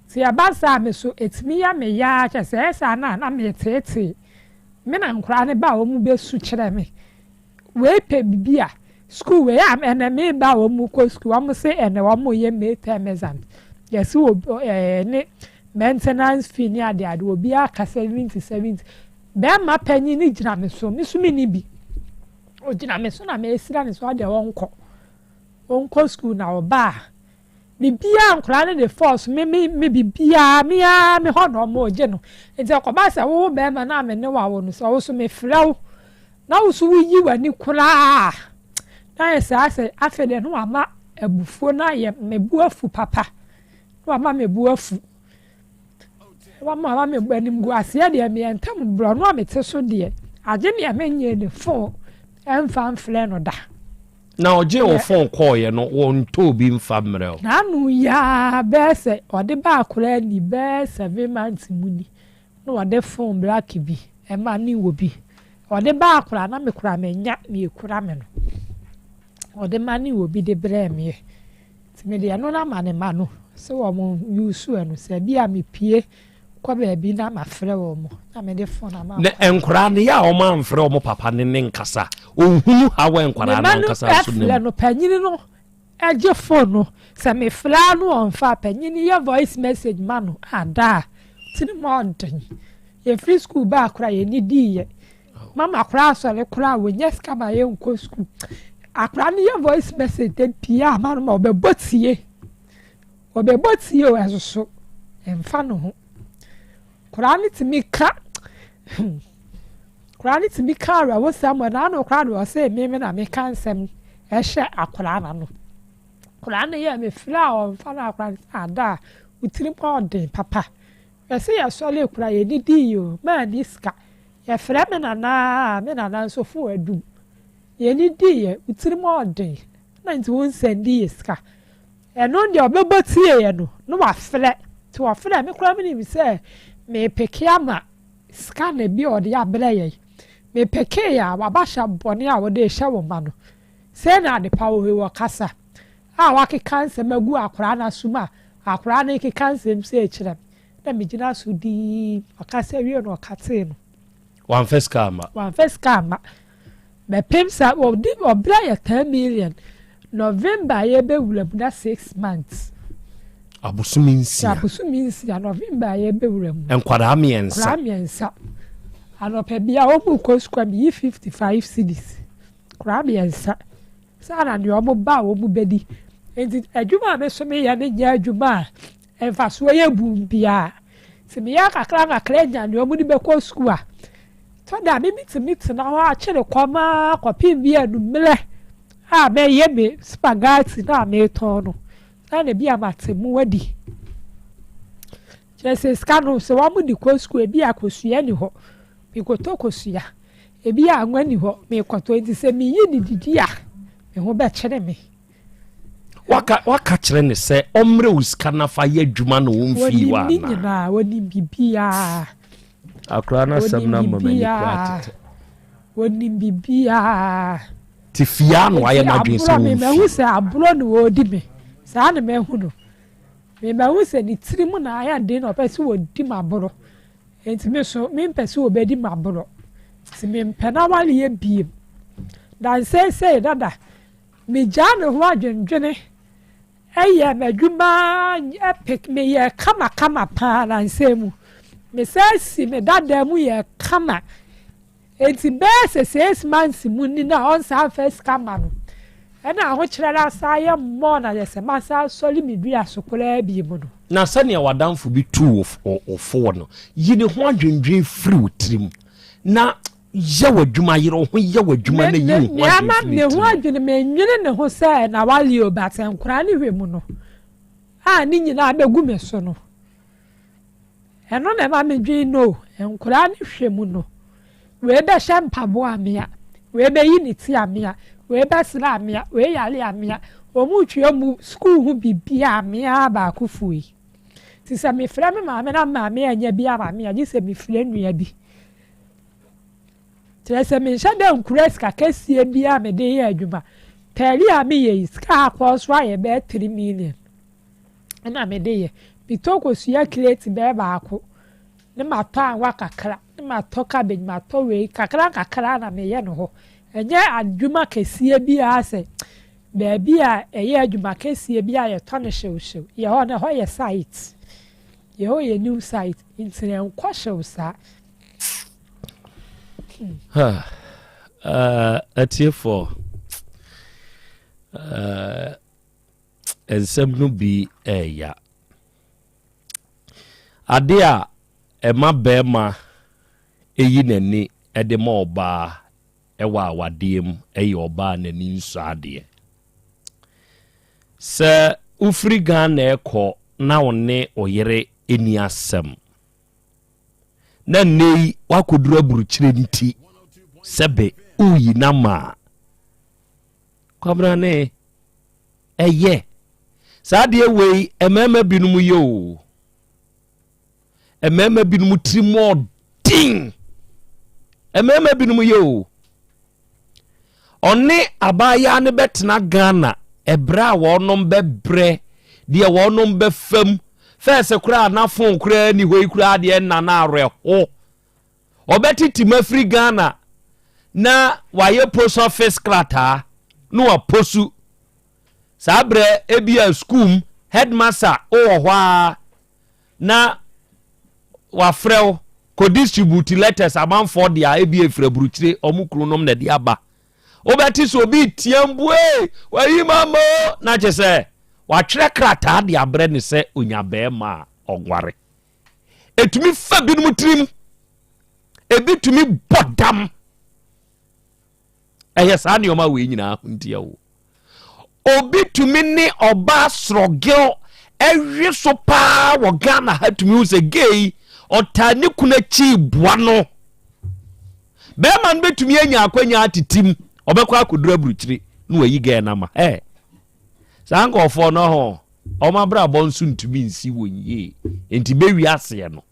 Nti ɛba saa a me so ɛtumi yɛ me ya ara kyerɛ sɛ ɛyɛ saa no a na meteetee me na nkwadaa no ba a wɔbɛsu kyerɛ me. Wei pɛ bibi a school wei a ɛnɛ me ba a wɔn kɔ school wɔn se ɛnɛ wɔn yɛ May term exams yɛse wɔ ɛɛ ne maintenance fee ne ade ade obiara ka 70 70 bɛrima panyin ne gyina me so me so me ni bi ogyina me so na me esira ne so adeɛ wɔn kɔ wɔn kɔ school na ɔba a Biribiara nkwadaa no de force me me me biribiara me ara me hɔ na wɔregye no. Nti ɛkɔba sɛ wo barima no a me ne wo awo no sɛ wo so mefrɛ wo na wo so woyi w'ani koraa a, na ayɛ saa sɛ afei deɛ na wama abufuo no ayɛ me bo afu papa. Na wama me bo afu. Wama me animguaseɛ deɛ meɛ ntam borɔno a mete so deɛ agye deɛ menyee ne phone ɛmfa mfrɛ no da. Na ɔgyee wo fon kɔɔeɛ no, wɔntɔɔ bi mfa mmerɛ wo? N'ano yi ara bɛyɛ sɛ ɔde baa koraa ni bɛyɛ 7 months mu ni na ɔde fon black bi ɛma ne wɔ bi. Ɔde baa koraa na me koraa menya nea ekura me no. Ɔde ma ne wɔ bi de brɛɛ meɛ. Nti mede ɛno no ama ne mma no sɛ wɔn use ɛno sɛ bi a mepue kɔ baabi na mafrɛ wɔn na mede fon ama. Na nkwaraa no yɛ a wɔn amfrɛ wɔn papa ne ne nkasa ohunu ha wɔ nkwaraa no ankasa nso ne mu. No panyini no gye fon no sɛ mefrɛ no ɔmfa panyini yɛ voice message ma no ada a tiri mu ɔden yɛfiri school baa koraa yɛni diiɛ mama koraa asɔre koraa wɔnya sika ma yɛnkɔ school akwaraa no yɛ voice message de pia ama no ma ɔbɛbɔ tie. Ɔbɛbɔ tie o ɛsoso ɛmfa ne ho. Koraa no tumi ka hmm koraa no tumi ka awerɛhosɛm wɔ n'ano koraa de ɔsɛ me me na meka nsɛm ɛhyɛ akoraa n'ano. Koraa no yɛ me frɛ a ɔmfa no akoraa no sɛ ada a wo tirim ɔɔden papa. Yɛse yɛsɔre koraa yɛdidii o maa ni sika. Yɛfrɛ me nana a me nana nso fon adum. Yɛdidii yɛ wo tirim ɔɔden na nti wo nsɛndi yɛ sika. Ɛno deɛ ɔbɛbɔ tieɛ no na wafrɛ nti ɔfrɛ me koraa menim sɛ mepeke ama sika na bi a ɔde abrɛ yɛn mepekee a waba hyɛ bɔne a wɔde rehyɛ wo ma no sei na adepa wɔ hɔ wɔ kasa a wakeka nsɛm agu akoraa no asom a akoraa no keka nsɛm sei kyerɛ me na megyina so dinn ɔkasa wie no ɔkatee no. Wamfa sika amma. Wamfa sika amma. Bɛpem sa ɔde ɔbrɛ yɛ 10 million November a yɛbɛwura mu na 6 months. Abosome 6. Abosome 6 November a yɛbɛwura mu. Nkwadaa 3. Nkwadaa 3. Anɔpɛ bia wɔn mu kɔ sukuu a meyi 55 cedis. Nkwadaa 3. Saa na deɛ wɔn ba a wɔn bɛdi. Nti adwuma a me so meyɛ no nyɛ adwuma a mfasoɔ yɛ bum biara. Nti meyɛ kakra kakra nya deɛ wɔn de bɛkɔ sukuu a tɔ da me mitumi tena hɔ akyere kɔm ara kɔpem bi anummerɛ a mɛyɛ me spaghetti na metɔn no na na bi a mate mu adi. Kyerɛ sɛ sika no sɛ wɔn de kɔ sukuu ebi a kosua ni hɔ mekɔtɔ kosua ebi a anwa ni hɔ mekɔtɔ nti sɛ meyi ne didi a me ho bɛkyerɛ me. Waka kyerɛ ne sɛ ɔmmerɛ wo sika nafa yɛ adwuma na ɔmfii wɔ Wɔnim ne nyinaa wɔnim biribiara. Akora no asɛm no ama m'ani kora tete. Wɔnim biribiara. Te fia no ayɛ n'adwene sɛ wɔmfi. Mahu sɛ aborɔ na wɔredi me saa na mahu no. Mahu sɛ ne tiri mu na ayɛ den na ɔpɛ sɛ wɔdi m'aborɔ. Nti me so mempɛ sɛ wɔbɛdi m'aborɔ. Nti mempɛ n'awareɛ biem. Danseesei dada megyaa me ho adwendwene ɛyɛ m'adwuma epic meyɛ kamakama paa nansɛ mu. Mesan si me dada mu yɛ kama. Nti bɛyɛ sɛ 6 months mu ni na ɔnsan fa sika ma no. Ɛna ahokyerɛ no asa ayɛ mmɔɔ na yɛ sɛ masa asɔre me dua so koraa bi mu no. Na sɛnea w'adamfo bi tuu wo foɔ no, yi ne ho adwendwen firi wo tirim. Na yɛ w'adwuma, yere wo ho yɛ w'adwuma na yi wo ho adwene firi ne ho adwene menwene ne ho sɛ na wale o but nkoraa ne hwɛ mu no a ne nyinaa bɛgu me so no ɛno na ɛma medwene no nkoraa ne hwɛ mu no wei bɛhyɛ mpaboa amea wei bɛyi ne ti amea wei bɛsra amea wei yare amea wɔn retwa mu sukuu ho biribiara amea baako fui Nti sɛ mefrɛ me maame na me maame annya bi ama me a, gye sɛ mefrɛ nua bi. Kyerɛ sɛ menhyɛ da nkura sika kɛseɛ bi a mede yɛ adwuma. Tɛli a meyɛ yi, sika a akɔ so ayɛ bɛyɛ 3 million ɛna mede yɛ. Metɔ kosua crate bɛyɛ baako, ne matɔ anwa kakra, ne matɔ cabbage, matɔ wei, kakra nkakra na meyɛ no hɔ. Ɛnyɛ adwuma kɛseɛ bi a sɛ Baabi a ɛyɛ adwuma kɛseɛ bi a yɛtɔ no hyewhyew. Yɛ hɔ no, ɛhɔ yɛ site. Yɛ hɔ yɛ new site, nti ɛnkɔ hyew saa. Hmm. Atiefoɔ, nsɛm no bi ɛɛya. Ade a ɛma bɛrima ɛyi n'ani ɛde ma ɔbaa wɔ awadeɛ mu yɛ ɔbaa a n'ani nsɔ adeɛ. Sɛ wofiri Ghana rekɔ na wo ne wo yere nni asɛm, na nnɛ yi woakɔduru aburukyire nti sɛbe woreyi no ama a, Kwabena ne ɛyɛ. Saa adeɛ wei mmarima binom yɛ o. Mmarima binom tirim ɔden. Mmarima binom yɛ o. Ɔne abaayaa no bɛtena Ghana ɛberɛ a wɔnom bɛbrɛ deɛ wɔnom bɛfam fɛɛsɛ koraa na fon koraa ni hɔ yi koraa deɛ nna no awerɛho. Ɔbɛtete mu afiri Ghana na wayɛ post office krataa na waposu. Saa berɛ ebi a sukuu mu headmaster wowɔ hɔ a na wafrɛ wo kɔ distribute letters amanfoɔ deɛ a ebi efiri aburukyire wɔn kununom na ɛde aba wobɛte sɛ obi team bue wayi ma mo na kyɛ sɛ watwerɛ krataa de abrɛ ne sɛ onya bɛrima a ɔnware etumi fa binom tirim ebi tumi bɔ dam ɛyɛ saa nneɛma wei nyinaa ho ntia o Obi tumi ne ɔbaa sorɔgel ɛwe so paa wɔ Ghana ha tumi hu sɛ gay ɔtaa ne kunu akyi boa no. Bɛrima no bɛtumi anya akwanya atetim ɔbɛkɔ akɔduru aburukyiri na wayi gay no ama. Ɛ saa nkurɔfoɔ no ho wɔn abrabɔ nso ntumi nsi wɔn yie nti bɛwi aseɛ no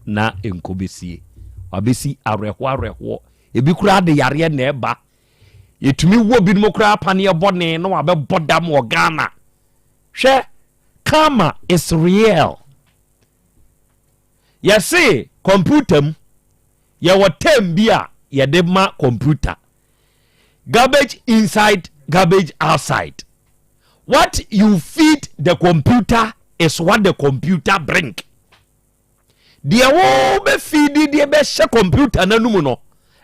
na nkɔ bɛsie wabɛsi awerɛhoɔ awerɛhoɔ ebi koraa de yareɛ na ɛba Yɛtumi wɔ binom koraa paneɛ bɔne na wabɛbɔ dam wɔ Ghana. Hwɛ, karma is real. Yɛse kɔmputa mu, yɛwɔ term bi a yɛde ma kɔmputa. Garbage inside, garbage outside. What you feed the computer is what the computer bring. Deɛ wobɛfiidi deɛ bɛhyɛ kɔmputa no anum no,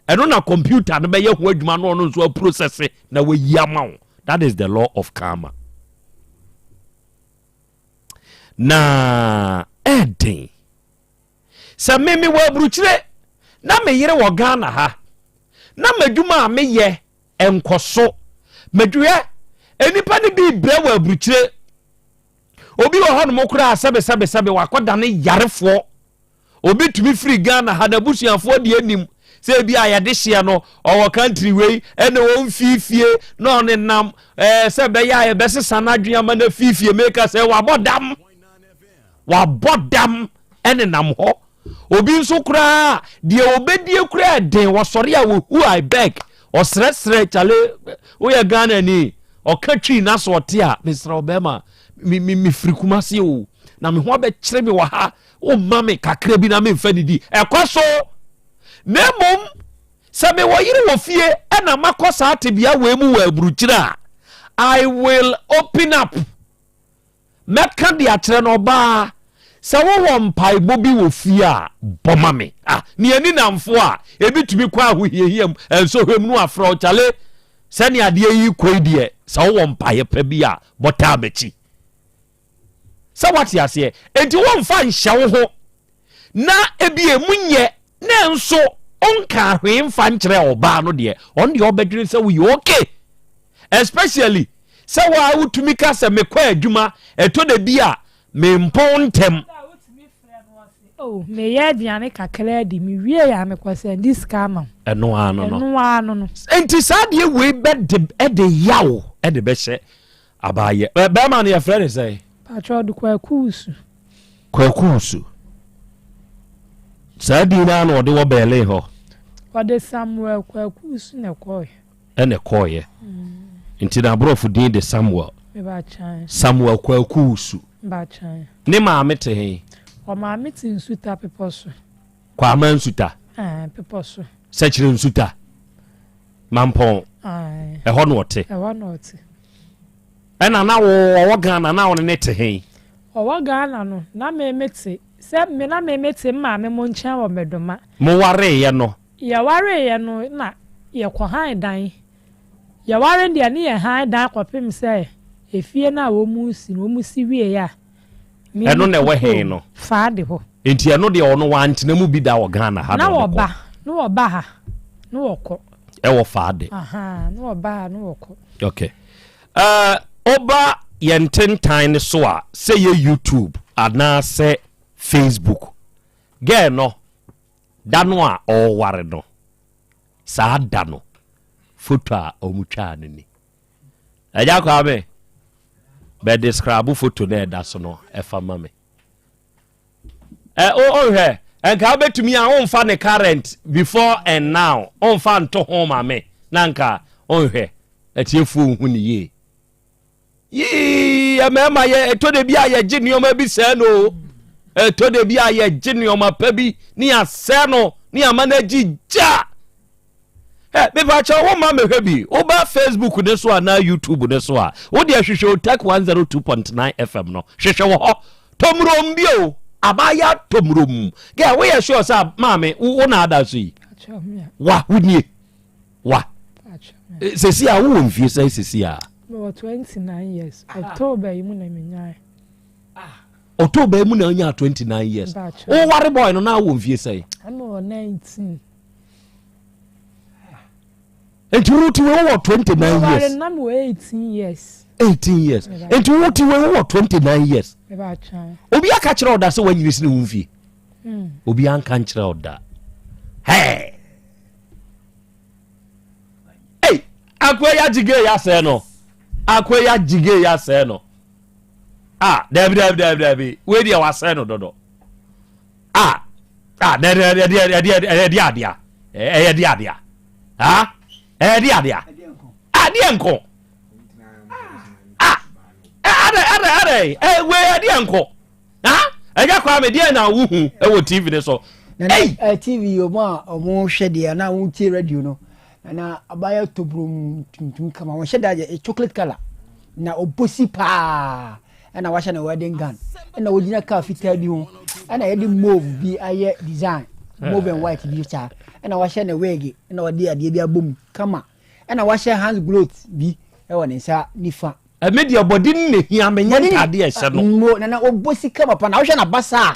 ɛno na kɔmputa no bɛyɛ ho adwuma na ɔno nso aprosɛse na wayi ama wo. That is the law of karma. Na ɛden sɛ me mewɔ aburukyire na me yere wɔ Ghana ha na m'adwuma a meyɛ nkɔ so madwuhɛ nnipa no bi brɛ wɔ aburukyire Obi wɔ hɔnom koraa sɛbesɛbesɛbe wakɔdane yarefoɔ. Obi tumi firi Ghana ha n'abusuafoɔ deɛ nim sɛ ebi a yɛde hyeɛ no ɔwɔ country wei ɛna ɔmfii fie na ɔnenam ɛɛ sɛ ɛbɛyɛ a yɛbɛsesa n'adwene ama no afii fie meka sɛ wabɔ dam wabɔ dam ɛnenam hɔ Obi nso koraa deɛ ɔbɛdie koraa ɛden wɔsɔre a wɔhu I beg ɔsrɛsrɛ kyale woyɛ Ghana ni ɔka twi na so ɔte a mesrɛ ɔbɛrima me me mefiri Kumasi o na me ho abɛkyerɛ me wɔ ha womma me kakra bi na memfa didi ɛkɔ so na mmom sɛ mewɔ yere wɔ fie ɛna makɔ saa tebea wei mu wɔ aburukyire a I will open up Mɛka de akyerɛ no, Ɔbaa, sɛ wowɔ mpaebɔ bi wɔ fie a, bɔ ma me. Ah, nea ani nnamfo a, ebi tumi kɔ ahohiahia mu, nsɔhwɛ mu no afrɛ wo, Kyale, sɛnea adeɛ yi rekɔ yi deɛ, sɛ wowɔ mpaeɛ pa bi a, bɔ taa m'akyi. Sɛ woate aseɛ? Enti womfa nhyɛ wo ho, na ebi emu nyɛ, nanso. Wonkaa hwee mfa nkyerɛɛ ɔbaa no deɛ, ɔno deɛ ɔbɛdwene sɛ woyɛ okay. Especially sɛ wo a wotumi ka sɛ mekɔ adwuma, ɛtɔ da bi a mempɔn ntɛm. Oh, meyɛ aduane kakra di, mewie a mekɔ sɛnde sika ama wo. Ɛno ara no no. Ɛno ara no no. Nti saa deɛ wei bɛde ɛde yaw ɛde bɛhyɛ abaayɛ. Bɛrima no yɛfrɛ ne sɛn? Patrɔ de Kwaku Wusu. Kwaku Wusu. Saa din no ara na ɔde wɔ Berlin hɔ. Ɔde Samuel Kwaku Wusu na ɛkɔɔeɛ. Ɛna ɛkɔɔeɛ. Nti n'aborɔfo din de Samuel. Samuel Kwaku Wusu. Ne maame te he? Ɔmaame te Nsuta bepɔ so. Kwama Nsuta? Ɛɛ, bepɔ so. Sɛkyerɛ Nsuta? Mampɔn? Ɛhɔ na ɔte? Ɛhɔ na ɔte. Ɛna na wo ɔwɔ Ghana na wo ne ne te he? Ɔwɔ Ghana no, na me me te, sɛ me na me me te me maame mo nkyɛn wɔ Medoma. Mo wareeɛ no? Yɛwareeɛ no na yɛkɔ han dan. Yɛware deɛ ne yɛ han dan kɔpem sɛ efie no a wɔn resi no, wɔn si wieɛ a, me Ɛno me na tu ɛwɔ he kurom no? Faade hɔ. Nti ɛno deɛ ɔno wantena mu bi da wɔ Ghana ha Na na ɔde kɔ? wɔba, na wɔba ha, na wɔkɔ. Ɛwɔ Faade? Ahaa, na wɔba ha na wɔkɔ. Okay. Eh, woba yɛn ntentan no so a, sɛ yɛ YouTube anaasɛ Facebook, girl no, da no a ɔreware no, saa da no, foto a wɔtwaa no ni. Agya Kwame, bɛ describe foto no ɛda so no ɛfa ma me. Ɛ o hwɛ, nka wobɛtumi a womfa ne current before and now, womfa nto ho ma me, na nka wonhwɛ. Atiefoɔ nhu ne yie. Yii, mmarima yɛ ɛtɔ da bi a yɛgye nneɛma bi sɛɛ no o. Ɛtɔ da bi a yɛgye nneɛma pa bi ne yɛasɛɛ no ne yɛama no agye gya. Ɛ mepakyɛ wo ma mehwɛ bi. Woba Facebook ne so anaa YouTube ne so a, wo deɛ hwehwɛ Otec 102.9 FM no. Hwehwɛ wɔ hɔ. Tɔmurom bi o. Abaayewa tɔmurom. Gɛ woyɛ sure sɛ maame wo na ada so yi? Wa wo nie. Wa. Sɛsi a wowɔ mfie sɛn sɛsi a? Mewɔ 29 years. October yi mu na menyae. October yi mu na wonya 29 years. Woware boy no na wowɔ mfie sɛn? Mewɔ 19. Nti wo ti wei wowɔ 29 years. Meware na mewɔ 18 years. 18 years. Nti wo ti wei wowɔ 29 years. Obi aka kyerɛ ɔda sɛ woanyini sene wo mfie. Hmm. Obi anka nkyerɛ ɔda. Hey! Ei, akoa yi agye gay asɛe no. Akoa yi agye gay asɛe no. Ah, dabi dabi dabi dabi. Wei deɛ wasɛe no dodo. Ah, ah, na ɛdeɛ ɛdeɛ ɛdeɛ ɛdeɛ adeɛ ɛyɛ deɛ adeɛ. Ah, ɛyɛ deɛ adeɛ. Ah, deɛ nko. Ah, adɛ adɛ adɛ ɛ wei ɛdeɛ nko. Ah, ɛgya Kwame deɛ na wohu ɛwɔ TV ne so. Nana eh, TV ɔmo a ɔmo hwɛ deɛ na wɔn tie radio no nana abayɛ tobrom tuntum kama wɔn hyɛ da yɛ chocolate colour na ɔbɔsi paa ɛna wahyɛ ne wedding gown ɛna ɔgyina car fitaa bi ho ɛna yɛde mauve bi ayɛ design mauve and white bi saa ɛna wahyɛ ne wig ɛna ɔde adeɛ bi abɔ mu kama ɛna wahyɛ hand gloves bi ɛwɔ ne nsa nifa. Ɛme deɛ bɔde no na ehia me nyɛ ntaade a ɛhyɛ no. Mo nana ɔbɔ sika papa na wohwɛ n'abasa a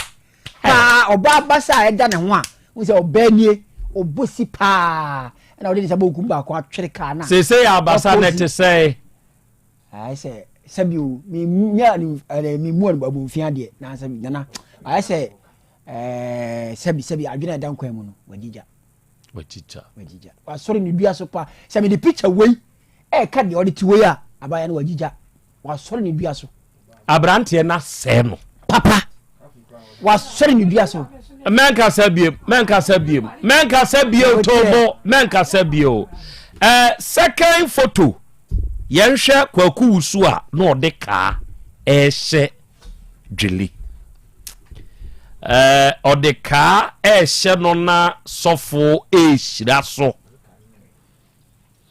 paa ɔbaa abasa a ɛda ne ho a wohu sɛ ɔbaa nie ɔbɔ si paa ɛna ɔde ne nsa bonkum baako atwere kaa na. Seesei abasa no ɛte sɛn? Ayɛ sɛ sɛbi o menya memu abomfia deɛ na sɛbi nana ayɛ sɛ ɛɛ sɛbi sɛbi adwene a ɛda nkwan mu no wagyigya. Wagyigya. Wagyigya wasɔre ne dua so paa sɛ mede picture wei Ɛka deɛ ɔde te wei a abaayewa no wagyigya wasɔre ne dua so. Aberanteɛ no asɛe no. Papa wasɔre ne dua so. Mɛnkasa biem mɛnkasa biem mɛnkasa bio tobo mɛnkasa bio. Ɛɛ eh, second photo yɛnhwɛ Kwaku Wusu a na ɔde kaa ɛrehyɛ dweli. Ɛɛ eh, ɔde kaa ɛrehyɛ no na sɔfo ɛrehyira so.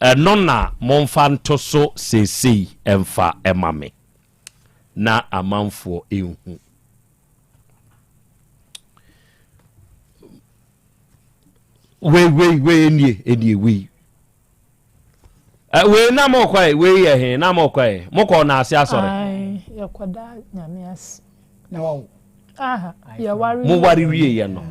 Ɛno na momfa nto so seesei mfa ma me, na amanfoɔ nhu. Wei, wei, wei, enie, enie, wei. Ɛ, wei na mokɔ ɛ, wei yɛ he, na mokɔ ɛ, mokɔ na ase asɔre. Ae, yɛkɔda Nyame ase. Na wawo. Aha, yɛware Moware wieɛ no.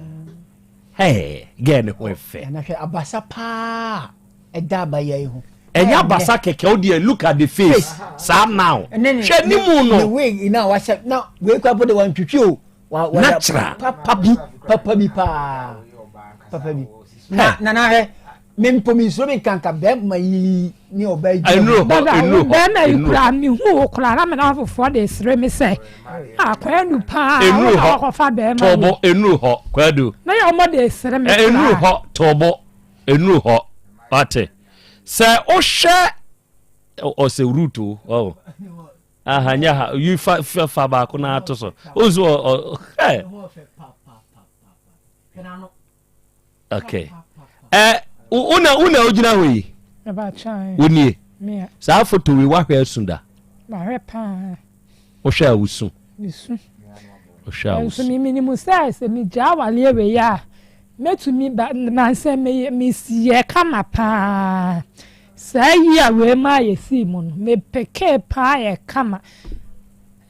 Hey, girl ne ho ɛfɛ. Na hwɛ abasa paa ɛda abaya yi ho. Ɛnyɛ abasa kɛkɛ o deɛ look at the face saa now. Hwɛ ne mu no. Ne wig na wahyɛ na wei kura po de wantwitwi o. Natural. Papa bi papa bi paa papa bi. Na na na hwɛ me mpo me nsuro me nkanka bɛrima yi ne ɔbaa yi gyina mu. Dada wo bɛrima yi kura me hu wo kura na me na afoforɔ de sere me sɛ akwadu paa wo na wakɔfa bɛrima yi. Tɔbɔ enuru hɔ kwadu. Na yɛ ɔmo de sere me kura. Enuru hɔ tɔbɔ enuru hɔ wate sɛ wohwɛ ɔsɛ root o ɔwɔ aha nyɛ ha yi fa fa fa baako na ato so o nso ɔ ɔ ɛ. Okay. Eh, una una ogyina hɔ yi. Wonie. Saa foto wei wahwɛ asu da. Mahwɛ paa. Wohwɛ a wosu. Mesu. Wohwɛ a wosu. Nso me menim sɛ sɛ megyaa awaleɛ wei a mɛtumi ba nansɛ mesiyɛ kama paa. Saa yi a wei maa yɛsii mu no mepekee paa yɛ kama.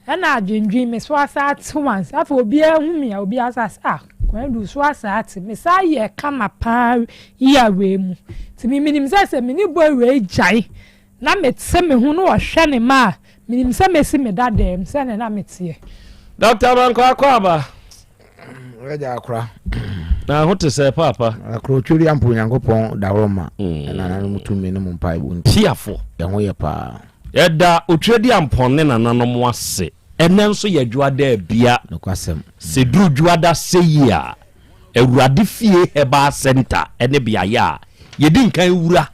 Ɛna adwendwen me so asa ate once afei obiara hu me a obiara sa sɛ ah Kwadu so asa ate me saa yɛ kama paa year wei mu nti me menim sɛ sɛ me ne boy wei gyae na me te me ho na ɔhwɛ ne ma a menim sɛ mɛsi me dadaam sɛdeɛ na meteɛ. Doctor Abankwa Akwaaba. Ɛgya akora. Na ho te sɛ paapa. Akora otweri ampo Onyankopɔn daworo ma. Mm. Nananom tumi ne mo mpaebɔ nti. Tiafo. Ɛho yɛ paa. Yɛda Otwedeampɔn ne nananom ase. Ɛnnɛ nso yɛ Dwoada abia. Nokwasɛm. Sɛ duru Dwoada sɛyi a, Awurade Fie Herbal Centre ne beaeɛ a yɛdi nkan wura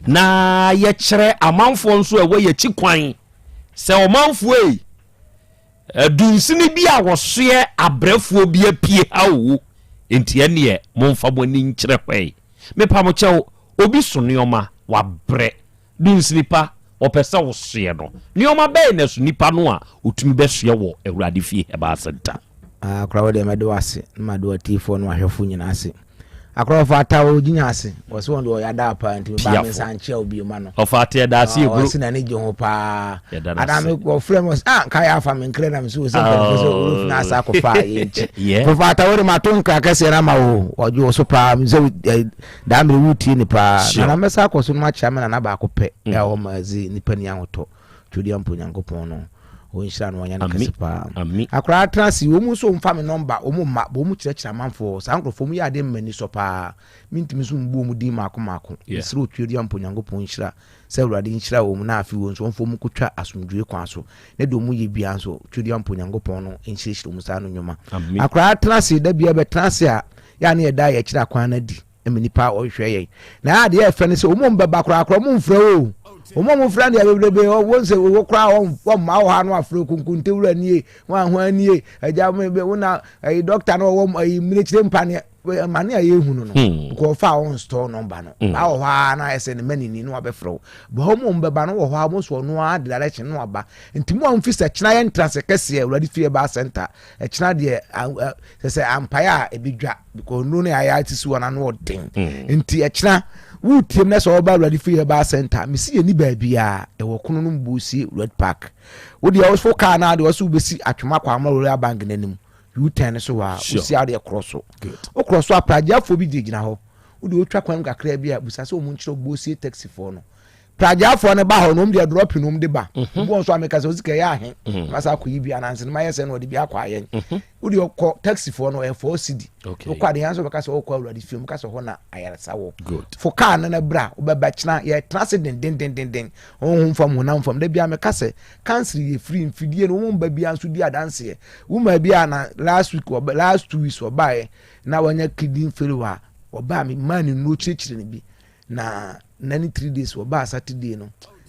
na yɛkyerɛ amanfoɔ nso a ɛwɔ yɛakyi kwan sɛ ɔmanfoɔ ei, adunsini bi a wɔsoɛ abrɛfoɔ bi apue ha o, enti ɛnneɛ momfa mo ani nkyerɛ hɔ ei. Mepa mo kyɛw, obi so nneɛma, wabrɛ. Dunsini pa, ɔpɛ sɛ wosoɛ no. Nneɛma bɛn na ɛso nipa no a ɔtumi bɛsoɛ wɔ Awurade fie Herbal Center? Akora wo deɛ mɛde wo ase na made w'atiefoɔ ne w'ahwɛfoɔ nyinaa ase. Akora ɔfa ata o gyinya ase wɔse wɔn deɛ ɔyɛ adaa paa nti mebaa me nsa nkyea wo bio ma no. Ɔfa ate ɛda ase eburo. Ɔse n'ani gye ho paa. Yɛda no Ada ase. me wɔfrɛ me wɔse ah nka yɛ afa me nkra na me so wɔ sɛ mpanimfoɔ sɛ ɔwura fi no asa akɔfa a yɛ nti. Yeah. Ɔfa ata wo de mato nkra kɛseɛ no ama wo ɔgye wo so paa mesɛ eh, Daa mmerɛ woretie ni paa. Sure. Nana mɛsa akɔ so no makyea me nana baako pɛ mm. a ɔma adzi nipa ni ahotɔ. Twodi ampo Nyankopɔn no ɔnhyira no ɔnyɛ no kɛse paa. Akwaraa tena ase wɔn nso mfa me nɔmba wɔn mma wɔn mu kyerɛkyerɛ amanfoɔ saa nkurɔfoɔ mu yɛ adeɛ mma ani sɔ paa mentumi nso mbu wɔn din maako maako mesrɛ Otwodi ampo Nyankopɔn nhyira sɛ Awurade nhyira wɔn na afe wɔn nso wɔmfa wɔn nkɔtwa asomdwoe kwan so na deɛ wɔn yɛ biara nso Twodi ampo Nyankopɔn no nhyirahyira wɔn saa no nnwuma. Akwaraa tena ase da biara bɛtena ase a Yɛ a na yɛda yɛn akyiri akwan no adi ma nnipa a wɔhwehwɛ yɛn. Na adeɛ a ɛfɛ ne sɛ wɔn a wɔbɛba koraa koraa wɔn mfrɛ wo o. Wɔn a wɔfrɛ deɛ bebrebe wɔn sɛ wɔwɔ koraa wɔn wɔmma wɔ ha no afrɛ konkonte wura nie wɔn ahoa nie agya wo na ɛyi dɔkta no wɔwɔ ɛyi mmirekyire mpaneɛ mane a yɛhu no no because ɔfa a wɔn store number no baa wɔ hɔ a na ayɛ sɛ ne mani ni na wabɛfrɛ wo bɔ hɔ mu bɛba no wɔ hɔ a wɔn so ɔno ara direction no aba nti mu a wɔn fi sɛ kyena yɛ ntrase kɛseɛ awurade fie ba center ɛkyena deɛ sɛ sɛ ampaeɛ a ɛbɛdwa because nnuro no ayɛ ate si wɔn ano ɔden mm. nti ɛkyena wotie mu na sɛ ɔba awurade fie herbal center mesi yɛ ni baabiara ɛwɔ kono no mbuosie red park wodeɛ wofo kaa no adeɛ ɔsɛ wobɛsi atwoma kɔ ama royal bank no anim u-turn so hɔ a wosi adeɛ korɔ so wokorɔ so apragyeafoɔ bi gyinagyina hɔ wode wotwa kwan kakra bi a busa sɛ wɔn nkyerɛ buosie taxifoɔ no Pragyafoɔ no ba hɔ no, wɔn deɛ drɔpi na wɔn de ba. Mhm. Obi wɔn nso ameka sɛ osika ɛyɛ ahe, mhm. masa akɔ yi bi anansi no ma yɛ sɛ na ɔde bi akɔ ayɛn. Mhm. Wode ɔkɔ taxifoɔ no ɛyɛ 4 cedi. Wokɔ adeɛ nso bɛka sɛ ɔkɔ awurade fie, wɔka sɛ hɔ na ayaresa wɔ. Fo kaa no na bra, wobɛba kyena yɛtena ase dendendendenden. Honhom fam, honam fam. Da biara meka sɛ kansere yɛ firi mfidie no wɔn ba biara nso di adanseɛ. Woma bi a na last week last 2 weeks ɔbaeɛ na wanya kidney failure a ɔbaa me maa ne nnuro kyerɛkyerɛ no bi. Na nna ne 3 days wɔbaa Saturday no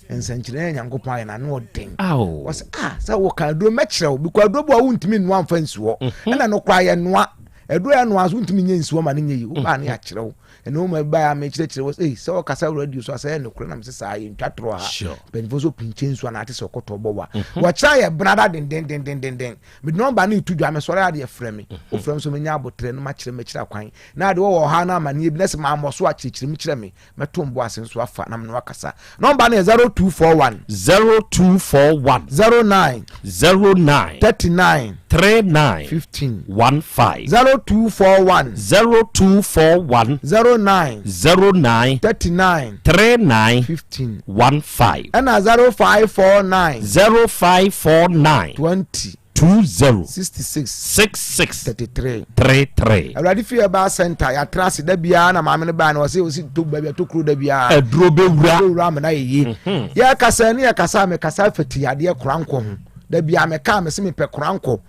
nsɛnkyerɛnne a Nyankopɔn ayɛ no ano ɔden. Wɔsɛ ah sɛ wɔka aduro mɛkyerɛ wo because aduro bi a wontumi nnoa mfa nsi hɔ. Mhm. Ɛna no koraa yɛnoa aduro yɛ noa so wontumi nyɛ nsi hɔ ma no nyɛ yi wobaa ne mhm. yɛakyerɛ wo ɛna wɔn ma baeɛ a mekyerɛkyerɛ wɔ ei sɛ wɔkasa radio so asɛ yɛ nokorɛ na mesɛ saa yɛntwa torɔ ha mpanyinfoɔ nso pinkyɛ nsuo anaa ate sɛ ɔkɔtɔ bɔ wa mhm. wɔkyerɛ yɛ benada dendendendenden mede nɔmba no reto dwa mesɔre adeɛ frɛ me wofrɛ me so menya abotrɛ no makyerɛ makyerɛ kwan na adeɛ wɔwɔ ɔhaw no amanneɛ bi na sɛ mammɔ so a kyerɛkyerɛ mu kyerɛ me mɛto mbo ase nso afa na mene wakasa nɔmba no yɛ 0241 0241 09 09 39. 39 15. 15. 0241. 0241. 09. 09. 39. 39. 15. 15. Ɛna 0549. 0549. 20. 20. 66. 66. 33. 33. Awurade fie ɛbaa center yɛatra ase da biara na maame no baa no ɔsɛ ɔsi to baabi ato kuro da biara. Aduro bɛwura. Bɛwura amena yɛ yie. Yɛkasa ne yɛkasa mekasa fa ti adeɛ korankɔ ho. Da biara meka mese mepɛ korankɔ.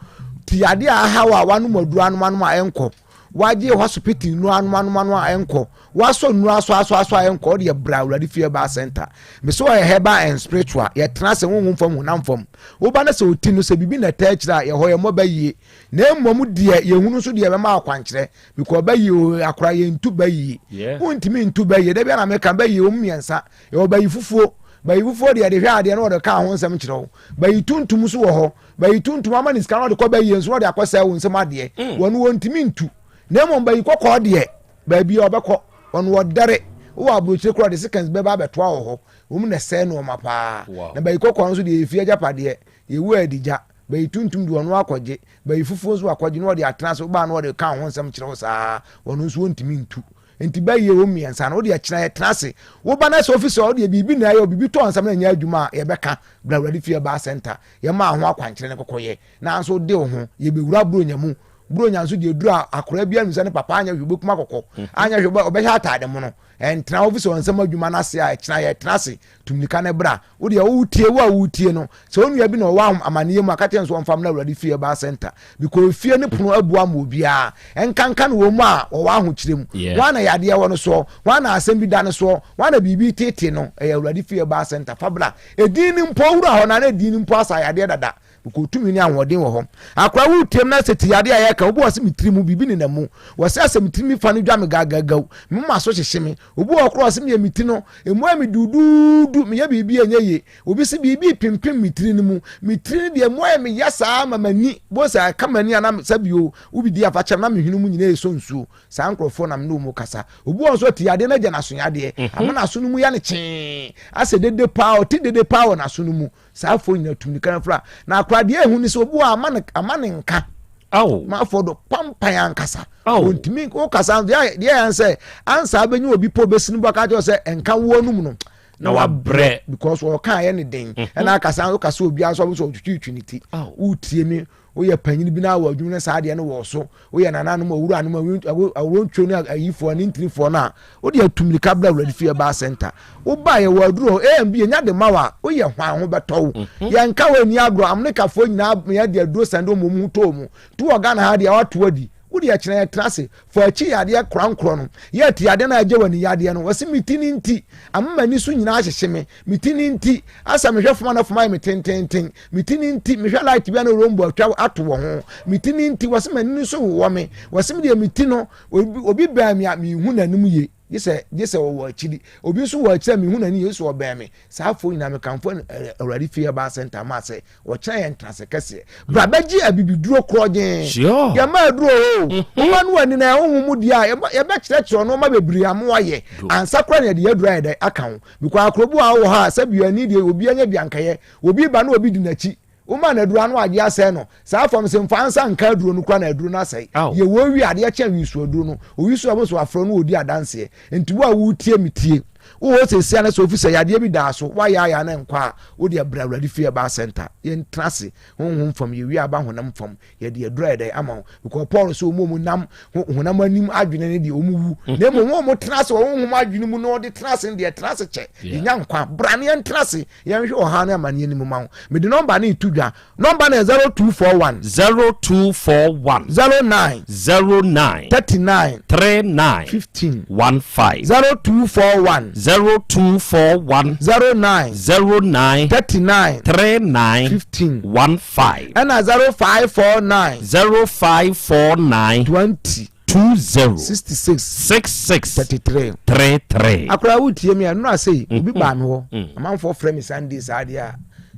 Ti adeɛ a ahaw a wanom aduro anom anom a ɛnkɔ. Wagye hospital nnuro anom anom anom a ɛnkɔ. Wasɔ nnuro asɔ asɔ asɔ a ɛnkɔ. Ɔde ɛbra Awurade fie ɛbaa center. Mese ɔyɛ herbal and spiritual. Yɛtena ase honhom fam honam fam. Woba no sɛ ɔti no sɛ biribi na ɛtaa akyire a yɛhɔ yɛmmɔ ba yie. Na mmom deɛ yɛhunu nso deɛ ɛbɛma akwankyerɛ. Because ba yie o akora yɛntu ba yie. Wontumi ntu ba yie. Da biara na meka ba yie wɔn mmiɛnsa. Yɛwɔ bayi fufuo. Bayi fufuo deɛ yɛde hwɛ adeɛ na wɔde ka ho nsɛm kyerɛ wo. Bayi tuntum nso wɔ hɔ. Bayi tuntum ama ne sika na ɔde kɔ bayie nso na ɔde akɔsɛe wo nsam adeɛ. Mm. Wɔn wɔntumi ntu. Na mmom bayi kɔkɔɔ deɛ baabi a ɔbɛkɔ wɔn wɔdɛre. Wowɔ aburokyire koraa ɔde seconds bɛba abɛtoa wɔ hɔ. Wɔn na ɛsɛe nneɛma paa. Na bayi kɔkɔɔ nso deɛ yɛfie agyapadeɛ. Yɛwu a ɛdi gya. Bayi tuntum deɛ ɔno akɔgye. Bayi fufuo nso akɔgye na ɔde atena ase. Wobaa na ɔde ka ho nsɛm kyerɛ wo saa. Wɔn nso wɔntumi ntu. Nti bɛyɛ wɔn mmiɛnsa no, wodeɛ kyena yɛtena ase. Woba na sɛ ofisi hɔ wodeɛ biribi na ɛyɛ biribi tɔ nsɛm na ɛnyɛ adwuma a yɛbɛka bra Awurade fie baa center. Yɛmaa ho akwankyerɛ ne kɔkɔyɛ. Nanso wode wo ho, yɛbɛwura Buronya mu. Buronya nso deɛ duru a akwadaa biara nim sɛ ne papa anyɛ hwee ɔbɛkum akɔkɔ. Anyɛ hwee ɔbɛhyɛ ataade mono. Ɛntena ofisi hɔ nsɛm adwuma no ase a ɛkyena yɛtena ase. Tu mmirika na bra. Wo deɛ woretie, wo a woretie no, sɛ wo nua bi na ɔwɔ amanneɛ mu a, ka kyerɛ no sɛ ɔmfa mmra Awurade fie Herbal Center. Because efie no pono abu ama obiara. Ɛnkanka no wɔn a wɔwɔ ahokyerɛ mu. Yeah. Hwan na yadeɛ wɔ no soɔ? Hwan na asɛm bi da no soɔ? Hwan na biribi reteetee no? Ɛyɛ Awurade fie Herbal Center. Fa bra. Edin no mpo, wura hɔ no a, na edin no mpo asa yadeɛ dada. Because tumi ne ahoɔden wɔ hɔ. Akora woretie mu na sɛ ti yadeɛ a yɛka, obi wɔ sɛ me tiri mu biribi nenam mu. Wɔ sɛ asɛ me tiri mi fa no dwa me gagagaw. Me moma so hyehye me. Obi wɔ hɔ koraa ɔse meyɛ me ti no emu ayɛ me duuduudu, meyɛ biribi a ɛnyɛ yie. Obi se biribi repempem me tiri no mu. Me tiri no deɛ emu ayɛ me ya saa ma m'ani, bohu sɛ ɛka m'ani a na sɛ bio wobɛdi afakyɛm na me hwene mu nyinaa ɛsɔ nsuo. Saa nkorɔfoɔ na me ne wɔn kasa. Obi wɔ hɔ nso ɔte yadeɛ no agya n'aso yadeɛ. Ama n'aso no mu ya no kyee asɛ dede paa, ɔte dede paa wɔ n'aso no mu. Saa afoɔ nyinaa tum nika fra. Na akora deɛ ehu ne sɛ obi wɔ ama ne ama ne nka. Awo. Ma afɔ do pampan ankasa. Awo. Ontumi wo kasa deɛ deɛ yɛn sɛ ansa abɛnya obi po bɛsi no bɔ aka kyerɛ sɛ nka wo anum no. Na wabrɛ. Because ɔka yɛ ne den. Mhm. Ɛna akasa wo kasa obi anso ɔmo sɛ ɔtwitwi ne ti. Wotie mi woyɛ panyin bi na wɔ adwuma no saa adeɛ no wɔ so woyɛ nananom owuranom awurontwo ne ayifoɔ ne ntinifoɔ no a wode atu mmirika bra awurade fie baa center woba yɛ wɔ aduro hɔ amb nya de ma wa woyɛ hwan ho bɛtɔ wo mhm. yɛnka wɔ ani agorɔ amonekafoɔ nyinaa yɛ de aduro sɛnde wɔn mu tɔɔ mu to wɔ Ghana ha deɛ wato adi wode ɛkyerɛ yɛtena ase Fa akyi yadeɛ korankorɔ no. Yɛ ti yadeɛ no a ɛgye w'ani yadeɛ no. Wɔse me ti no nti, ama m'ani so nyinaa ahyehye me. Me ti no nti, asɛ mehwɛ fam a na fam ayɛ me tententen. Me ti no nti, mehwɛ light bi a na rombo atwa ato wɔ ho. Me ti no nti, wɔse m'ani no so wowɔ me. Wɔse me deɛ me ti no, obi, obi bɛn me a, menhu n'anim yie. Gye sɛ, gye sɛ ɔwɔ akyiri. Obi nso wɔ akyiri a menhu n'anim yie, gye sɛ ɔbɛn me. Saa afoɔ nyinaa mekamfo Awurade fie herbal center maa sɛ Wɔkyerɛ yɛn ntenase kɛseɛ. Bra bɛgye abibiduro korɔgyee. Sure. Yɛma aduro o. Woma no ani na ɛhoho mu deɛ a, yɛbɛkyerɛkyerɛ nneɛma bebree ama wayɛ. Ansa koraa na yɛde aduro ayɛ dɛ aka ho. Because akorobu a wowɔ hɔ a, sɛbi ani deɛ obi anya bi ankɛyɛ. Obi ba na obi di n'akyi. Woma no aduro ano agye asɛe no. Saa fam sɛ mfa nsa nka aduro no koraa na aduro no asɛe. Yɛ wɔ wie adeɛ kyɛn wisu aduro no. Owisu a wobɛsɛ wafrɛ no ɔdi adanseɛ. Nti wo a wotie me tie. Wowɔ hɔ seesei a na sɛ ofi sɛ yadeɛ bi daa so, woayɛ ayɛ a na ɛnkɔ a, wo deɛ bra Awurade fie Herbal Center. Yɛntena ase honhom fam, yɛwie aba honam fam, yɛde aduro ayɛ dɛn ama wo. Because Paul sɛ wɔn a wɔnam honam anim adwene no deɛ wɔn wu. Mm. Na mmom wɔn a wɔtena ase wɔ honhom adwene mu na wɔde tena ase no deɛ tena ase kyɛ. Yɛnya nkwa. Bra ne yɛntena ase, yɛnhwɛ ɔhaw ne amaneɛ no mu ma wo. Mede nɔmba no reto dwa. Nɔmba no yɛ 0241. 0241. 09. 09. 39. 39. 15. 15. 0241. 0241. 09. 09. 39. 39. 15. 15. Ɛna 0549. 0549. 20. 20. 66. 66. 33. 33. Akora wotie mi a nnora sei obi baa me hɔ amanfoɔ frɛ me Sunday saa deɛ a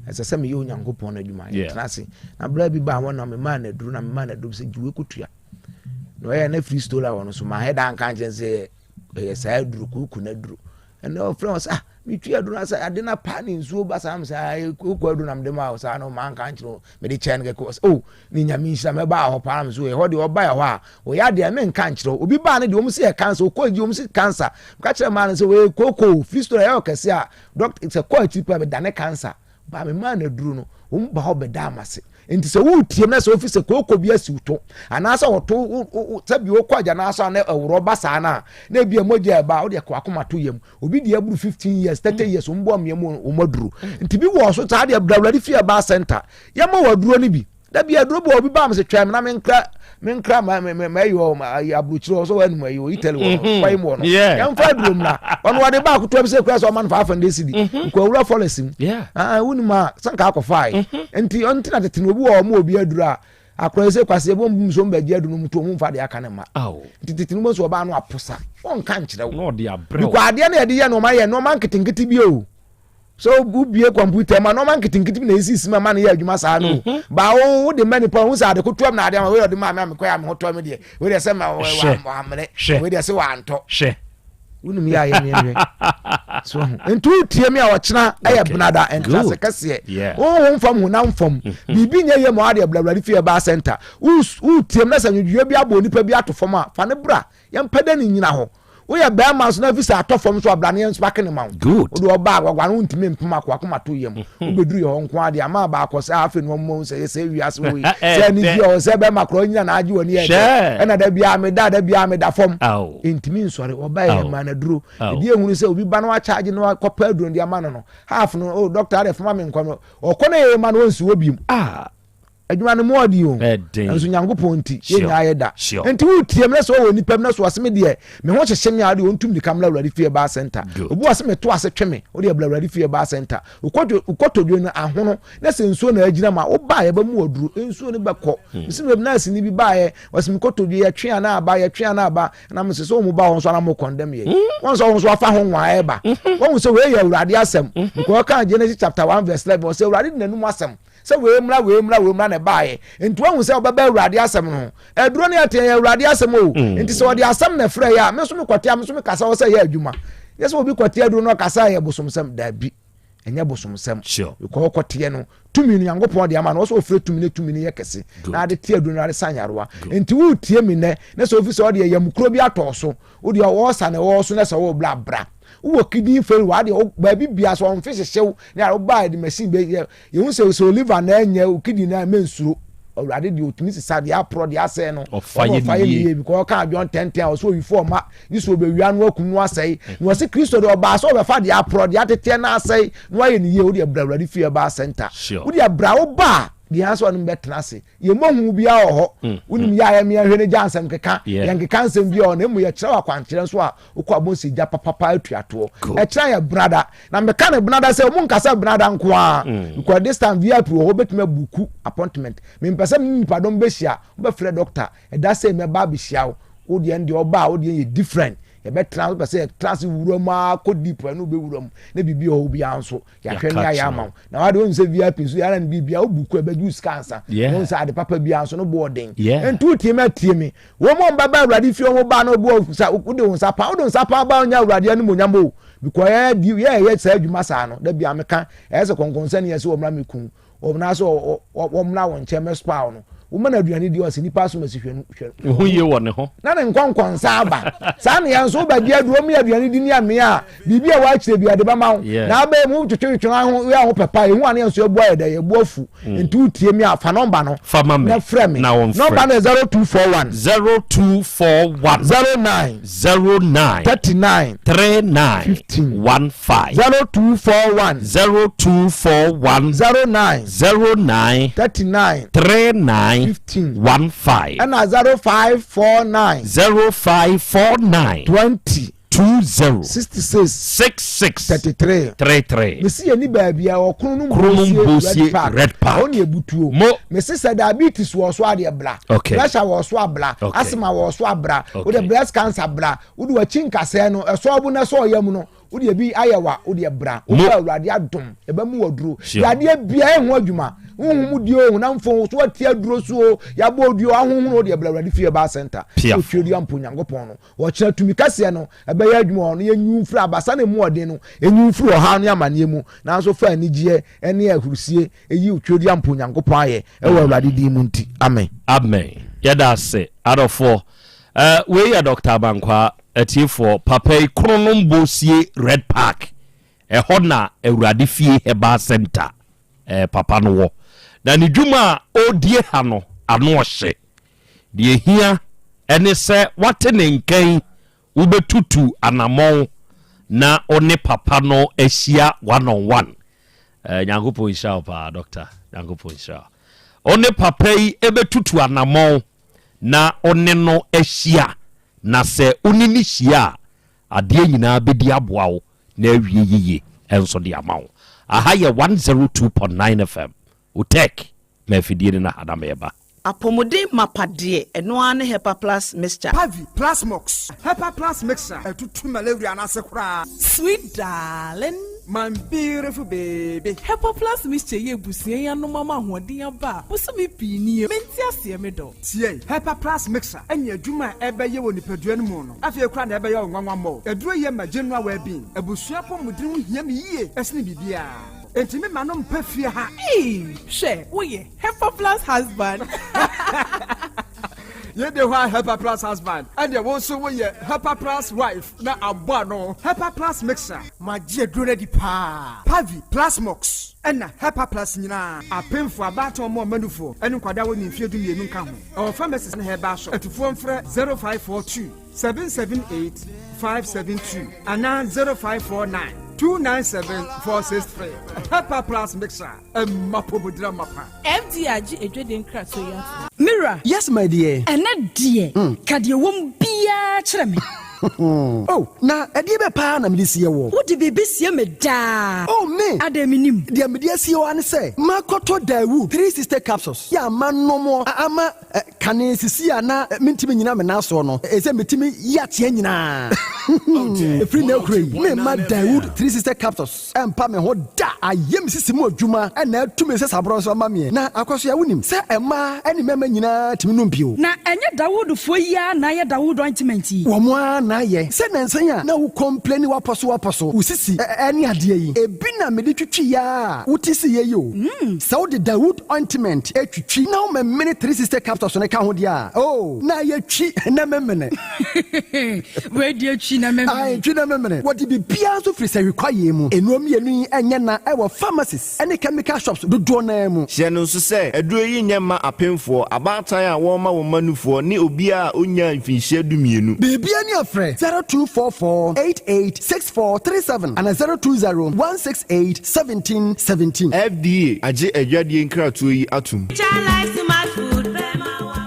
ɛsɛ sɛ meyɛ Onyankopɔn no adwuma yɛtena ase na berɛ bi baa hɔ na memaa no aduro na memaa no aduro sɛ gye wei kɔtua na ɔyɛ na free stola wɔ no so mahɛ da nka nkyɛn sɛ ɛyɛ saa aduro kuku no aduro ɛnna ɔfrɛ wɔ sɛ ah. Metwi aduro na sɛ ade na paa ne nsuo ba saa mesɛ ah, kooko aduro na mede maa wo saa no manka nkyerɛ wo mede kyɛɛ no kɛkɛ ɔsɛ oh ne nyame nhyira mɛbaa hɔ paa na mesɛ ɛhɔ deɛ ɔba ɛhɔ a ɔyɛ adeɛ menka nkyerɛ wo obi baa no deɛ ɔm sɛ yɛ cancer ɔkɔ agyi ɔm sɛ cancer meka kyerɛ maa no sɛ wɔyɛ kooko fistula ɛyɛ ɔkɛse a doctor sɛ kɔ akyiri paa bɛdane cancer Ba me maa no aduro no, wɔn ba hɔ bɛdaa m'ase. Nti sɛ woretie na sɛ wofi sɛ kooko bi asi wo to, anaasɛ wɔto wo sɛ bi wokɔ agya no aso a na ɛworɔ ba saa no a, na ebi a mogya ɛba a, wode ɛkɔ akoma to yam. Obi deɛ aburu 15 years, 30 years, wɔn bɔ mmea mu wɔn aduro. Nti bi wɔ so saa deɛ bra Awurade fie ɛbaa center, yɛma wɔ aduro no bi. Da bi aduro bi wɔ obi baa me sɛ twɛn me na menkra menkra ma ma ma ayi wɔ aburokyire hɔ sɛ wɔanum ayi wɔ Italy wɔ no mhm. kwae mu wɔ no yɛmfa aduro mu na ɔno wɔde baako toa bi sɛ kura sɛ ɔma no 500 cedi mhm. nkɔwura fɔlɛs mu ah, wonim a sɛ nka akɔfae mhm. nti ɔnti na tete no obi wɔ ɔmo obi aduro a akora sɛ kwasi ebo mbum so mbɛgye aduro no mu to ɔmo mfa de aka ne ma nti tete no mu nso ɔbaa no aposa ɔnka nkyerɛ wo bikɔ adeɛ no yɛde yɛ nneɛma yɛ nneɛma nketenkete bi o So wobue kɔmputa mu a nneɛma nketenkete bi na esisi ma ma no yɛ adwuma saa no mhm. ba wo wode ma nipa ho sɛ ade kotoa mu na ade ama wei ɔde maa me a mekɔyɛ a me ho tɔ me deɛ wei deɛ sɛ ma wammere wei deɛ sɛ wantɔ wonim yɛ ayɛ meɛhwɛ so ho nti wotie me a ɔkyena ɛyɛ benada ntrase kɛseɛ honhom fam honam fam mhm. biribi nyɛ yɛ ma wadeɛ bra awurade fie ɛbaa center wotie m na sɛ nwodwoeɛ bi abɔ onipa bi ato fam a fa ne bra Yɛmpɛ dɛ ne nyina hɔ. Woyɛ bɛrima nso na fi sɛ atɔ fam nso a bra na yɛnspake ne ma wo. Good. Wode ɔba a wagua no wontumi mpem akɔ akoma to yam. Mm-hmm. Wobɛduru yɛ hɔ nko ara deɛ ama baakɔ sɛ afei na ɔmma hu sɛ yɛ sɛ wiase wɔ yi. Sɛ anigye ɔ sɛ bɛrima korɔ nyina na agye w'ani yɛ dɛ. Ɛna da biara meda da biara meda fam. Ntumi nsɔre ɔba yɛ ma no aduro. Ɛdi ehunu sɛ obi ba na wakyagye na wakɔpɛ aduro de ama no no. Half no oh doctor adɛ fama me nkɔ no. Ɔkɔ na yɛ ma no ɔnsi hɔ biom. Ah. Adwuma no mu ɔden o, nanso Nyankopɔn nti, yɛnnyae yɛ da. Nti wotie me na sɛ ɔwɔ nipa mu na sɛ ɔse me deɛ, me ho hyehye me a, wodeɛ ɔntu mmirika mmra Awurade fie baa center. Obi wɔ se meto ase twe me, wodeɛ bra Awurade fie baa center. Wokɔtɔdwe no ahono na sɛ nsuo na agyina mu a, woba a yɛbɛmu aduro, nsuo no bɛkɔ. Hmm. Mese me nurse ni bi baeɛ, ɔse mekɔtɔdwe yɛtwe a na aba, yɛtwe a na aba, na mese sɛ wɔn ba wɔn so ana mo condemn yɛ. Hmm. Wɔn sɛ wɔn nso afa ho nwa ɛba. Hmm. Wɔn sɛ wei yɛ Awurade asɛm. Because ɔka Genesis chapter 1 verse 11, ɔsɛ Awurade de n'anum asɛm. Sɛ wei mmra, wei mmra, wei mmra na ɛbaeɛ. Nti wahu sɛ ɔbɛba Awurade asɛm no ho. Aduro no yɛteɛ yɛ Awurade asɛm o. Mm. Nti sɛ ɔde asɛm na ɛfrɛ yɛ a, me nso mekɔte a, me nso mekasa wɔ sɛ ɛyɛ adwuma. Nyɛ sɛ obi kɔte aduro no ɔkasa ɛyɛ bosomsɛm. Daabi. Ɛnyɛ bosomsɛm. Sure. Because ɔkɔteɛ no, tumi no Nyankopɔn de ama no, ɔsɛ ɔfrɛ tumi no tumi no yɛ kɛse. Na ade te aduro no ade sa nyarewa. Nti woretie me nnɛ, na sɛ ofi sɛ ɔde yamukuro bi atɔ so, wodeɛ ɔɔsa na ɛwɔ so na sɛ wɔbra bra. Wowɔ kidney failure, adeɛ baabi bia sɛ ɔmfe hyehyew ne a wobaa de machine bɛ yɛ yɛhu sɛ sɛ oliver na ɛnyɛ wo kidney na ɛmɛ nsuro awurade deɛ ɔtumi sesa deɛ aporɔ deɛ asɛe no ɔfa yɛ ne yie because ɔka adwɔn tɛntɛn a ɔsɛ owifo ɔma ne sɛ ɔbɛwia no akum no asɛe na ɔse kristo deɛ ɔbaa sɛ ɔbɛfa deɛ aporɔ deɛ ateteɛ no asɛe na wayɛ ne yie wodeɛ bra awurade fie ɛbaa center wodeɛ bra wo ba a deɛ asɛ ɔno bɛtena ase yɛmmɔ hu biara wɔ hɔ mm, wonim mm. yɛ a yɛmeɛ hwɛ no gya nsɛm keka yɛnkeka nsɛm bi wɔ na mmom yɛkyerɛ wɔ akwankyerɛ nso a wokɔ abɔnsi gya papapa atuatoɔ ɛkyerɛ yɛ benada na meka no benada sɛ ɔmo nkasa benada nko a mm. because this time vip wɔ hɔ bɛtumi abuku appointment mempɛ sɛ me nipadɔm bɛhyia wobɛfrɛ doctor ɛda sɛ mɛba abɛhyia wo wodeɛ no deɛ ɔba a wodeɛ yɛ different yɛbɛtena wopɛ sɛ yɛtena ase wura mu a kɔ deep ɛno wobɛwura mu na biribi wɔ hɔ biara nso yɛahwɛ ne ayɛ ama wo na wade wohu sɛ vip nso yɛara no biribia wobu kɔ ɛbɛgye wo sika ansa wohu sɛ ade papa biara nso no boɔ den nti wotie me atie me wɔn mu ɔmbɛba awurade fie wɔn ba na obi wɔ sa wode wo nsa pa wode wo nsa pa ba ɔnya awurade animonyam o because yɛyɛ di yɛyɛ saa adwuma saa no da bia meka ɛyɛ sɛ kɔnkɔnsani yɛ sɛ wɔmmra me kun wɔn na sɛ wɔmmra wɔn nkyɛn mɛspa no woma no aduane di ɔsɛ nipa asom asi hwɛ hwɛ ho yie wɔ ne ho na ne nkɔnkɔnsa aba saa ne yɛn nso wobɛgye aduro mu yɛ aduane di ne amea a biribi a wɔakyerɛ bi ade bɛma wo na abɛyɛ mu twetwetwe ho yɛ ho pɛpa ehu ane nso ebu ayɛ dɛ ebu afu mm. nti wotie mi a fa nɔmba no fa ma me na frɛ me nɔmba no yɛ 0241 0241 09 09 39 39 15 15 0241 0241 09 09 39 39 15 15 ɛna 0549 0549 20 20 66 66 33 33. Mesi yɛ ni baabi a ɔkono no Kronom Bosie Red Park. Ɔne ebutuo. Mo. Mesi sɛ diabetes wɔ so adeɛ bla. Okay. Pressure wɔ so abla. Okay. Asthma wɔ so abra. Okay. Wode breast cancer bra. Wode wakyi nkasɛɛ no ɛsɔ ɔbo na ɛsɔ ɔyam no. Wode ebi ayɛ wa wode bra. Mo. Wode awurade adom ɛbɛ mu waduro. Sure. Yadeɛ bia ɛho adwuma. Honhom mu deɛ o, honam fam o, so wate aduro so o, yɛabɔ odua o, ahonhono o, deɛ bra Awurade fie Herbal Center. Piafo. Otwa dua mpo Nyankopɔn no, ɔkyena tumi kɛseɛ no, ɛbɛyɛ adwuma wɔ hɔ no, yɛnyi wo mfiri abasa na emu ɔden no, ɛnyi wo mfiri ɔhaw ne amaneɛ mu, nanso fa anigyeɛ ne ahurusie yi otwa dua mpo Nyankopɔn ayɛ, ɛwɔ Awurade din mu nti, amen. Amen yɛda ase adɔfoɔ eh, wei yɛ Doctor Abankwaa atiefoɔ papa yi Kronom Bosie Red Park ɛhɔ na Awurade Fie Herbal Center eh, papa no wɔ na ne dwuma a ɔredie ha no ano ɔhye deɛ ɛhia ɛne sɛ wate ne nka yi wobɛtutu anamɔn na ɔne papa no ahyia one on one eh, Nyankopɔn nhyira wo paa doctor Nyankopɔn nhyira wo ɔne papa yi ɛbɛtutu anamɔn na ɔne no ahyia na sɛ ɔne ne hyia a adeɛ nyinaa bɛdi aboa wo na awie yiye nso de ama wo. Aha yɛ 102.9 FM, Otec, ma afidie no na ha na meba. Apɔmuden mapa deɛ, ɛno ara ne Hepa Plus Mixture. Pavi, Plasmox, Hepa Plus Mixture, ɛtutu malaria no ase koraa. Sweet darling. My beautiful baby. Hepa Plus Mixture yi abusua yi anom ama ahoɔden aba a bosome pii nie. Mente aseɛ me dɔ. Tie, Hepa Plus Mixture ne adwuma a ɛbɛyɛ wɔ nipadua no mu no. Afei koraa na ɛbɛyɛ wo nwanwa mmɔ. Aduro yi yɛ ma general well-being. Abusua apɔmuden ho hia me yie sene biribiara. Enti me ma no mpa fie ha. Eii hwɛ woyɛ Hepa plus husband. Yei de hɔ a Hepa plus husband ɛdeɛ wo nso woyɛ Hepa plus wife na abɔ ano. Hepa plus mixer. Magye aduro no adi paa. Pavi, Plasmox ɛna Hepa plus nyinaa. Apemfoɔ, abaatan ɔmo ɔma nufoɔ ɛne nkwadaa a wɔnni mfeɛ 12 nka ho. Ɛwɔ pharmacies ne herbal shop. Atufoɔ mfrɛ 0542 778 572 anaa 0549 297 463. Hepa Plus Mixer, ɛma pomodira mapa. FDA agye adwadie nkratoɔ yi atom. Me wura. Yes my dear. Ɛnnɛ deɛ, ka deɛ ɛwɔ mu biara kyerɛ me. Oh, na ɛdeɛ bɛ paa na mede sie woɔ? Wode biribi sie me daa. Oh, me! Adɛn mennim? Deɛ mede asie wo ara ne sɛ, makɔtɔ Daewoo 360 capsules yi a manom a ama kane sisi a na mentumi nnyina me nan soɔ no, ɛsɛ metumi yi ateɛ nyinaa. Ɛfiri nnɛ rekora yi, meremma Daewoo 360 capsules ɛmpa me ho da. Ayɛ me sisi mu adwuma na atu me nsasaborɔ nso ama meɛ. Na Akwasoa, wonim sɛ mmaa ne mmarima nyinaa tumi nom bio. Na ɛnyɛ Dawoodfoɔ yi ara na ayɛ Dawood ointment yi? Wɔn ara na ayɛ. Sɛ nnansa yi a na wo complaini w'apɔ so w'apɔ so, wo sisi ne adeɛ yi, ebi na mede twitwi ara a wote siiɛ yi o. Sɛ wode Dawood ointment twitwi na womemene 360 capsules no ka ho deɛ a, oh, na ayɛ twi na memene. Wei deɛ twi na memene. Ae, twi na memene. Wɔde biribiara nso firi sahwi kwaeɛ mu. Nnuro mmienu yi nyɛ na wɔ pharmacies ne chemical shops dodoɔ no ara mu. Hyɛ no nso sɛ, aduro yi nyɛ mma apemfoɔ, abaatan a wɔrema wɔn mma nufoɔ, ne obiara a ɔnnyaa mfinhyia dumienu. Biribiara ni a frɛ 0244 88 6437 anaa 020 168 1717. FDA agye adwadie nkratoɔ yi atom.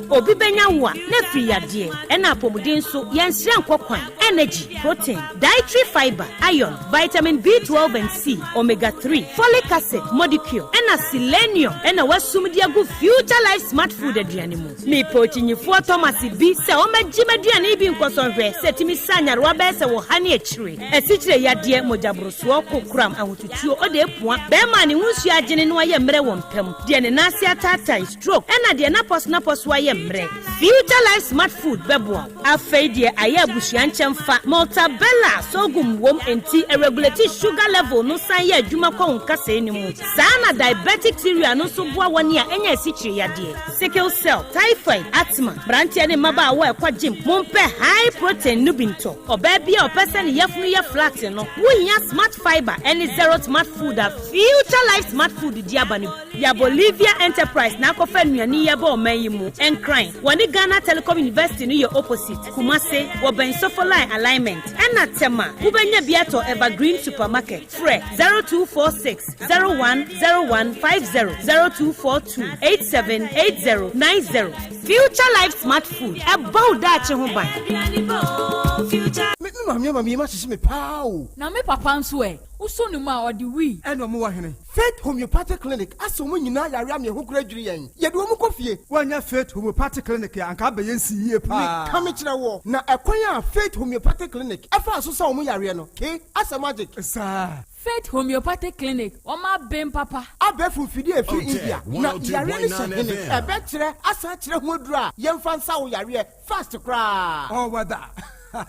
Obi bɛnya wo a, na afiri yadeɛ, ɛna apɔmuden nso, yɛnsrɛ nkɔ kwan, energy, protein, dietary fibre, iron, vitamin B12 and C, omega 3, folic acid, modicure, ɛna selenium ɛna wasum de agu Future Life Smart Food aduane mu. Mepɛ okyinyifoɔ Thomas bi sɛ ɔmmɛgye m'aduane yi bi nkɔsɔ nhwɛ sɛ ɛtumi sa nyarewa bɛyɛ sɛ ɔha ne akyire, asikyire yadeɛ, mogyaborosoɔ, kokoram, ahotutuo, ɔde apua, bɛrima a ne ho nsuo agyene na wayɛ mmerɛ wɔ mpa mu, deɛ ne nan ase ataatae, stroke, ɛna deɛ n'apɔsonapɔso ayɛ mmerɛ. Future Life Smart Food bɛboa wo. Afei deɛ ayɛ abusua nkyɛmfa, Maltabella sorghum wom enti ɛregulate sugar level no san yɛ adwuma kɔ wo nkasɛɛ no mu. Saa ara na diabetic cereal no nso boa wɔn a anya asikyire yadeɛ, sickle cell, typhoid, asthma. Mmeranteɛ ne mmabaawa a ɛkɔ gym, mompɛ high protein no bi ntɔ. Ɔbaa bi a ɔpɛ sɛ ne yafunu yɛ flat no, wohia Smart Fibre ne Zero Smart Food a Future Life Smart Food de aba no bi. Ya Bolivia Enterprise na akɔfa nnuane yi aba ɔman yi mu. Nkran, wɔne Ghana Telecom University no yɛ opposite. Kumase, wɔbɛn Sofoline Alignment. Ɛna Tema, wobɛnya bi atɔ Evergreen Supermarket. Frɛ 0246 01 01 50, 0242 87 80 90. Future Life Smart Food, ɛbɔ wo daakye ho ban. Me maame ama me yam ahyehye me paa o. Na me papa nso ɛ? Wosɔ ne mu a, ɔde wii. Ɛna ɔmo wɔ hene? Faith Homeopathic Clinic asɛ ɔmo nyinaa yare ama ɛho koraa dwiri yɛn. Yɛde ɔmo kɔ fie. Woannya Faith Homeopathic Clinic a, anka abɛyɛ nsi yie paa. Meka mekyerɛ woɔ, na ɛkwan a Faith Homeopathic Clinic faa so sa ɔmo yareɛ no, ke, asɛ magic. Saa. Faith Homeopathic Clinic, wɔn aben papa. Abɛɛfo mfidie a ɛfiri India, na yareɛ no hyɛ hene? Ɛbɛkyerɛ asan akyerɛ ho aduro a yɛmfa nsa wo yareɛ fast koraa. All weather.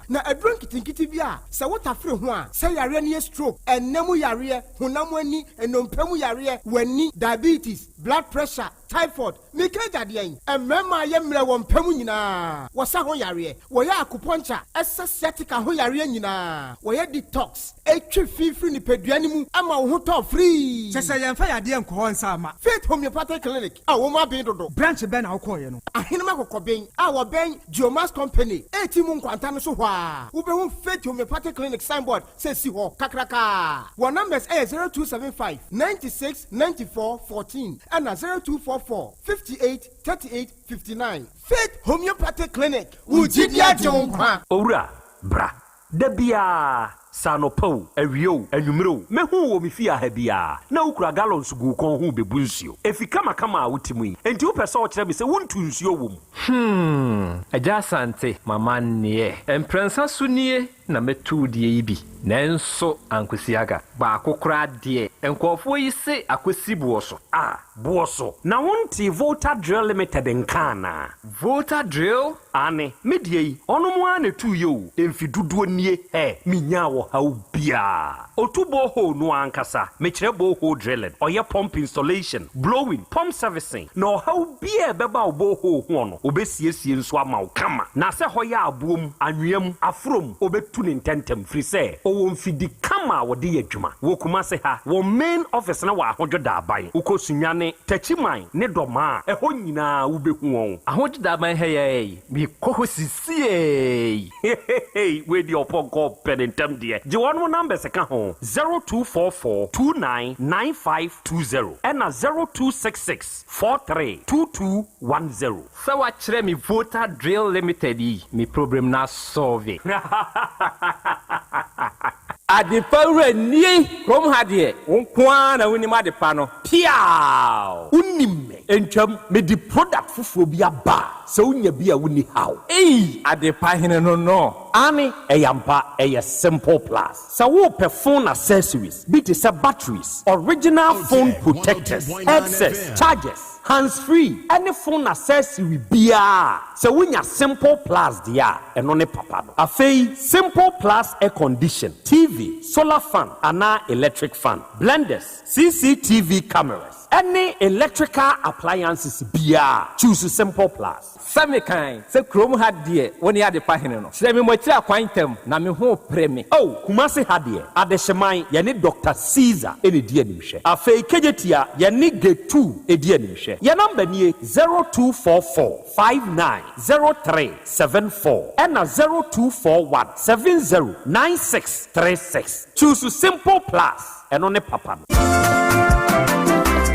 Na aduro nketenkete bi a sɛ wotafere ho a, sɛ yareɛ no yɛ stroke, ɛnna mu yareɛ, honam ani, nnompe mu yareɛ, w'ani, diabetes, blood pressure, typhoid, meka agya deɛn? Mmarima a yɛ mmerɛ wɔ mpa mu nyinaa, wɔsa ho yareɛ, wɔyɛ acupuncture, ɛsa sciatica ho yareɛ nyinaa, wɔyɛ detox, ɛtwe fi firi nipadua no mu ma wo ho tɔ firii. Kyerɛ sɛ yɛmfa yadeɛ nkɔ hɔ nsa mma. Faith Homeopathic Clinic a wɔn aben dodo. Branch bɛn na wokɔeɛ no? Ahenem Akokɔben a wɔbɛn Geomax Company reti mu nkwanta no so hɔ ara, wobɛhu Faith Homeopathic Clinic signboard sɛ si hɔ kakraka. Wɔn numbers yɛ 0275 96 94 14 ɛna 0244 58 38 59. Faith Homeopathic Clinic, wo gyidi agye wo nkwa. Owura, bra. Da biara, sɛ anɔpa o, awia o, anwummere o, mehu wo wɔ me fie ha biara, na wokura gallons gu wo kɔn ho rebebu nsuo. Efi kamakama a wote mu yi, enti wopɛ sɛ wokyerɛ me sɛ wontu nsuo wɔ mu? Hmm, Agya Asante, m'amanneɛ. Mprɛnsa so nie na mɛtu wo deɛ yi bi, nanso ankosi aga. Baako koraa deɛ, nkurɔfoɔ yi se akɔsi boɔ so. Ah, boɔ so? Na wontee Volta Drill Limited nka anaa? Volta Drill? Aane, me deɛ yi, ɔnom ara na ɛtuiɛ o, mfe dodoɔ nie, hɛ, menyaa ɔhaw biara. Ɔtu borehole no ara ankasa, mekyerɛ borehole drilling, ɔyɛ pump installation, blowing, pump servicing, na ɔhaw biara a ɛbɛba wo borehole hoɔ no, ɔbɛsiesie nso ama wo kama. Na sɛ hɔ yɛ aboɔ mu, anwea mu, aforɔ mu, ɔbɛtu no ntɛntɛm, firi sɛ ɔwɔ mfidi kama a wɔde yɛ adwuma. Wɔ Kumase ha, wɔn main office no wɔ Ahodwo Daaban. Wokɔ Sunyani, Techiman ne Dɔmaa a, ɛhɔ nyinaa wobɛhu wɔn. Ahodwo Daaban ha yi ara yi, mekɔ hɔ sisiei. Heheheey wei deɛ ɔpɔnkɔ pɛ ne ntɛm deɛ. Gye wɔnom numbers ka ho, 0244 29 9520 ɛna 0266 43 2210. Sɛ wakyerɛ me Volta Drill Limited yi, me problem no asɔlve. Adepa wura nie! Kurom ha deɛ, wo nko ara na wonim adepa no. Piaaw! Wonim me. Ntwam, mede product foforɔ bi aba a, sɛ wonya bi a wonni haw. Ei! Adepa hene no no. Aane, ɛyɛ ampa, ɛyɛ Simple Plus. Sɛ worepɛ phone accessories bi te sɛ batteries, original phone protectors, headsets, chargers, hands free ne phone accessory biara a, sɛ wonya Simple Plus deɛ a, ɛno ne papa no. Afei Simple Plus air condition, TV, solar fan anaa electric fan, blenders, CCTV cameras ne electrical appliances biara a, choose Simple Plus. Sɛ mekan sɛ kurom ha deɛ wo ne adepa hene no, kyerɛ me mo akyiri akwan ntɛm, na me ho repere me. Oh, Kumasi ha deɛ, Adehyeman, yɛne Doctor Caesar na ɛdi animhwɛ. Afei Kejetia, yɛne Getu di animhwɛ. Yɛn number nie, 0244 59 03 74 ɛna 0241 70 96 36. Choose Simple Plus. Ɛno ne papa no.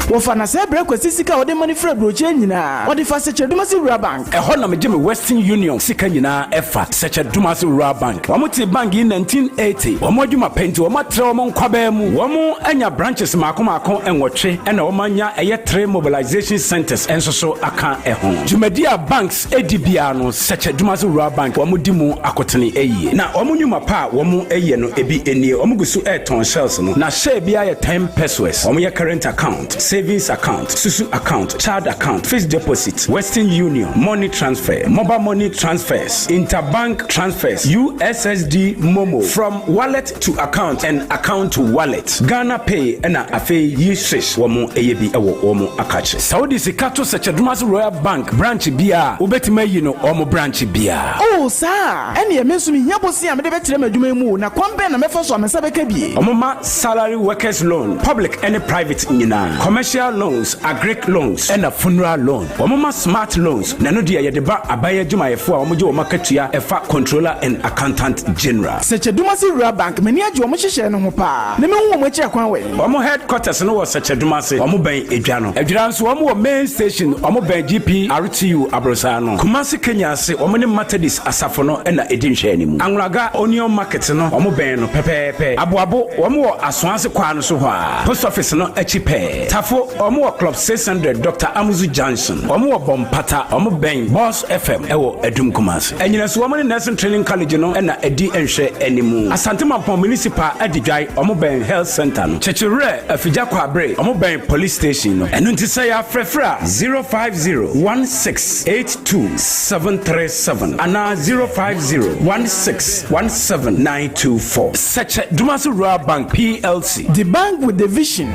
Wɔfa no sɛ brɛ Kwasi sika a ɔde ma no firi aburokyire nyinaa. Ɔde fa Sɛkyɛdumase Rural Bank. Ɛhɔ na megye me Western Union sika nyinaa ɛfa. Sɛkyɛdumase Rural Bank. Wɔn tee bank yi 1980. Wɔn adwuma pɛ nti wɔn atrɛ wɔn nkwabaa mu. Wɔn anya branches mmaako mmaako nwɔtwe ɛna wɔn anya ɛyɛ three mobilization centers nso so aka ɛho. Dwumadi a banks di biara no Sɛkyɛ Dumase Rural Bank wɔn di mu akotene yie. Na wɔn nnwuma pa a wɔn yɛ no ebi nie, wɔn gu so retɔn shells no, na share biara yɛ ten pesewas. Wɔn yɛ current account, savings account, susu account, child account, fixed deposit, Western Union, money transfer, mobile money transfers, interbank transfers, USSD momo, from wallet to account and account to wallet, Ghana Pay ɛna afei yi swish wɔn yɛ bi wɔ wɔn akakye. Sɛ wode sika to Sɛkyɛ Dumase Royal Bank branch biara a, wobɛtumi ayi no wɔn branch biara. Oh, saa a? Ɛnneɛ me nso mehia bosea a mede bɛtrɛ m'adwuma yi mu o, na kwan bɛn na mɛfa so a me nsa bɛka bi? Wɔma salary workers loan, public ne private nyinaa, commercial. Commercial loans, agric loans, ɛna funeral loan. Wɔn ma smart loans, na ɛno deɛ yɛde ba aban adwumayɛfoɔ a wɔgye wɔn akatua ɛfa Controller and Accountant General. Sɛkyɛdumase Rural Bank, m'ani agye wɔn nhyehyɛɛ no ho paa, na mehu wɔn akyiri akwan wɔ he? Wɔn headquarters no wɔ Sɛkyɛdumase, wɔn bɛn Edwa no. Adwira nso wɔn wɔ main station, wɔn bɛn GPRTU aborosaa no. Kumasi Kenya ase, wɔn ne Methodist asafo no na ɛdi nhwɛanimu. Anwulaga Onion Market no, wɔn bɛn no pɛpɛɛpɛ. Aboabo, wɔn wɔ Asoase kwaa no so hɔ ara, Post Office no akyi pɛɛ. Tafo, wɔn wɔ Club 600, Doctor Amuzu Junction. Wɔn wɔ Bɔmpata, wɔn bɛn Boss FM wɔ Adum Kumasi. Anyinaso, wɔn ne Nursing Training College no na ɛdi nhwɛanimu. Asante Mampɔn Municipal Adidwae, wɔn bɛn Health Centre no. Kyekyewerɛ, Afigya Kwabre, wɔn bɛn Police Station no. Ɛno nti sɛ yɛafrɛfrɛ a, 050 16 82 737 anaa 050 16 17 924. Sɛkyɛ Dumasi Rural Bank PLC. The bank with the vision.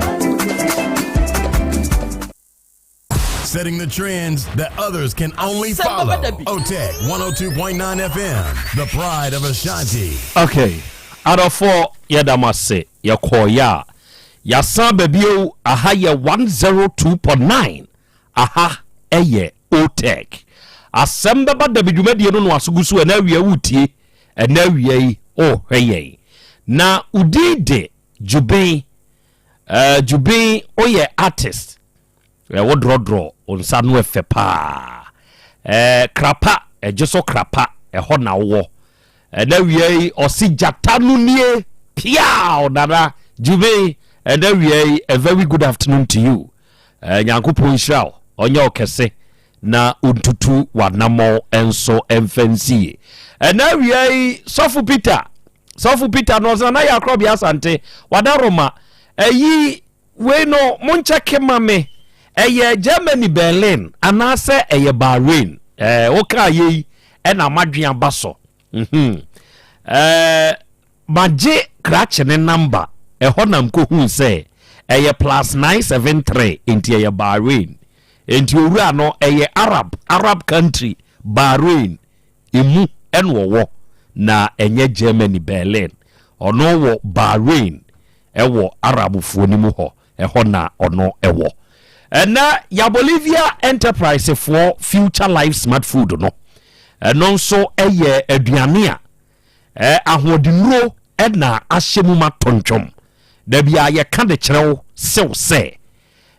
Setting the trends that others can only follow. OTEC 102.9 FM, the pride of Ashanti. Okay, adɔfoɔ yɛda mo ase yɛkɔɔyɛ a yɛasan ba bio aha yɛ 102.9 aha ɛyɛ OTEC asɛm bɛba dabi dwumadie no no aso gu so ɛna awia wotie ɛna awia yi ɔhwɛ yɛn na wodin de Jubin uh, Jubin woyɛ artist eh, wo drɔdrɔ wo nsa no ɛfɛ paa eh, krapa ɛgye so krapa ɛhɔ na wowɔ ɛna wia yi ɔse gyata no nie piaw nana Jubin ɛna wia yi a very good afternoon to you eh, nyankopɔn nhyira wo ɔnyɛ wo kɛse na ɔntutu w'anammɔn nso mfa nsie ɛna wia yi sɔfo Peter Sɔfo Peter no ɔsena na yɛ akorɔbea Asante wada Roma ɛyi wei no monkyɛke ma me ɛyɛ Germany Berlin anaasɛ ɛyɛ Bahrain ɛɛ wokaa yei ɛna madwen aba so mhm ɛɛ magye krakye ne namba ɛhɔ na mkɔhuu sɛ ɛyɛ plus 973 nti ɛyɛ Bahrain nti owura no ɛyɛ Arab Arab country Bahrain Emu na ɔwɔ na ɛnyɛ Germany Berlin. Ɔno wɔ Bahrain ɛwɔ Arabfoɔ no mu hɔ, ɛhɔ na ɔno ɛwɔ. Ɛnɛ ya Bolivia Enterprise foɔ Future Life Smart Food no, ɛno nso ɛyɛ aduane a ahoɔdennuro ɛna ahyɛ mu ma tɔntwɔm. Da biara yɛka de kyerɛ wo sew sɛ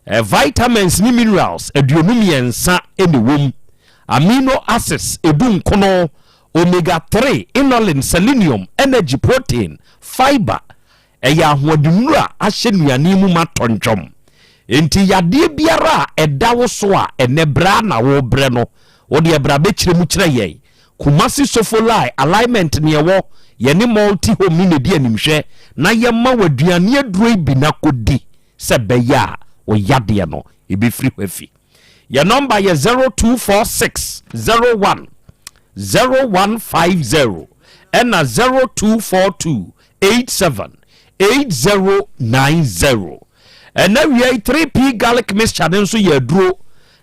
Vitamins ne minerals 23 na ɛwɔ mu, amino acids 19, omega 3, inulin, selenium, energy, protein, fiber. Ɛyɛ ahoɔdennuru a ahyɛ nnuane mu ma tɔntwɔm. Enti yadeɛ biara a ɛda wo so a ɛnɛ brɛ ara na worebrɛ no, wo deɛ bra bɛkyerɛ mu kyerɛ yɛn. Kumasi Sofolai alignment ne ɛwɔ, yɛne Multi Home no na ɛdi animhwɛ na yɛma wo aduane aduro yi bi na kɔdi. sɛ ɛbɛyɛ a wo yadeɛ no ɛbɛfiri hɔ afi. Yɛ nɔmba yɛ 0246 01 0150 ɛna 0242 87 8090. Ɛna wia yi 3P garlic mixture no nso yɛ aduro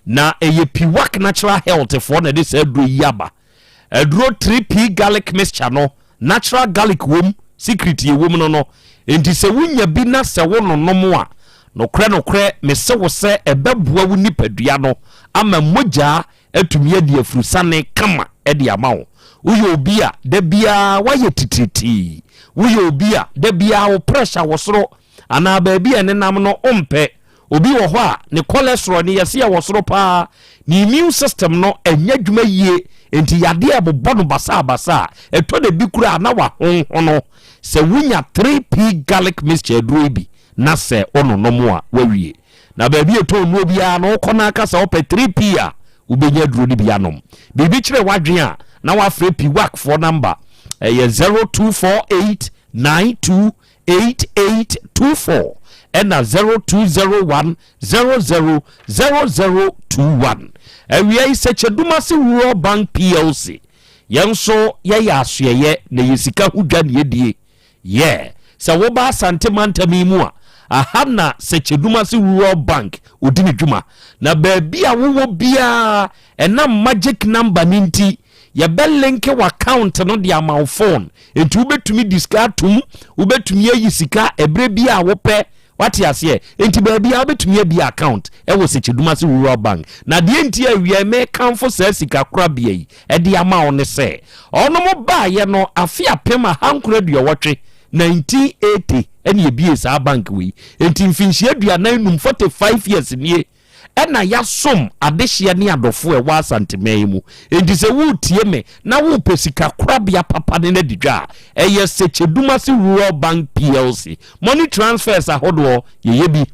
na ɛyɛ Piwak Natural Health foɔ na ɛde saa aduro yi aba. Aduro 3P garlic mixture no, natural garlic wom, secret yɛ wom no no. Enti sɛ wonya bi na sɛ wo nonom a, nokorɛ nokorɛ mese wo sɛ ɛbɛboa wo nipadua no ama mogyaa atumi adi afurusane kama de ama wo. Woyɛ obi a da biara woayɛ titiritii, woyɛ obi a da biara wo pressure wɔ soro anaa baabi a ɛnenam no wompɛ, Obi wɔ hɔ a, ne cholesterol no yɛse ɛwɔ soro paa, ne immune system no ɛnyɛ adwuma yie, enti yadeɛ a ɛbobɔ no basabasa a, ɛtɔ da bi koraa na wahonhono. Sɛ wonya 3P garlic mixture aduro yi bi na sɛ wononom a, woawie. Na baabi a ɛtɔn nnuro biara no, wokɔ na aka sɛ wopɛ 3P a, wobɛnya aduro no bi anom. Biribi kyerɛ w'adwene a, na woafrɛ PWAC foɔ namba, ɛyɛ 0248 92 8824 ɛna 0201 00 0021. Awia yi Sɛkyɛdumase Rural Bank PLC yɛn nso yɛyɛ asoɛyɛ na yɛ sika ho dwa ne yɛdie. Yeah, sɛ woba Asante mantam yi mu a, aha na Sɛkyɛdumase Rural Bank ɔdi ne dwuma. Na baabi a wowɔ biara ɛnam magic number no nti, Yɛbɛ linke w'account no de ama wo phone. Nti wobɛtumi de sika atom, wobɛtumi ayi sika ɛberɛ bi a wopɛ. Wate aseɛ? Enti baabiara wobɛtumi abue account wɔ Sekyedumase Rural Bank. Na deɛ nti a awia yi merekamfo saa sikakorabea yi de ama wo ne sɛ, wɔnom baeɛ no afe 1980, 1980, ɛna yɛbuee saa bank wei. Enti mfinhyia 45, 45 years nie, ɛna yɛasom adehyeɛ ne adɔfoɔ a ɛwɔ Asanteman yi mu. Enti sɛ woretie me na worepɛ sika korabea papa ne no adi dwa a, ɛyɛ Sekyedumase Rural Bank PLC. Money transfers ahodoɔ, yɛyɛ bi.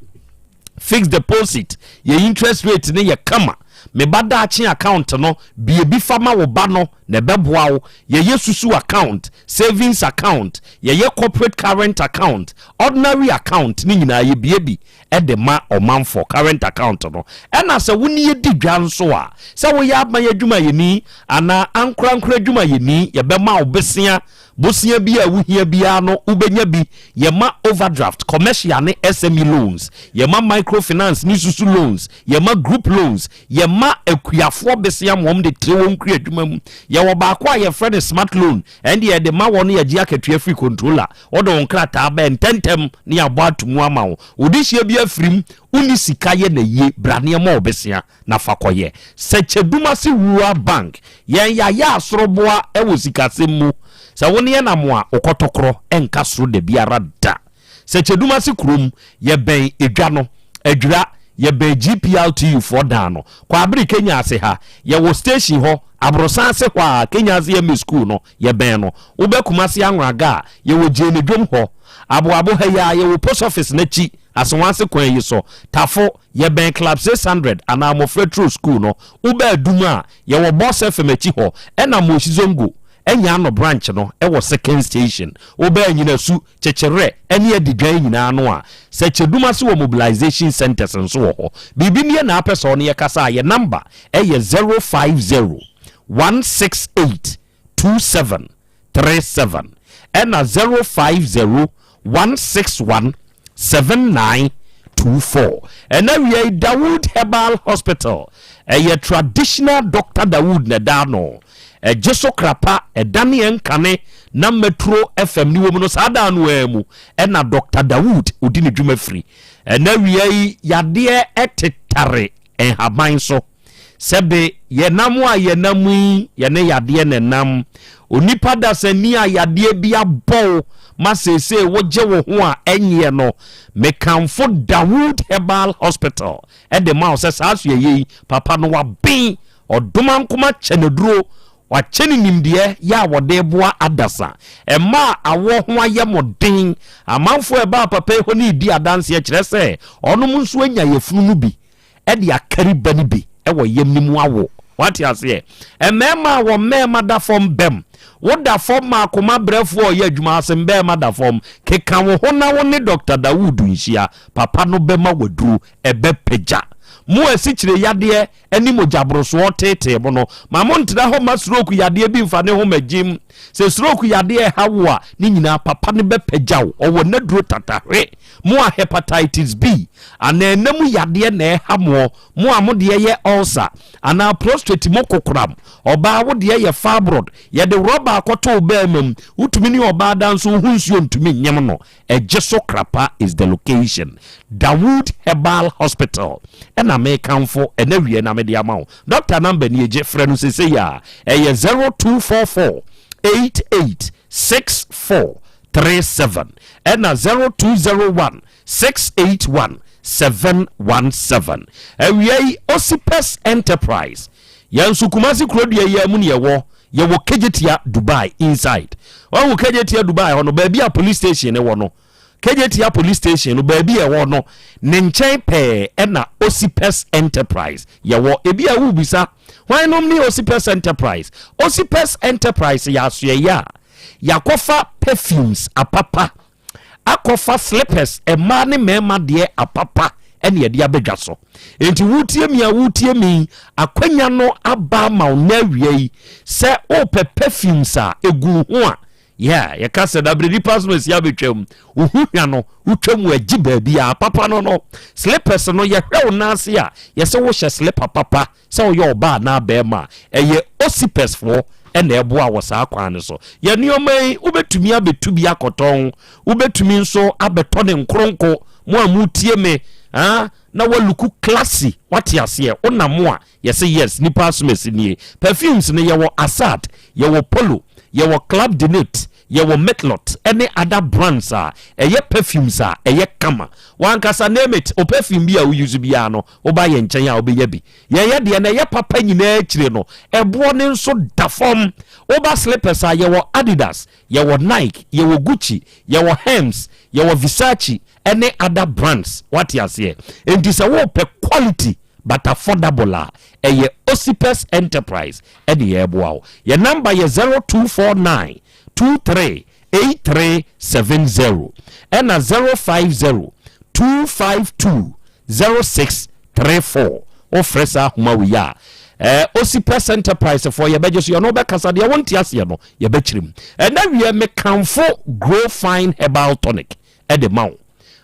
Fixed deposit, yɛ interest rate no yɛ kama. Me ba daakye account no, bue bi fa ma wo ba no na ɛbɛboa wo. Yɛyɛ susu account, savings account, yɛyɛ corporate current account, ordinary account ne nyinaa yɛbue bi. de ma ɔmanfoɔ, current account no. Ɛna sɛ wo ne yɛdi dwa nso a, sɛ woyɛ aban adwumayɛni anaa ankorankoro adwumayɛni, yɛbɛma wo bosea, bosea bi a wohia biara no wobɛnya bi. Yɛma overdraft, commercial ne SME loans, yɛma microfinance ne susu loans, yɛma group loans, yɛma akuafoɔ besea ma wɔn de tire wɔn kua adwuma mu. Yɛwɔ baako a yɛfrɛ no smart loan, ɛnde yɛde ma wɔn yɛgye akatua firi controller. Wode wo nkrataa bɛɛ ntɛntɛm na yɛabɔ ato mu ama wo. Wo dehyeɛ bi afiri mu, wonni sika yɛ no ayie, bra na yɛmmɔ wo besea na fa kɔyɛ. Sɛkyɛdumase Rural Bank, yɛn yɛayɛ asoroboa wɔ sikasɛm mu. Sɛ wo ne yɛn nam a, wo kɔtɔkorɔ nka soro dabiara da. Sɛkyɛdumase kurom, yɛbɛn edwa no, Adwira, yɛbɛn GPRTU foɔ dan no, Kwaabere Kenya ase ha, yɛwɔ station hɔ, aborosan ase hɔ a, Kenya ase MA school no, yɛbɛn no. Woba Kumasi Anwraga a, yɛwɔ Gyeene Dwom hɔ. Aboabo ha yi ara, yɛwɔ Post Office no akyi, Asewase kwan yi so. Tafo, yɛbɛn Club 600 anaa Mmɔfra Turo School no. Woba Adum a, yɛwɔ Boss FM akyi hɔ, ɛna Moshi Zongo, Anyaano branch no wɔ Second Station. Woba Anyinasu, Kyekyerɛ, ne Adidwan nyinaa no a, sɛ Kyedum ase wɔ mobilization centres nso wɔ hɔ. Biribi nie na apɛ sɛ ɔne yɛkasa a, yɛ number yɛ 050 168 2737 ɛna 050 161 7924. Ɛna wia yi Dawood Herbal Hospital ɛyɛ traditional Doctor Dawood na ɛda ano. Ɛgye so krapa, ɛdane ɛnkane na Metro FM ne wɔ mu no saa da no ara mu ɛna Doctor Dawood ɔdi ne dwuma firi. Ɛna wia yi yadeɛ ɛtetare nhaban so. Sɛbe yɛnam a yɛnam yi, yɛne yadeɛ na ɛnam. Onipa dasani a yadeɛ bi abɔ wo ma seesei wogye wo ho a ɛnyeɛ no, mekamfo Dawood Herbal Hospital de ma wo sɛ saa asoɛeɛ yi, papa no waben, ɔdomankoma kyɛ no aduro, wakyɛ no nimdeɛ yɛ a wɔde boa adasa. Ɛma a awoɔ ho ayɛ mo den. Amanfoɔ a ɛbaa papa yi hɔ no redi adanseɛ kyerɛ sɛ wɔnom nso anya yafunu no bi. de akari ba no bi wɔ yam no mu awo. Wate aseɛ? Mmarima a wɔn mmarima da fam bɛm. Woda fam ma akoma brɛfoɔ a ɔyɛ adwuma ase mmarima da fam. Keka wo ho na wo ne Dɔkta Dawood nhyia. Papa no bɛma waduro. Ɛbɛpagya. Mo a asikyire yadeɛ ne mogyaborosoɔ teetee mo no, ma mo ntena hɔ mma stroke yadeɛ bi mfa ne ho mmagyim. Sɛ stroke yadeɛ reha wo a, ne nyinaa papa no bɛpagya wo. Ɔwɔ n'aduro tatahwe. Mo a hepatitis B anaa ɛna mu yadeɛ na ɛha moɔ, mo a mo deɛ yɛ ulcer anaa prostrate mu kokoram, ɔbaa wo deɛ yɛ fibroid, yɛde rɔba akɔto wo bɛɛma mu, wotumi ne ɔbaa da nso wo ho nsuo ntumi nyem no, ɛgye so krapa is the location. Dawood Herbal Hospital ɛna mekamfo ɛna wie na mede ama wo. Doctor number nie gye frɛ no sesei a, ɛyɛ 0244 88 64 37 ɛna 0201 681 717. Awia yi Osipes Enterprise yɛn nso Kumasi kurodua yi ara mu ne yɛwɔ, yɛwɔ Kejetia Dubai inside. Wahu Kejetia Dubai hɔ no baabi a police station no wɔ no, Kejetia police station no baabi a ɛwɔ no ne nkyɛn pɛɛ ɛna Osipes Enterprise yɛwɔ. Ebi a wobisa hwan nom ne Osipes Enterprise? Osipes Enterprise yɛ asoɛeɛ a Yɛakɔfa perfumes apapa, akɔfa slippers mmaa ne mmarima deɛ apapa ɛne yɛde abɛdwa so. Enti wotie mi a wotie mi, akwanya no aba ama wo na awia yi sɛ wopɛ perfumes a ɛgu ho a. Yeah, yɛka sɛ dabrɛ nipa so asi abɛtwam. Wo ho hwa no, wotwam agyi baabi a papa no no. Slippers no, yɛhwɛ wo nan ase a, yɛsɛ wohyɛ slipper papa sɛ woyɛ ɔbaa anaa bɛrima a, ɛyɛ Osipers foɔ ɛna ɛboa wɔ saa kwan no so. Yɛ nneɛma yi, wobɛtumi abɛtu bi akɔtɔn, wobɛtumi nso abɛtɔ ne nkoronko. Mo a motie me, ah, na waluku classy, wate aseɛ, wonam a Yɛse yes nipa asomasi nie. Perfumes no yɛwɔ Assad, yɛwɔ Polo, yɛwɔ Club de Nuit, yɛwɔ Metlot ɛne other brands a ɛyɛ perfumes a ɛyɛ kama. Wankasa name it, wo perfume bi a wo use biara no woba yɛn nkyɛn a wobɛnya bi. Yɛn yɛ deɛ na ɛyɛ papa nyinaa akyire no ɛboɔ no nso da fam. Woba slippers a yɛwɔ Adidas, yɛwɔ Nike, yɛwɔ Gucci, yɛwɔ Hermes, yɛwɔ Versace ɛne other brands wate aseɛ. Enti sɛ wopɛ quality but affordable a, ɛyɛ Osipes Enterprise ɛne yɛreboa wo. Yɛn number yɛ 0249 23 8370 ɛna 050 252 0634. Wofrɛ saa ahoma wei a, eh, Osipes Enterprise foɔ yɛbɛgye so, yɛne wobɛkasa, deɛ wonte aseɛ no yɛbɛkyerɛ mu. Ɛnɛ wiɛ mekamfo Grow Fine Herbal Tonic de ma wo.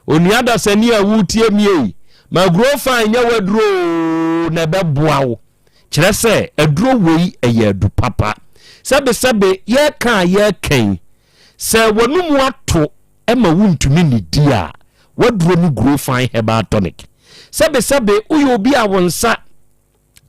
Onua dasani a woretie me ei, ma Grofan nyɛ w'aduro oo, na ɛbɛboa wo. Kyerɛ sɛ, aduro wei ɛyɛ adu papa. Sɛbesɛbe, yɛreka a yɛreka yi, sɛ w'anomu ato ma wontumi nnidi a, w'aduro ne Grofan Herbal Tonic. Sɛbesɛbe, woyɛ obi a wo nsa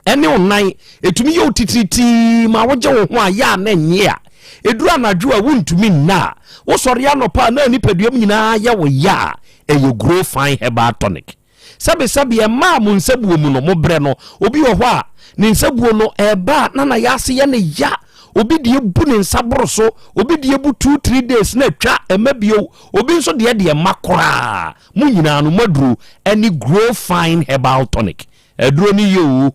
ɛne wo nan ɛtumi yɛ wo titiritii ma wogye wo ho a yɛ a na ɛnyɛ a ɛduru anadwo a wontumi nna a wosɔre anɔpa a na nipadua mu nyinaa yɛ wo yɛ a ɛyɛ Grow Fine Herbal Tonic. Sɛbesɛbe ɛmaa mo nsabuo mu no mobrɛ no obi wɔ hɔ a ne nsabuo no ɛba a na na yɛase yɛ ne ya obi deɛ bu ne nsa boro so obi deɛ bu 2 3 days na atwa ɛma bio obi nso deɛ deɛ ma koraa mo nyinaa no moaduro ɛne Grow Fine Herbal Tonic. Aduro no ye oo.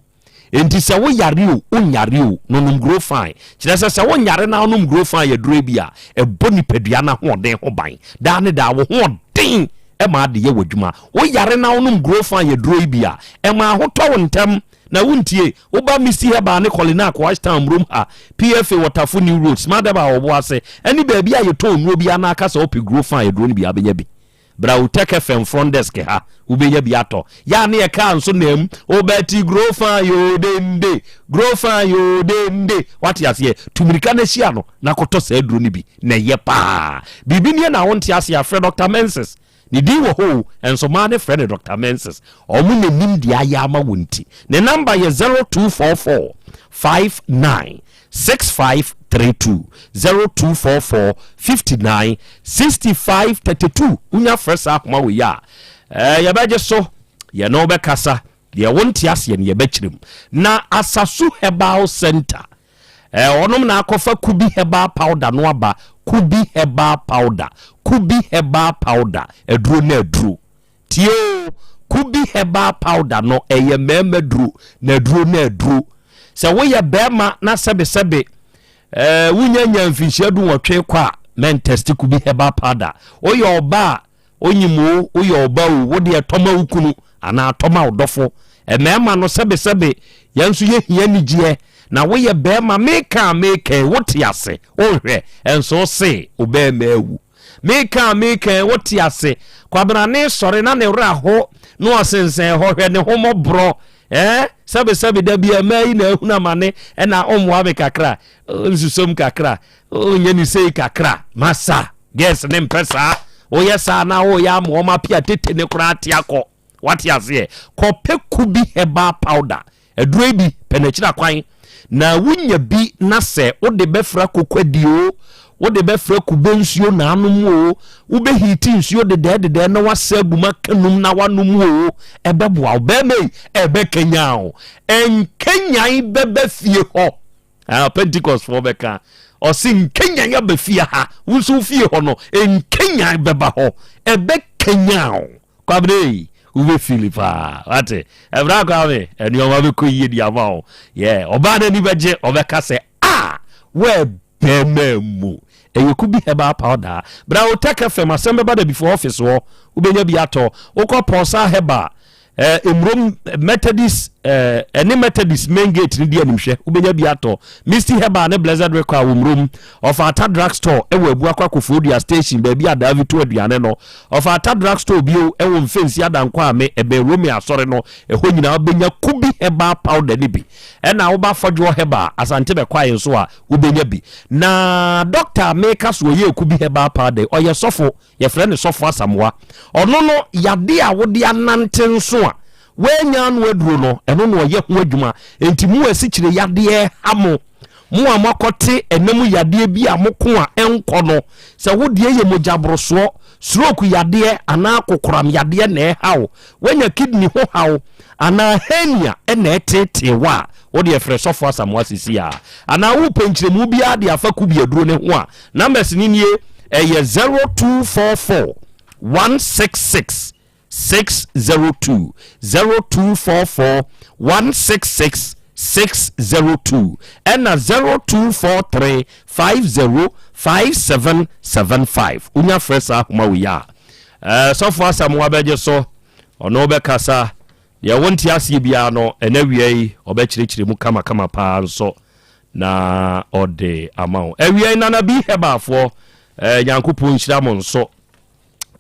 Enti sɛ wo yare o, wo nyare o, no nom Grofine. Kyerɛ sɛ, sɛ wo nyare na wonom Grofine aduro yi bi a, ɛbɔ nipadua no ahoɔden ho ban. Daa ne daa, wo ho ɔden ma ade yɛ w'adwuma. Wo yare na wonom Grofine aduro yi bi a, ɛma ahotɔ wo ntɛm. Na wontie, woba Misty Herbal ne Kɔlinak wɔ Ashtown Murom ha, PFA wɔ Tafo New Road, Smart Herbal wɔ Obuasi, ɛne baabi a yɛtɔn nnuro biara na aka sɛ wopɛ Grofine aduro no bi a, wobɛnya bi. Bra Utec FM front desk ha, wobɛnya bi atɔ. Yɛ a ne yɛ kaa nso nam, wobɛte grow fine yoo dende, grow fine yoo dende. Wate aseɛ? Tu mirika na hyia no na kɔtɔ saa aduro no bi, na ɛyɛ paa. Biribi nie na wonte aseɛ a, frɛ Doctor Menses. Ne din wɔ hɔ o, nso maa ne frɛ no Doctor Menses. Ɔmo na nim deɛ ayɛ ama wo nti. Ne number yɛ 0244 59 6532 0244 59 65 32 Wonya frɛ saa ahoma wei a, eh, yɛbɛgye so, yɛne wo bɛkasa, deɛ wonte aseɛ no yɛbɛkyerɛ mu. Na Asasu Herbal Center, eh, ɔnom na akɔfa Kubi Herbal Powder no aba, Kubi Herbal Powder, Kubi Herbal Powder, aduro no aduro. Tie o, Kubi herbal powder no ɛyɛ mmarima duro, na aduro no aduro. Sɛ woyɛ barima na sɛbesɛbe ɛɛ wonya nya mfinhyia 18 kɔ a, mɛntɛste Kubi herbal powder. Woyɛ ɔba a, onyim o, woyɛ ɔba o, wo deɛ tɔ ma wo kunu anaa tɔ ma wo dɔfo. Mmarima no sɛbesɛbe yɛn nso yɛhia anigyeɛ, na woyɛ barima meka a meka yi wote ase, wonhwɛ, nso wose wo barima awu. Meka a meka yi, wote ase? Kwabena ne sɔre na ne werɛ aho na ɔsensɛn hɔ hwɛ ne ho mmɔborɔ. Eh, sɛbesɛbe da bi a mmaa yi na ahunu amane ɛna ɔmmoa me kakra, nsusom kakra, ɔnyɛ ne sei kakra. Masa, girls ne mpɛ saa. Woyɛ saa na woyɛ ama wɔn apia tete ne koraa ate akɔ. Wate aseɛ? Kɔpɛ Kubi herbal powder. Aduro yi bi, pɛ n'akyiri akwan. Na wonya bi na sɛ wode bɛfra kokwadi o, wode bɛfra kube nsuo na anom o, wobɛhiiti nsuo dedɛɛdedɛɛ na wasa agu mu aka num na wanom o, ɛbɛboa wo. Bɛrima yi, ɛbɛkanyan wo. Nkanyan bɛba fie hɔ. Ah, Pentecostfoɔ bɛka. Ɔse nkanyan aba fie ha. Wo nso wo fie hɔ no, nkanyan bɛba hɔ. Ɛbɛkanyan wo. Kwabena ei, wobɛ feel paa, wate? Ɛbra Kwame, nneɛma bɛkɔ yie de ama wo. Yeah, ɔbaa no ani bɛgye, ɔbɛka sɛ, ah, woabɛma mu. Ɛyɛ Kubi Herbal Powder. Bra Otec FM, asɛm bɛba da before office hɔ, wobɛnya bi atɔ. Wokɔ Pɔsa Herbal, eh, Mmrom Methodist. ɛne Methodist main gate no di animhwɛ, wobɛnya bi atɔ. Misty Herbal ne Blessed Record wɔ Murom. Ɔfata Drug Store ɛwɔ Abuakwa Kofoɔdua Station, baabi a Daavi to aduane no. Ɔfata Drug Store bio ɛwɔ Mfensi Adankwa Ame, ɛbɛn Rome Asɔre no. Ɛhɔ nyinaa wobɛnya Kubi Herbal Powder no bi. Ɛna woba Fɔdwoɔ Herbal, Asante Bɛkwae nso a, wobɛnya bi. Na dɔkta a meka so ɔyɛɛ Kubi Herbal Powder yi, ɔyɛ sɔfo. Yɛfrɛ no Sɔfo Asamoah. Ɔno no, yadeɛ a wode anante nso a woannya ano aduro no, ɛno na ɔyɛ ho adwuma. Enti mo asikyire yadeɛ ha mo, mo a moakɔte ɛna mu yadeɛ bi a moko a ɛnkɔ no, sɛ wo deɛ yɛ mogyaborosoɔ, stroke yadeɛ anaa kokoram yadeɛ na ɛha wo, woanya kidney ho haw anaa hernia na ɛteetee wo a, wo deɛ frɛ Sɔfo Asamoah seesei ara. Anaa wopɛ nkyerɛmu biara de afa Kubi aduro no ho a, numbers no nie, ɛyɛ 0244 166 602, 0244 166 602, ɛna 0243 50 5775. Wonya frɛ saa ahoma wei a, eh, Sɔfo Asamoah bɛgye so, ɔno bɛkasa. Deɛ wonte aseɛ biara no, ɛnɛ awia yi ɔbɛkyerɛkyerɛ mu kamakama paa nso na ɔde ama wo. Awia yi Nana B Herbal-foɔ, eh, Nyankopɔn nhyira mo nso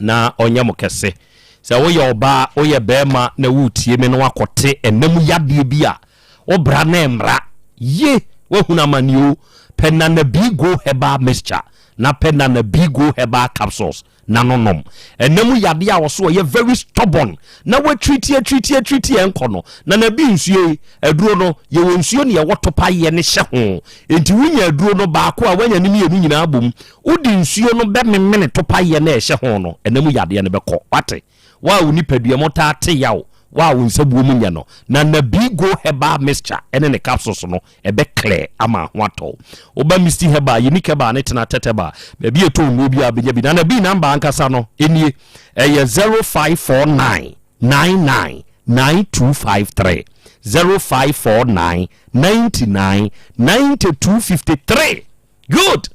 na ɔnyɛ mo kɛse. Sɛ woyɛ ɔbaa, woyɛ bɛrima na woretie me na woakɔte ɛna mu yadeɛ bi a, wo bra na ɛmmra. Ye, woahunu amane o. Pɛ Nana B Go Herbal Mixture na pɛ Nana B Go Herbal Capsules na no nom. Ɛna mu yadeɛ a ɔso ɔyɛ very stubborn na watriti atriti atriti ɛnkɔ no na na bi nsuo yi aduro no yɛwɔ nsuo ne yɛwɔ topa yɛ ne hyɛ ho nti wonya aduro no baako a wanya ne mmienu nyinaa bom wode nsuo no bɛmemene topa yɛ na ɛhyɛ ho no ɛna mu yadeɛ no bɛkɔ wate wo a wo nipadua mu taa te yaw wo a wo nsabuo mu nyɛ no na na bi go herbal mixture ɛne ne capsules no ɛbɛ clear ama ho atɔ wo. Woba Misty Herbal, Unique Herbal ne Tena Tɛt Herbal, baabi a ɛtɔn nnuro biara bɛnya bi. Nana B number ankasa no nie, ɛyɛ 0549 99 9253, 0549 99 9253. Good!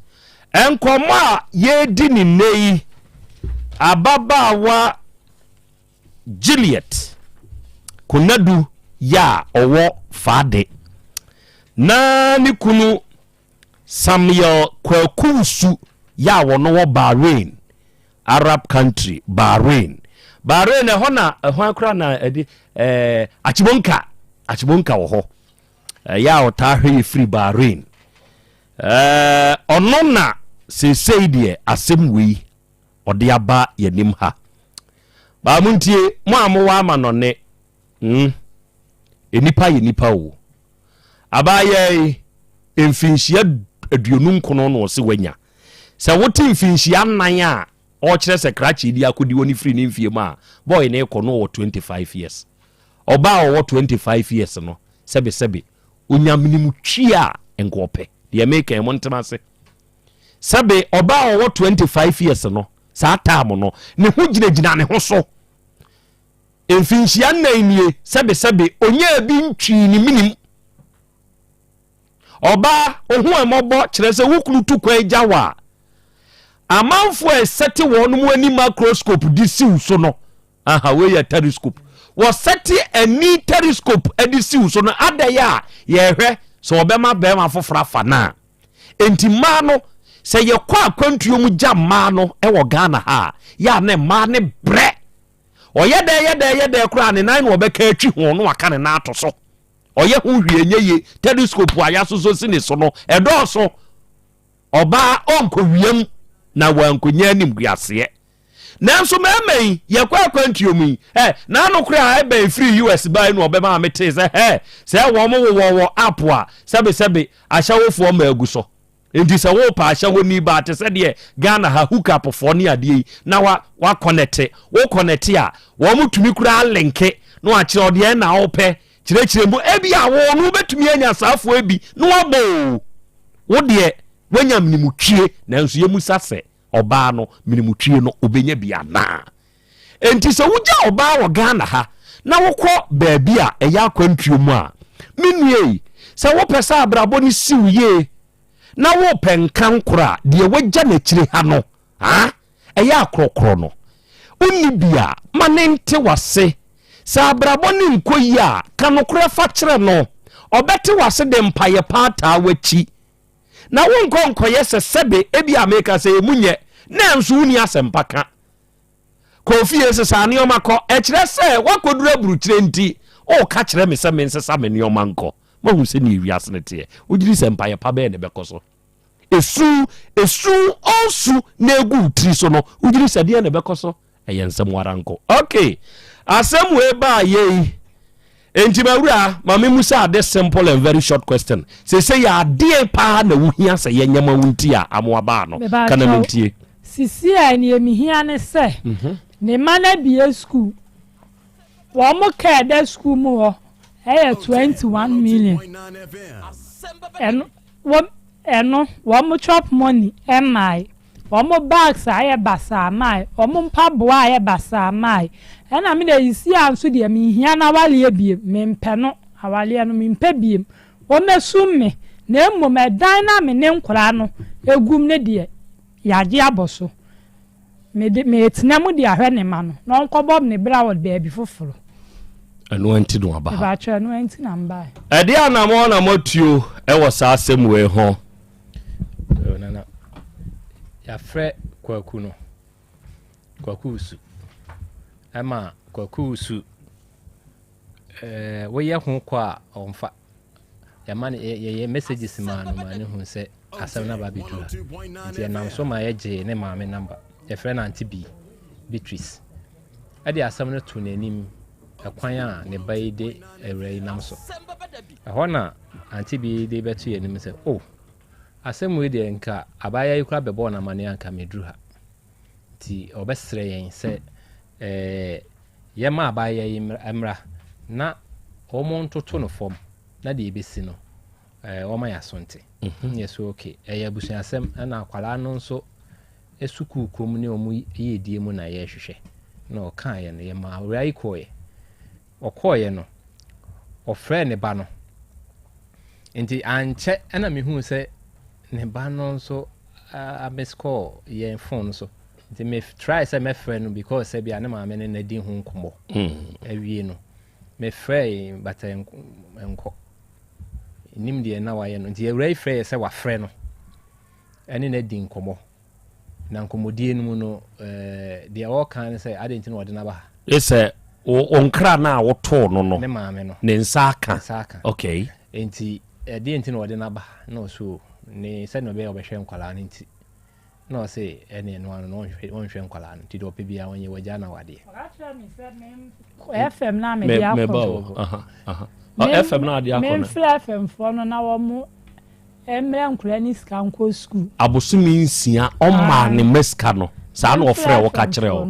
Nkɔmmɔ a yɛredi ne nnɛ yi, ababaawa Juliet Konadu yɛ a ɔwɔ Faade na ne kunu Samuel Kwaku Wusu yɛ a wɔno wɔ Bahrain, Arab country, Bahrain. Bahrain ɛhɔ na ɛhɔ akora na ɛde ɛɛ Achibonka, Achibonka wɔ hɔ. Ɛyɛ a ɔtaa hwɛ yɛ firi Bahrain. Ɛɛ ɔno na seesei deɛ asɛm wei ɔde aba yɛnim ha. Baa montie, mo a mowɔ amanɔne, hmm, nnipa yɛ nnipa o. Abaayaa yi, mfinhyia 29 na ɔse wanya. Sɛ wote mfinhyia nnan a ɔkyerɛ sɛ krakye di akɔdi hɔ no firi ne mfie mu a, boy no rekɔ no ɔwɔ 25 years. Ɔbaa a ɔwɔ 25 years no, sɛbesɛbe, ɔnya menim twi a nka ɔpɛ. Deɛ meka yi, montena ase. Sɛbe ɔbaa a ɔwɔ 25 years no, saa time no, ne ho gyinagyina ne ho so. Mfinhyia nnan nie, sɛbesɛbe, ɔnyaa bi ntwii ne menim. Ɔbaa, ohu ɛmɔbɔ kyerɛ sɛ wo kunu tu kwan gya wo a, amanfoɔ a ɛsɛte wɔn mu ani microscope de siw so no, aha, wei yɛ telescope. Wɔsɛte ani telescope de siw so no, adɛn a yɛhwɛ sɛ ɔbɛma bɛrima foforɔ afa no a. Enti mmaa no, sɛ yɛkɔ akwantuo mu gya mmaa no wɔ Ghana ha a, yɛ a na mmaa no brɛ. Ɔyɛ dɛ yɛ dɛ yɛ dɛ koraa ne nan na ɔbɛka atwi ho na waka ne nan ato so. Ɔyɛ ho hwee nyɛ yie. Telescope a yɛasosɔ si ne so no, ɛdɔɔso. Ɔbaa ɔnkɔ wiem na wankɔnya animguaseɛ. Nanso mmarima yi, yɛkɔ akwantuo mu yi, ɛ, n'ano koraa ɛbɛn firi US bae no ɔbɛma me tee sɛ, hɛ, sɛ wɔn wowɔ wɔ app a, sɛbesɛbe, ahyɛwofoɔ ma agu so. Nti sɛ wopɛ ahyɛwoni baa te sɛ deɛ Ghana ha hook up foɔ ne adeɛ yi, na wa, wa kɔnɛte, wo kɔnɛte a, wɔn tumi koraa linke, na wakyerɛ wo deɛ na wopɛ, kyerɛkyerɛ mu, ebi a wo no wobɛtumi anya saa foɔ bi, na wabɔ o. Wo deɛ, woanya menimutwie, nanso yɛmusa sɛ, ɔbaa no menimutwie no ɔbɛnya bi anaa? Enti sɛ wogya ɔbaa wɔ Ghana ha na wokɔ baabi a ɛyɛ akwantuo mu a, me nua yi, sɛ wopɛ sɛ abrabɔ no si wo yie na wopɛ nkankoro a, deɛ wagya n'akyire ha no, ha, ɛyɛ akorɔkorɔ no, wonni bi a, ma ne nte w'ase. Sɛ abrabɔ no nkɔ yie a, ka nokorɛ fa kyerɛ no. Ɔbɛte w'ase de mpaeɛ pa ataa w'akyi. Na wonkɔ nkɔyɛ sɛ sɛbe ebia meka sɛ emu nyɛ, nanso wonni asɛmpa ka. Kɔ fie sesa nneɛma kɔ. Ɛkyerɛ sɛ woakɔduru aburukyire nti woka kyerɛ me sɛ mensesa me nneɛma nkɔ. Moahu sɛdeɛ wiase no teɛ. Wogye di sɛ mpaeɛ pa bɛn na ɛbɛkɔ so? Esu, esu, ɔnsu na egu wo tiri so no, wogye di sɛ deɛn na ɛbɛkɔ so? Ɛyɛ nsɛm ara nko. Okay, asɛm wei baa yei. Enti mawura, ma me musa this simple and very short question. Sese yɛ adeɛ paa na wohia sɛ yɛnyɛ ma wo nti a amoa baa no. Ka na mentie. Sisi a neɛ mehia ne sɛ, ne mma no abie sukuu. Wɔn ka ɛda sukuu mu hɔ ɛyɛ 21 million. Ɛno, wɔn, ɛno, wɔn chop money ɛmmae. Wɔn bags ayɛ basaa mae, wɔn mpaboa ayɛ basaa mae. Ɛna me deɛ Yisia nso deɛ menhia n'awaleɛ biem, mempɛ no, awaleɛ no mempɛ biem. Wɔmmɛsum me, na mmom ɛdan no a me ne nkwadaa no gum no deɛ, yɛagye abɔ so. Mede, meretena mu de ahwɛ ne mma no, na ɔnkɔbɔ ne bra wɔ baabi foforɔ. Ɛno nti na waba ha. Mepakyɛw, ɛno nti na mebaeɛ. Ɛdeɛ anammɔn na moatuo wɔ saa asɛm wei ho? Oh, nana. Yɛafrɛ Kwaku no. Kwaku Wusu. Ɛma Kwaku Wusu eh, woyɛ ho kɔ a ɔmfa. Yɛma no yɛyɛ messages maa no ma no hu sɛ asɛm no aba abɛduru ha. Nti ɛnam so ma yɛgyee ne maame namba. Yɛfrɛ no Auntie B, Beatrice. Ɛde asɛm no to n'anim ɛkwan a ne ba yi de awura yi nam so. Ɛhɔ na Auntie B de bɛto yɛn anim sɛ, oh, asɛm wei deɛ nka abaayewa yi koraa bɛbɔɔ no amanneɛ anka meduru ha. Nti ɔbɛsrɛ yɛn sɛ eh, yɛma abaayewa yi mmra na wɔn ntoto no fam na deɛ ɛbɛsi no eh, wɔma yɛ aso nte. Mhm. Yɛ so okay, ɛyɛ abusuasɛm ɛna akwadaa no nso sukuu kɔm ne wɔn yiedie mu na yɛrehwehwɛ. Na ɔkaeɛ no yɛma awuraa yi kɔeɛ. Ɔkɔeɛ no, ɔfrɛɛ ne ba no. Nti ankyɛ ɛna mehuu sɛ ne ba no nso a miss call yɛn phone so. Nti me try sɛ mɛfrɛ no because sɛ bia ne maame ne no adi ho nkɔmmɔ awie no. Mefrɛe but ɛnkɔ. Nim deɛ na wayɛ no. Nti awuraa yi frɛɛ sɛ wafrɛ no ɛne no adi nkɔmmɔ. Na nkɔmmɔdie no mu no, deɛ ɔreka ne sɛ adɛn nti na ɔde no aba ha? Sɛ wo nkra no a wotoo no no, ne maame no, ne nsa aka. Ne nsa aka. Okay. Nti ɛdeɛ nti na ɔde no aba ha? Na ɔse o, ne sɛdeɛ ɔbɛyɛ ɔbɛhwɛ nkwadaa no nti. Na ɔse ɛne ɛno ano no ɔnhwɛ ɔnhwɛ nkwadaa no nti deɛ ɔpɛ biara ɔnyɛ wagya no awadeɛ. Ɔka kyerɛɛ me sɛ me FM no a mede akɔ. Meba o. Aha, aha. FM no a ade akɔ no. Memfrɛ FM foɔ no na wɔn Ɛmmerɛ nkwadaa ni sika nkɔ sukuu. Abosome nsia ɔmaa ne mma sika no saa na ɔfrɛ wo ka kyerɛ wo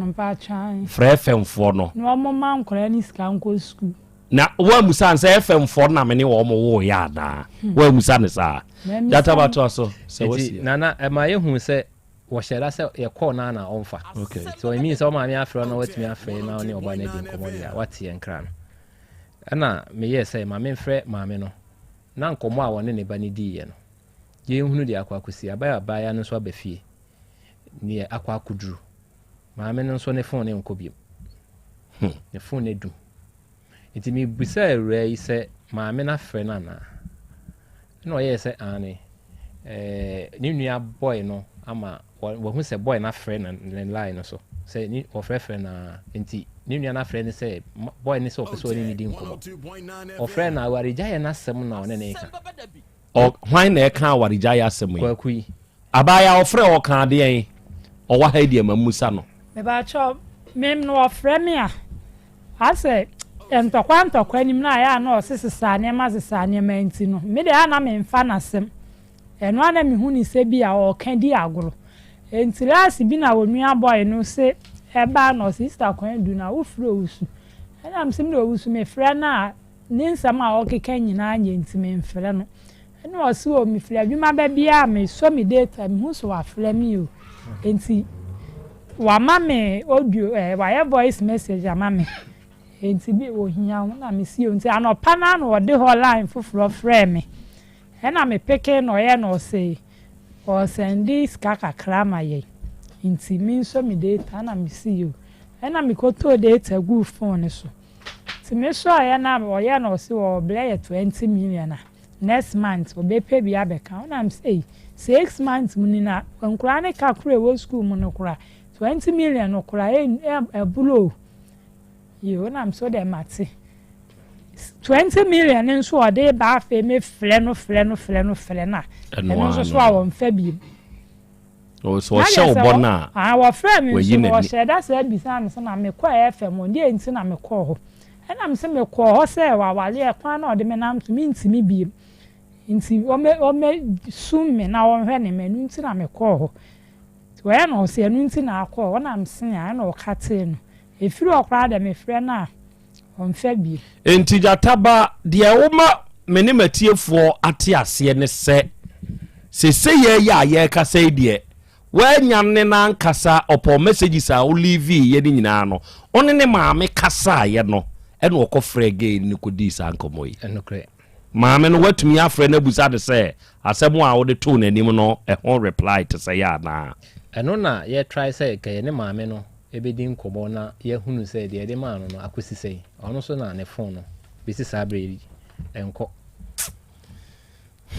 frɛ FM foɔ no. Na wɔn ma nkwadaa ni sika nkɔ sukuu. Na woamusa no sɛ FM foɔ no na me ne wɔn woo yɛ anaa hmm. woamusa no saa gyata ba toa so sɛ wasi. Nana ɛma yɛhu sɛ wɔhyɛ da sɛ yɛkɔɔ no na ɔmfa okay. so it means sɛ ɔmaame afrɛ na watumi afrɛ na ɔne ɔba no adi nkɔmmɔ deɛ a wate yɛn kra no ɛna meyɛɛ sɛ ma memfrɛ maame no Na nkɔmmɔ a ɔne ne ba no diiɛ no, yɛnhunu deɛ akɔ akɔsi. Abae a abaayewa no nso aba fie, neɛ akɔ akɔduru. Maame no nso ne fon no nkɔ biom. Hmm. Ne fon no adum. Nti mebisaa awuraa yi sɛ maame no afrɛ no anaa? Ɛna ɔyɛɛ sɛ aane. Ɛɛ ne nua boy no ama wahu sɛ boy no afrɛ no ne line no so sɛ ne ɔfrɛfrɛ no ara nti ne nua no afrɛ no sɛ boy no sɛ ɔpɛ sɛ ɔne ne di nkɔmmɔ ɔfrɛ no awaregyaeɛ no asɛm na ɔne ne ka. Hwan na ɛka awaregyaeɛ asɛm yi? Kwaku yi. Abaayewa ɔfrɛ ɔka adeɛn? Ɔwɔ ha yi deɛ ma mmusa no. Mepakyɛw, me no ɔfrɛ me a, asɛ ntɔkwa ntɔkwa nim na ayɛ a na ɔse sesaa nneɛma sesaa nneɛma nti no, me deɛ a na memfa n'asɛm. Ɛno a na mehu no sɛ bi a ɔɔka di agorɔ. Nti last bi na onua boy no se ɛbaa na ɔse sister Kwadu na wo frɛ Owusu? Ɛna mese me deɛ Owusu me frɛ no a ne nsɛm a ɔkeka nyinaa nyɛ nti me nfrɛ no. Ɛna ɔse oh me firi adwuma ba biaa me sɔ me data mehu sɛ wafrɛ me o. Nti wama me audio eh wayɛ voice message ama me. Nti bi ohia wo na mese o. Nti anɔpa no ara na ɔde hotline foforɔ frɛɛ me. Ɛna me peke na ɔyɛ na ɔse ɔresɛnde sika kakra ama yɛn nti me nsɔ me data ɛna me se yoo ɛna me kɔtɔɔ data guu phone no so. Nti me sɔreɛ no a ɔyɛ no ɔse ɔɔbrɛ yɛ 20 million a next month ɔbɛpɛ bi abɛka ho na mese ei 6 months mu ni na nkoraa no ka koro a ɛwɔ school mu no koraa 20 million no koraa ɛboro o. Yoo na mese wodeɛ mate. 20 million no nso ɔde ba afei me frɛ no frɛ no frɛ no frɛ no a ɛno nso so a wɔmfa biem. Sɛ ɔhyɛ wo bɔ no a, wɔfrɛɛ me nso no, wɔhyɛɛ da saa bisaa me sɛ na mekɔ FM hɔ, deɛ nti na mekɔɔ hɔ. Ɛna mese mekɔɔ hɔ sɛ awareɛ kwan no a ɔde me nam so mentumi biem. Nti wɔmmɛsum me na wɔnhwɛ ne mma, ɛno nti na mekɔɔ hɔ. Nti wɔyɛ no ɔse ɛno nti na akɔɔ hɔ, ɛna mese a ɛna ɔkatee no. Ɛfiri hɔ koraa deɛ mefrɛ no a, ɔmfa bio. Enti gyata ba, deɛ woma me ne m'atiefoɔ ate aseɛ ne sɛ, seesei yi a yɛrekasa yi deɛ, woannya ne no ankasa, ɔpɔn messages a wo leavee yɛ no nyinaa no, wo ne ne maame kasaeɛ no, ɛna ɔkɔfrɛɛ gay no kɔdii saa nkɔmmɔ yi. Ɛnokorɛ. Maame no, woatumi afrɛ no abusa no sɛ asɛm a wode too n'anim no, ɛho reply te sɛn anaa? Ɛno na yɛ try sɛ nka yɛne maame no bɛdi nkɔmmɔ na yɛahunu sɛ deɛ yɛde maa no no akɔsi sɛn. Ɔno nso na ne phone no bɛsi saa berɛ yi ɛnkɔ.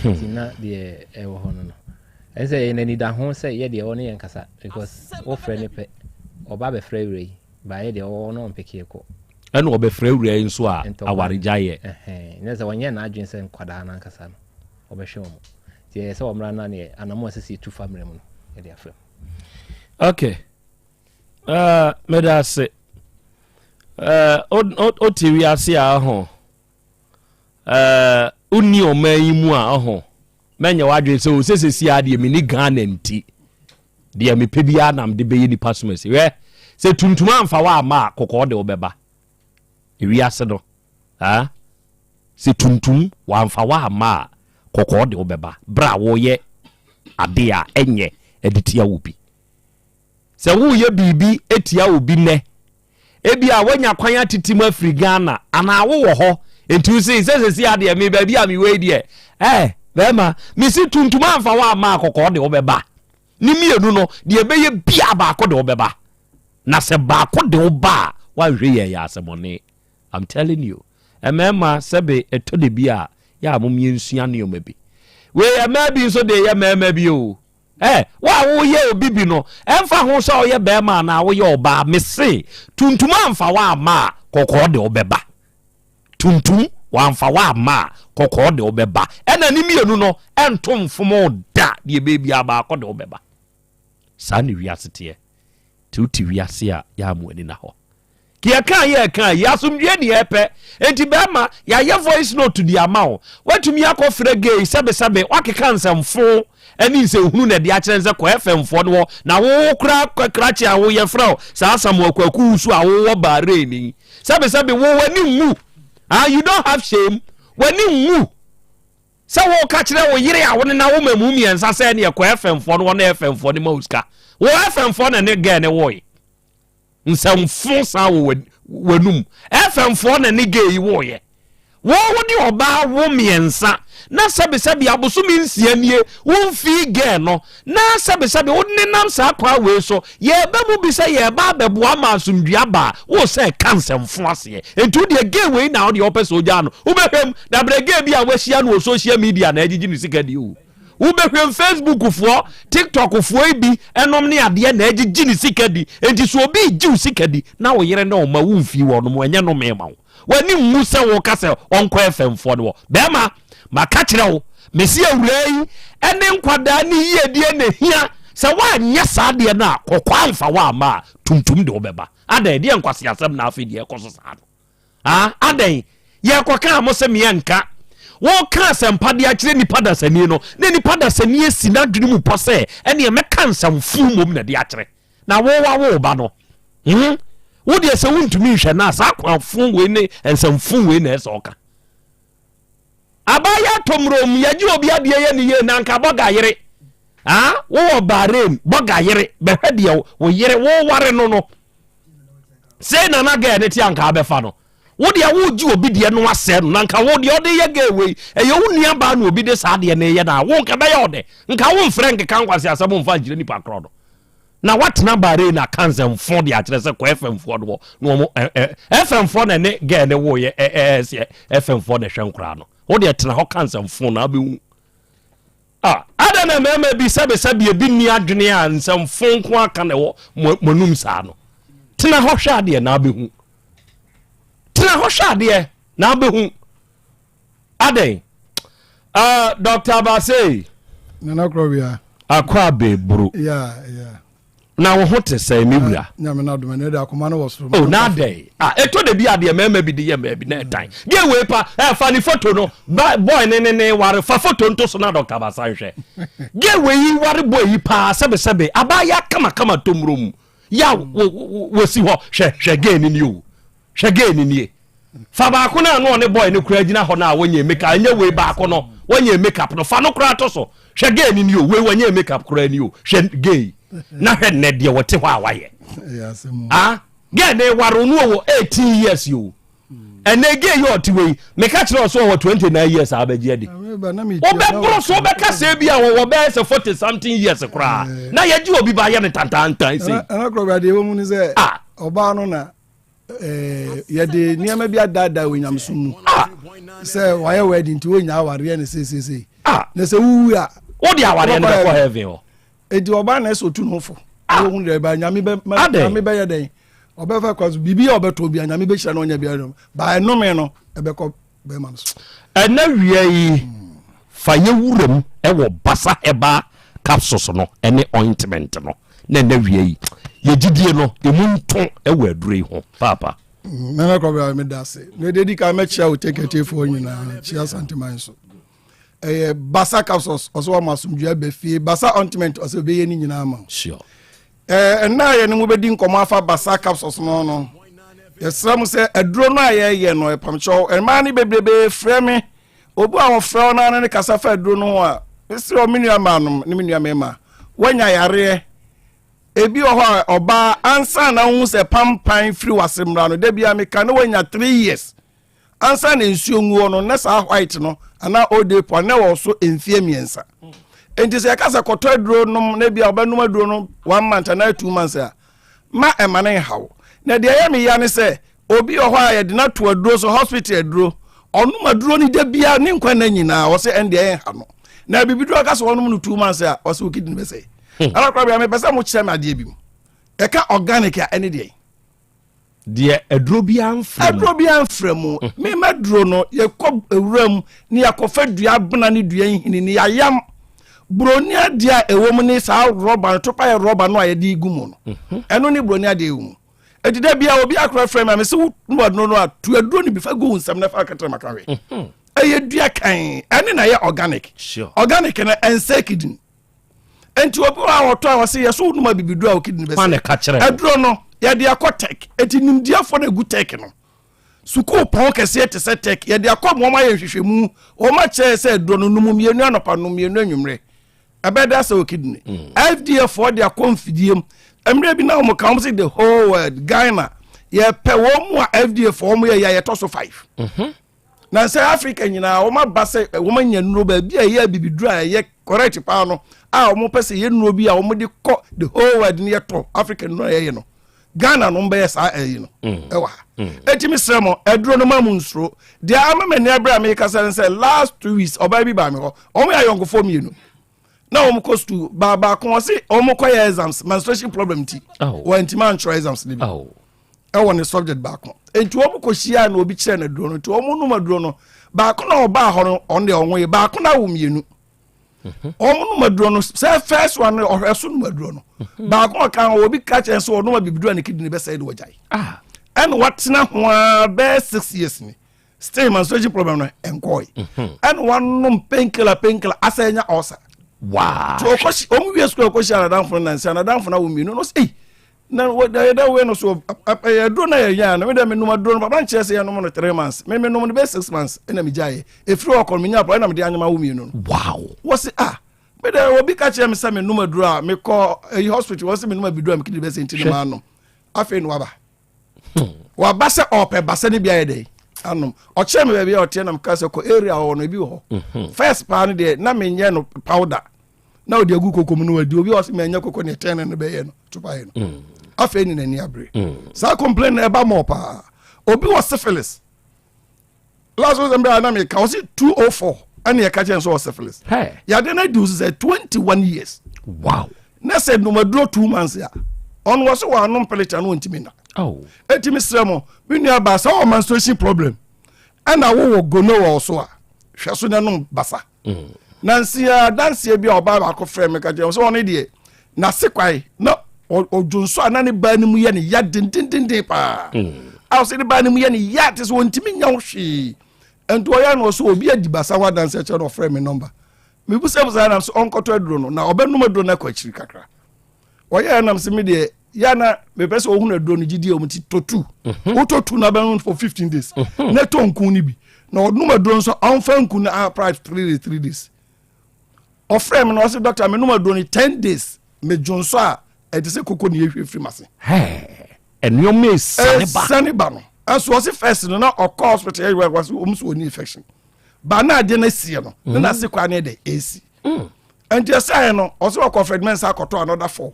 Nti na deɛ ɛwɔ hɔ no no. Ɛne sɛ yɛn anidaho sɛ yɛ deɛ ɔne yɛn kasa because wofrɛ no pɛ ɔba bɛfrɛ wura yi baayɛ deɛ ɔwɔ no ɔmpekeɛ kɔ. Ɛna ɔbɛfrɛ wura yi nso a awaregyaeɛ. Ɛhɛn, sɛ ɔnyɛ n'adwene sɛ nkwadaa no ankasa no ɔbɛhwɛ wɔn. Nti ɛyɛ sɛ ɔmmra na neɛ anamo a ɛsɛ sɛ yɛtu fa mmerɛ mu no yɛde afrɛ mu. Okay. Uh, meda ase. Uh, wote wiase a ɔho. Uh, wonni ɔman yi mu a ɔho. Mɛnyɛ w'adwene sɛ o sɛ sɛsi a deɛ menni Ghana nti deɛ mepɛ biara na mede bɛyɛ nipa som asi. Hwɛ, sɛ tuntum amfa wɔ ama a kɔkɔɔ de wobɛba. Ewiase no, ah, sɛ tuntum wamfa wɔ ama a kɔkɔɔ de wobɛba berɛ a wɔyɛ ade a ɛnyɛ ɛde tia wo bi. Sɛ woreyɛ biribi atia obi nnɛ, ebia woanya kwan atete mu afiri Ghana anaa wowɔ hɔ, nti wo se sɛ sɛsi adeɛ me baabi a mewɔ yi deɛ, eh, bɛrima, mesi tuntum amfa wo amma a kɔkɔɔ de wobɛba. Ne mmienu no, deɛ ɛbɛyɛ bia baako de wobɛba. Na sɛ baako de wo ba a, woanhwɛ yie ɛyɛ asɛmɔne. I'm telling you. Mmarima sɛbe ɛtɔ da bi a, yɛ a mom yɛnsua nneɛma bi. Wei mmaa bi nso de yɛ mmarima bi o. Ɛ, wo a woyɛ obi bi no, ɛmfa ho sɛ woyɛ barima anaa woyɛ ɔbaa, mese, tuntum amfa wo amma a, kɔkɔɔ de wo bɛba. Tuntum, wamfa wo amma a, kɔkɔɔ de wo bɛba. Ɛna ne mmienu no, ɛnto mfom wo da, deɛ ɛbɛyɛ biara baako de wo bɛba. Saa na wiase teɛ. Nti wote wiase a, yɛ a mo ani na hɔ. Yɛkaa yɛkaa yi asomdwie ne yɛpɛ enti bɛɛma yɛayɛ voice note de ama wo watumi akɔ frɛ gay sɛbesɛbe wakeka nsɛmfo ne nsɛnhunu na ɛde akyerɛ sɛ kɔ FM foɔ no hɔ na wo kora krakye a woyɛ frɛ wo saa Samuel Kwaku Wusu a wowɔ Bahrain yi sɛbesɛbe wo w'ani nwu ah you don't have shame w'ani nwu sɛ woka kyerɛ wo yere a wo ne na wo mamu mmiɛnsa sɛ ɛneɛ kɔ FM foɔ no hɔ na FM foɔ no ma wo sika wo FM foɔ na ne gay ne woe Nsɛmfo saa wɔ w'anum. FM foɔ na ne gay yi woyɛ. Wo wo ne ɔbaa wo mmiɛnsa na sɛbesɛbe abosome nsia nie womfii girl no na sɛbesɛbe wo nenam saa kwan wei so yɛɛba mu bi sɛ yɛɛba abɛboa ma asomdwie aba a wo sɛ ka nsɛmfo aseɛ nti wo deɛ gay wei na wo deɛ wopɛ sɛ ogyaa no wobɛhwɛ mu dabrɛ gay bi a wahyia no wɔ social media na agyegye ne sika deɛ o. Wobɛhwɛm Facebook foɔ, TikTok foɔ yi bi nom ne adeɛ na ɛgyegye ne sika di. Enti sɛ obi regye wo sika di na wo yere ne wo mma womfii wɔn mo, ɛnyɛ nnome ma wo. W'ani nwu sɛ woka sɛ ɔnkɔ FM foɔ no hɔ. Bɛrima, maka kyerɛ wo, mese awuraa yi ne nkwadaa ne yiedie na ɛhia. Sɛ woanyɛ saa adeɛ no a, kɔkɔɔ amfa wo amma a, tuntum de wo bɛba. Adɛn, ɛdeɛn nkwaseasɛm na afei deɛ ɛkɔ so saa no? Ah, adɛn? Yɛkɔka a mo se meɛ nka. Woka asɛmpa de akyerɛ nipa dasani no, na nipa dasani asi n'adwene mu pɔ sɛ ɛneɛ mɛka nsɛmfo mmom na de akyerɛ. Na wo wawo wo ba no. Hmm? Wo deɛ sɛ wontumi nhwɛ no a, saa kwanfo wei ne nsɛmfo wei na ɛsɛ ɔka. Abaayewa tɔmrom, yɛgye obi adeɛ yɛ ne yie na anka bɔga yere. Ah, wowɔ Bahrain, bɔga yere, bɛhwɛ deɛ wo yere woware no no. Sei na na gɛɛ ne te anka abɛfa no. Wo deɛ wogye obi deɛ no asɛe no na nka wo deɛ ɔde yɛ gɛɛ wei ɛyɛ wo nua baa na obi de saa deɛ no yɛ na wo nka bɛyɛ ɔdɛ nka wo mfrɛ nkeka nkwasi asɛm mfa nkyerɛ nipa korɔ no. Na watena Bahrain aka nsɛmfo de akyerɛ sɛ kɔ FM foɔ no hɔ na wɔn ɛ ɛ FM foɔ na ɛne gɛɛ ne woyɛ ɛ ɛ ɛsɛ FM foɔ na ɛhwɛ nkoraa no. Wo deɛ tena hɔ ka nsɛmfo na abɛhu. Ah, adɛn na mmarima bi sɛbesɛbe ebi nni adwene a nsɛmfo nko aka na ɛwɔ mo anum saa no. Tena hɔ hwɛ adeɛ na abɛhu. Tena hɔ hwɛ adeɛ na abɛhu. Adɛn? Uh, Dr. Abasei. Nana Krɔbea. Akɔ abɛburu. Yeah, yeah. Na wo ho te sɛn me wura? Nyame no adom ɛnɛ de akoma no wɔ soro. Oh, na adɛn? Ah, ɛtɔ da bi adeɛ mmarima bi de yɛ mmaa bi na ɛdan. Deɛ wei pa, eh, fa ne foto no, ba boy ne ne ne ware, fa foto nto so na Dr. Abasa nhwɛ. Deɛ wei yi ware boy yi paa sɛbesɛbe, abaayewa kamakama tomuro mu. Ya, wɔsi hɔ, hwɛ, hwɛ gay ne ni o. Hwɛ gay no nie. Fa baako no a na ɔne boy no koraa gyina hɔ no a wɔnyɛ makeup ɛnyɛ wei baako no wɔnyɛ makeup no fa no koraa to so. Hwɛ gay no nie o wei wɔnyɛ makeup koraa ni o hwɛ gay na hwɛ nnɛ deɛ wɔte hɔ a wayɛ. Ah gay no ware no wɔ 18 years o. Ɛnɛ gay yi ɔte wei meka kyerɛ ɔso ɔwɔ 29 years a abɛgye adi. Wobɛboro so wobɛka sɛ bi a wɔwɔ bɛyɛ sɛ 40 something years koraa na yɛgye obi ba yɛ no tantantan sei. Ɛna korɔ bɛ adeɛ wɔ mu ne sɛ ɔbaa no na Eh, yɛde nneɛma bi adaadaa wɔ nyamesom mu ah. sɛ wayɛ wɛdi nti wonya awareɛ ne seesesei ah. na sɛ wowu a wode awareɛ no bɛkɔ heaven hɔ enti ɔbaa na ɛsɛ ɔtu ne ho fo ah. wohu deɛ ba nyame bɛyɛ dɛn ɔbɛfa kwa so biribi a ɔbɛtɔ bia nyame bɛhyira no ɔnya biara no ba ɛnome no ɛbɛkɔ bɛrima no so ɛnɛ wia yi fa yɛ wuram ɛwɔ basa herbal capsules no ɛne ointment no na ɛnɛ wia yi yɛ gyidie no ɛmu nto ɛwɔ aduro yi ho paapa. Nana Kwabena meda ase na ɛde di kan mɛkyia wo tekɛtiefoɔ nyinaa kyia Santeman so ɛyɛ basa capsules ɔsɛ wɔn asomdwoeɛ bɛ fie basa ointment ɔsɛ ɔbɛyɛ ne nyinaa ma sure. Ɛnnɛ a yɛne mo bɛdi nkɔmmɔ afa Basa capsules no no, yɛsrɛ mo sɛ aduro no a yɛyɛ no ɛpamkyɛw mmaa no bebrebe frɛ me obi a wɔfrɛ wo no ne kasa fa aduro no ho a mesrɛ me nua maanom ne me nua mmarima woanya yareɛ ebi wɔ hɔ a ɔbaa ansa na wohu sɛ pampan firi wase mmra no da bia meka ne woanya 3 years Ansa na nsuo ngu hɔ no, na saa white no anaa old depot na ɛwɔ so mfeɛ mmiɛnsa. Nti sɛ yɛka sɛ kɔtɔ aduro nom na ebi a ɔbɛnom aduro no one month anaa two months a, ma ɛma no nhaw. Na deɛ ɛyɛ me ya ne sɛ obi wɔ hɔ a yɛde no ato aduro so hospital aduro, ɔnom aduro no da biara ne nkwa nna nyinaa ɔsɛ ɛndeɛ ɛnha no. Na bibiduro aka sɛ ɔnom no two months a ɔsɛ wo kidney bɛsɛe. Ɛna koraa bia mepɛ sɛ mokyerɛ me adeɛ bi mu. Ɛka organic a ɛne deɛn? Deɛ aduro biara mfra mu. Aduro biara mfra mu. Mm. Mema aduro no, yɛkɔ ewura mu ne yɛakɔfa dua abena ne dua nhini ne yɛayam. Buroni adeɛ a ɛwɔ mu ne saa rɔba no, topa yɛ rɔba no a yɛde gu mu no. Mhm. Ɛno ne buroni adeɛ ɛwɔ mu. Eti da bia obi akora frɛ me a mese wo nu aduro no a tu aduro no bi fa gu wo nsam na fa akɛtɛrɛ maka hwɛ. Mhm. Ɛyɛ dua kan ɛne na ɛyɛ organic. Organic no ɛnsɛ kidney. nti obi wɔ a ɔtɔ a ɔse yɛ so wonum abibiduro a okidini bɛsɛ aduro no yɛde akɔ tech nti nimdeɛfoɔ no egu tech no sukuu pɔn kɛseɛ te sɛ tech yɛde akɔ mu wɔn ayɛ nhwehwɛmu wɔn akyerɛ sɛ aduro no num mmienu anɔpa num mmienu anwummerɛ ɛbɛda sɛ okidini mm. FDA foɔ de akɔ mfidie mu mmerɛ bi na wɔn ka wɔn sɛ the whole world Ghana yɛpɛ wɔn mu a FDA foɔ wɔn yɛ yɛ yɛtɔ so five. Mm -hmm. na sɛ africa nyinaa wɔn aba sɛ wɔn anya nnuro baabi a ɛyɛ abibiduro a ɛyɛ correct paa no a wɔn pɛ sɛ yɛ nnuro bi a wɔn de kɔ the whole world no yɛtɔ africa nnuro a yɛyɛ no ghana no bɛyɛ saa ɛyi no mm. ɛwɔ ha mm. eti mi srɛ mo aduro no ma mo nsuro deɛ ama mɛ ni abere a mi kasa ne sɛ last two weeks ɔbaa bi baa mi hɔ wɔn yɛ ayɔnkofoɔ mmienu na wɔn kɔ sukuu baa baako wɔsi wɔn kɔ yɛ exams menstruation problem ti wɔn ntoma antwerɛ exams ne bi. ɛwɔ ne subject baako nti wɔn kɔ hyia na obi kyerɛ no aduro no nti wɔn nom aduro no baako na ɔbaa hɔ no ɔno deɛ ɔnwo yɛ baako na awo mmienu mhm. wɔn nom aduro no sɛ first one no ɔhwɛ so nom aduro no mhm. baako ɔka ho obi ka kyerɛ sɛ ɔnom abibiduro a ne kidney bɛsɛe de wɔgyae ah. ɛna watena ho ara bɛyɛ six years ni still menstruation problem no ɛnkɔe mhm. ɛna wanom painkiller painkiller asɛ ɛnya ulcer. Wow. So ɔmo wie sukuu ɔkɔ hyia anadamfo no nansi anadamfo no awo mmienu no sɛ ei na yɛda wei no so ɛyɛ aduro na yɛnya no medɛ menom aduro no papa nkyerɛ sɛ yɛnom no three months me menom no bɛyɛ six months ɛna megyaeɛ ɛfiri hɔ kɔ no menya apɔ ɛna mede anyema wo mmienu no wow wɔse ah medɛ obi ka kyerɛ me sɛ menom aduro a mekɔ ɛyi hospital wɔse menom abiduro a mekidi bɛsɛ nti no maanom afei no waba hmm. waba sɛ ɔpɛ basɛ no bi ayɛ dɛn anom ɔkyerɛ me baabi a ɔteɛ na meka sɛ kɔ area ɔwɔ no ebi wɔ hɔ mhm. first paa no deɛ na menyɛ no powder. na ɔde agu koko mu no wadi obi a ɔsɛ mɛnyɛ koko ne ɛtɛn no bɛyɛ no topaeɛ no mm. afei ne n'ani abere mm. saa complain na ɛba mɔɔ paa obi wɔ syphilis last week mbɛ a na meka ɔsi 204 ɛne ɛka kyɛn sɛ ɔ syphilis yade no adi wo sɛ 21 years wow na sɛ nomaduro 2 months a ɔno wɔ so wɔ anom pɛlɛkyɛ no ɔntumi nna ɛtumi srɛ mo me nua baa sɛ wɔ menstruation problem ɛna wowɔ gono wɔ so a hwɛ so na nom basa mm. nansi adanseɛ bi a ɔbaa baako frɛ me ka kyerɛ sɛ ɔno deɛ n'ase kwae na ɔdwonso a na ne baa no mu yɛ ne ya dendendenden paa mm. a ɔsɛ ne baa no mu yɛ ne ya te sɛ ɔntumi nya wo hwee nti ɔyɛ no ɔsɛ obi adi basa ho adanseɛ kyerɛ no ɔfrɛ me nɔmba mebusabusa nam sɛ ɔnkɔtɔ aduro no na ɔbɛnom aduro no akɔ akyiri kakra ɔyɛ nam sɛ me deɛ yɛ na mepɛ sɛ ɔhunu aduro no gyidie ɔm nti tɔ tu mhm. wotɔ tu na bɛnom for 15 days mhm. na tɔ nku no bi na ɔnom aduro nso ɔmfa nku no apra 3 days 3 days ɔfrɛ me na ɔsɛ doctor menom aduro no 10 days medwo nso a ɛte sɛ koko ne yɛhwie firi m'ase nneɛma ɛsane ba ɛsane ba no ɛso ɔse first no na ɔkɔ hospital yɛ wɔ sɛ ɔm so ɔni infection ba na adeɛ no asiɛ no ne nase kwa ne ɛdɛ ɛsi mm. nti ɛsɛe no ɔsɛ ɔkɔ Fred Mensah akɔtɔ another four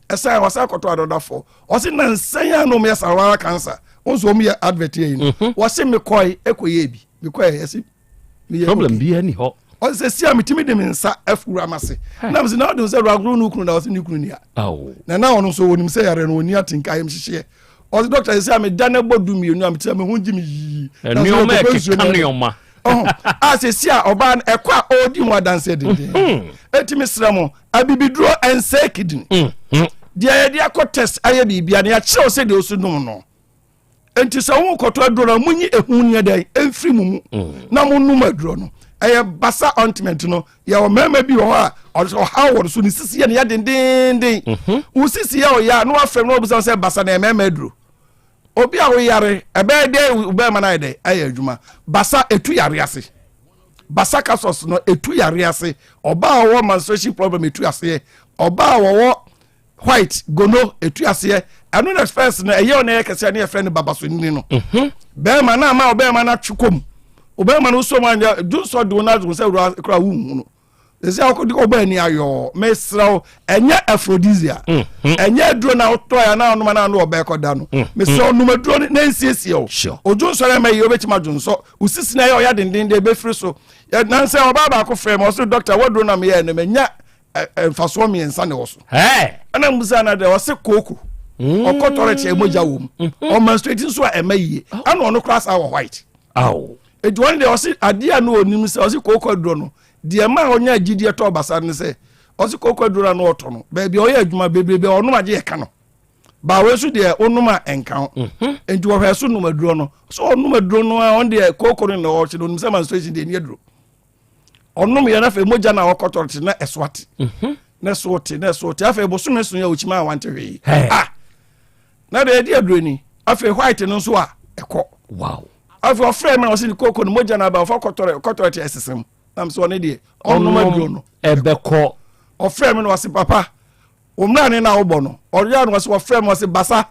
ɛsɛe ɔsɛ akɔtɔ another four ɔsɛ nansɛn a na ɔmo yɛ sarawara cancer wɔn nso ɔmo yɛ advert yɛ yi no mhm. wɔsi mekɔe ɛkɔ yɛ bi mekɔe ɛsi meyɛ problem bi ɛni hɔ ɔsɛ sɛ si a metumi de me nsa afura ma se na mese na ɔde sɛ awura no kunu na ɔsɛ ne kunu nia na na ɔno nso wɔnim sɛ yare no ɔni atenka ayam hyehyeɛ ɔsɛ dɔkta sɛ a meda no bɔ du mmienu a mekyerɛ me ho gye me yii nneɛma ɛkeka nneɛma a sɛsi a ɔbaa no ɛkɔ a ɔredi ho adanseɛ denden mhm. ɛti mesrɛ mo abibiduro ɛnsɛe kidney mhm. deɛ yɛde akɔ test ayɛ biribia no yɛakyerɛw sɛ deɛ ɔsi nom no nti sɛ wo kɔtɔ aduro no monyi ehu neɛ dɛn ɛmfiri mu mu mm. na monom aduro no ɛyɛ basa ointment no yɛwɔ mmarima bi wɔ hɔ a ɔhaw wɔ no so ne sisi yɛ ne yɛ dendenden mhm. wo sisi yɛ ɔyɛ a na wafrɛ no wabisa sɛ basa na ɛmɛɛma aduro obi a woyare ɛbɛyɛ dɛ bɛrima no ayɛ dɛ ayɛ adwuma basa etu yare ase basa kasos no etu yare ase ɔbaa a ɔwɔ menstruation problem etu aseɛ ɔbaa a wɔwɔ white gono etu aseɛ ɛno na first no ɛyɛ ɔna ɛyɛ kɛseɛ ne yɛfrɛ no babasonini no mhm. bɛrima no ama ɔbɛrima no atwe kɔm ɔbɛrima no wosɔ mu anyɛ dwonsɔ de wo no adwo sɛ wura kora wohu no ɛsɛ akɔde ɔbɔ ani ayɔɔ mesrɛ wo ɛnyɛ aphrodisia mhm. ɛnyɛ aduro na wotɔ ya na ɔnoma na ano ɔbɛɛ kɔda no mhm. mesrɛ wo nom aduro no na nsiesie wo odwonsɔ no ɛma yie wobɛtumi adwonsɔ wo sisi na ɛyɛ ɔya denden de ɛbɛfiri so nansɛ ɔbaa baako frɛ me ɔse dɔkta waduro na meyɛɛ no manya mfasoɔ mmiɛnsa na ɛwɔ so ɛna mbusa na deɛ ɔse kooko mm. ɔkɔ tɔrɛt a ɛmogya wɔ mu mm-hmm. ɔmenstruate nso a ɛma yie oh. ɛna ɔno koraa saa wɔ white ɛti ɔno deɛ ɔse adeɛ a na ɔnim sɛ ɔse kooko aduro no deɛ ma ɔnya gyidie tɔ basa ne sɛ ɔse kooko aduro no na ɔtɔ no baabi a ɔyɛ adwuma bebrebe ɔnom agye yɛ ka no baawe nso deɛ ɔnom a ɛnka ho mhm. nti wɔhwɛ so nom aduro no so ɔnom aduro no a ɔno deɛ kooko no na ɔhyɛ no ɔnim sɛ menstruation deɛ ɛni aduro ɔnom yɛ no afei mogya no a ɔkɔtɔ te na ɛso ate mhm. na ɛso te na ɛso te afei bosome so yɛ ɔkyima a wante hwee ah na deɛ ɛdi aduro ni afei white no nso a ɛkɔ wow afei ɔfrɛ mi na ɔsi ne koko no mogya no aba ɔfa kɔtɔrɔ kɔtɔrɔ te ɛsesɛm nam sɛ ɔne deɛ ɔnom aduro no ɛbɛkɔ ɔfrɛ mi na ɔsi papa Wo mmrane no a wobɔ no, ɔyɛ no ɔsɛ wɔfrɛ me ɔsɛ basa.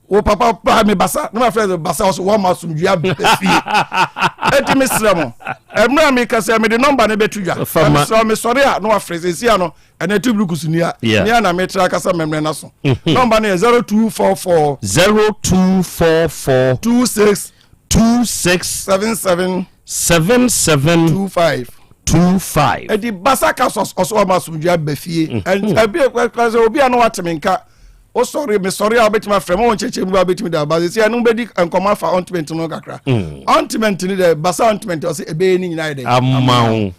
Wo papa paa me basa, na mafrɛ sɛ basa ɔsɛ wɔn ma asomdwe aba fie. Eti mesrɛ mo, mmerɛ a meka sɛ mede nɔmba no bɛto dwa, na mesrɛ mesɔre a na wafrɛ sɛ sia no, ɛnɛ ti buru kusu nia, nia na metra akasa mɛmmerɛ no so. Mhm. Nɔmba no yɛ 0244 0244 26 26 77 77 25 25. Eti basa ka sɔ ɔsɔ ɔma asomdwe aba fie. Mhm. Ebi ekura sɛ obi a na wate me nka wosɔre mesɔre a wobɛtumi afrɛ ma wɔn kyerɛkyerɛ mu ba wobɛtumi da ba sɛ ɛno bɛdi nkɔmmɔ afa ointment no kakra mm. ointment no dɛ basa ointment ɔsɛ ɛbɛyɛ ne nyinaa yɛ dɛ ama wo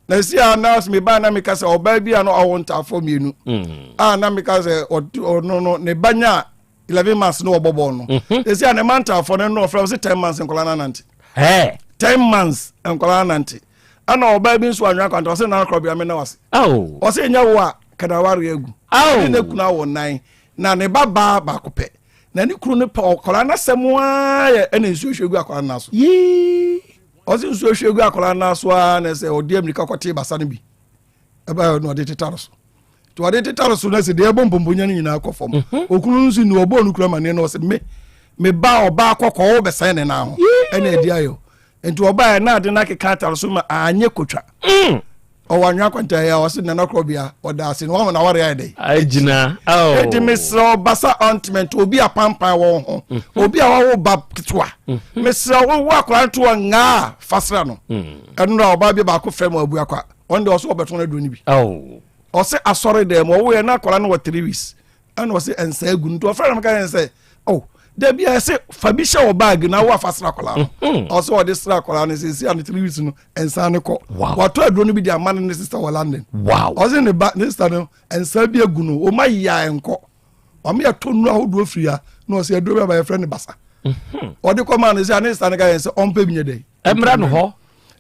na si a na meba na meka sɛ ɔbaa bi a na ɔwo ntaafoɔ mmienu mm. a na meka sɛ ɔno no ne ba nya 11 months na wɔbɔ bɔɔl no mhm. ɛsi a ne mantafoɔ no no ɔfrɛ sɛ 10 months nkɔla no anante 10 months nkɔla no anante ɛna ɔbaa bi nso anwea kwanta ɔsɛ nana korɔ bia me na wase ɔsɛ ɛnyɛ wo a kadaware agu ne ne kunu awɔ nan na ne ba baa baako pɛ na ne kunu no pɛ ɔkɔla no asɛm aa yɛ ɛna nsuo hwɛ gu akɔla no so ɔsɛ nsuo hwɛ gu akɔla no so aa na sɛ ɔde amirika kɔte basa no bi ɛbɛyɛ na ɔde tetare so nti ɔde tetare so na sɛ deɛ ɛbɔ mpomponya no nyinaa kɔ fam mhm. okunu no nso ni ɔbɔɔ no kura ma ne na ɔsɛ me me ba ɔbaa kɔkɔɔ wobɛsɛn ne nan ho ɛna ɛdi ayɛ nti ɔbaa na ade no akeka atare so ma anyɛ kotwa mm. Ɔwɔ anwea kwanta yi a ɔse nana korɔbea ɔda ase no wama n'aware ayɛ dɛn? Agyina oh. Enti mesrɛ wo basa ointment obi a pampan wɔ ho mhm. obi a wawo ba ketewa mhm. mesrɛ wo wo akwadaa no to wɔ ngaa a fasra no mm. ɛno na ɔbaa bi baako frɛ mu abuakwa ɔno deɛ ɔso ɔbɛtɔn aduro no bi oh. ɔse asɔre dɛm ɔwoyɛ na akwadaa no wɔ three weeks ɛna ɔse nsa agu no nti ɔfrɛ no meka yɛn sɛ oh dabi a ɛsɛ fa bi hyɛ wɔ baage na wo afa sra akwadaa no mhm. ɔsɛ ɔde sra akwadaa no sɛ si a ne 3 weeks no nsa no kɔ watɔ aduro no bi de ama no ne sister wɔ London ɔsɛ ne ba ne sister no nsa bi agu no ɔma yia nkɔ ɔmo yɛ tɔ nnuro ahodoɔ firi ha na ɔsɛ aduro bi aba yɛfrɛ no basa mhm. ɔde kɔ maa no sɛ ne sister no ka yɛn sɛ ɔmpɛ bi nyɛ dɛ ɛmra no hɔ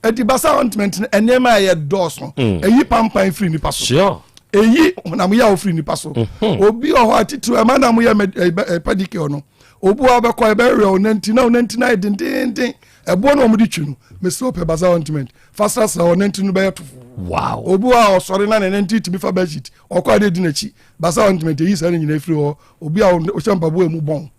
Eti basa ointment no nneɛma a ɛyɛ dɔɔso. Mm. Eyi pampan firi nipa so. Eyi honam yaw firi nipa so. Mm-hmm. Obi wɔ hɔ a titiriw ɛma na mo yɛ eh, eh, pedicure no. Obi wɔ bɛkɔ ɛbɛwerɛ wo nanti na wo nanti na ayɛ dendenden. Ɛboɔ na wɔn de twi no. Mesrɛ ɔpɛ basa ointment. Fa srasra wɔ nanti no bɛyɛ tofo. Wow. Obi wɔ a ɔsɔre na ne nanti tumi fa bedsheet. Ɔkɔ ade di n'akyi. Basa ointment eyi saa ne nyinaa firi hɔ. Obi a ɔhyɛ mpaboa emu bɔn.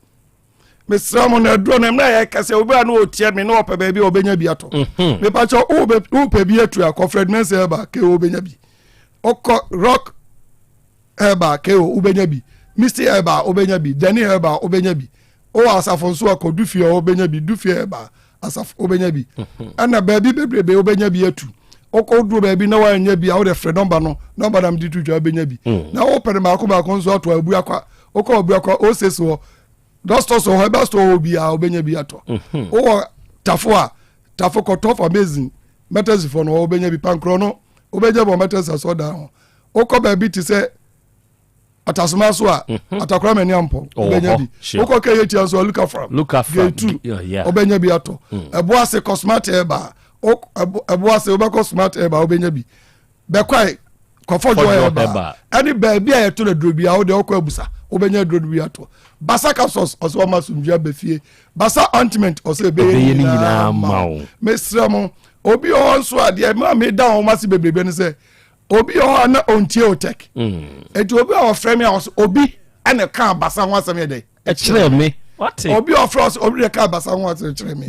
Mesrɛ mo no aduro no mmerɛ a yɛka sɛ obi a na ɔtia me na ɔpɛ baabi a ɔbɛnya bi atɔ mhm. mepakyɛ wopɛ bi atu a kɔ Fred Mensah Herbal ko wobɛnya bi wokɔ Rock Herbal ko wobɛnya bi Misty Herbal wobɛnya bi Danny Herbal wobɛnya bi wowɔ asafo nso a kɔ Dufie a wobɛnya bi Dufie Herbal asafo wobɛnya bi mhm. ɛna baabi bebrebe wobɛnya bi atu wokɔ duro baabi na woanya bi a wode frɛ nɔmba no nɔmba na mede to dwa wobɛnya bi mm. na wopɛ no baako baako nso ato abu akwa wokɔ abu akwa oses hɔ dɔstɔs wɔ hɔ ɛbɛ store hɔ biara wobɛnya bi atɔ mhm. wowɔ tafo a tafo kɔtɔ for amazing mɛtɛsifoɔ no hɔ wobɛnya bi pankorɔ no wobɛnya bi wɔ mɛtɛsi asɔdan ho wokɔ baabi te sɛ atasoma so a mhm. atakora mani ampɔ wobɛnya bi wokɔ kɛyɛ tia nso a luka fram gate wobɛnya bi atɔ mm. ɛbo ase kɔ smart ɛba ɛbo ase wobɛkɔ smart ɛba wobɛnya bi bɛkwae kɔfɔ joy ɛba ɛne baabi a yɛto no aduro bi a wode ɔkɔ abusa wobɛnya aduro no bi atɔ basa capsules ɔsɛ ɔma asomdwe aba fie basa ointment ɔsɛ ɛbɛyɛ ne nyinaa ma wo mesrɛ mo obi ɔhɔ nso adeɛ ma meda wɔn ase bebrebe no sɛ obi ɔhɔ a na ɔntie otec eti obi a ɔfrɛ me a ɔsɛ obi ɛna ka basa ho asɛm yɛ dɛ ɛkyerɛ me wate obi a ɔfrɛ ɔsɛ obi de ka basa ho asɛm kyerɛ me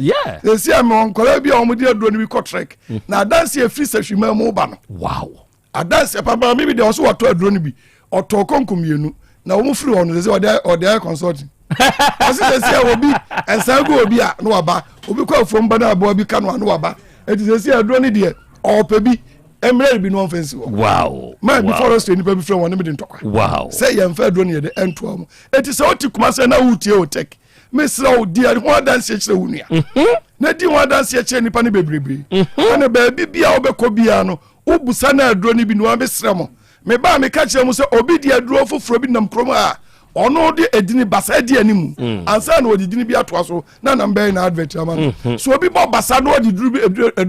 esi a mewɔ nkɔla bi a wɔn de aduro no bi kɔ trek mm. na adansi efiri sɛhwima mu ba no wow adansi papa mi bi deɛ ɔsɛ wɔtɔ aduro no bi ɔtɔ konko mmienu na wɔn firi hɔ no sɛ ɔde ɔde ayɛ consulting ɔsɛ sɛ sɛ obi nsan gu obi a na waba obi kɔ afuom ba na aboa bi ka no a na waba eti sɛ sɛ aduro no deɛ ɔpɛ bi mmerɛ bi no ɔmfa nsi hɔ wow maa bi forestry nipa bi frɛ wɔn ne mi de ntɔkwa wow sɛ yɛn fɛ aduro no yɛ de ɛntoa mu eti sɛ ɔte kuma sɛ na wotie o tech mesrɛ wo di ho adanseɛ kyerɛ wo nua mhm. na di ho adanseɛ kyerɛ nipa no bebrebe mhm. ɛna baabi bia wobɛkɔ biara no wobusa no aduro no bi no wabɛsrɛ mo mebaa meka kyerɛ mu sɛ obi di aduro foforɔ bi nam kurom a ɔno de edini basa di anim mm. ansa na ɔde dini bi atoa so na nam bɛyɛ na advert ama no mm-hmm. so obi bɔ basa na ɔde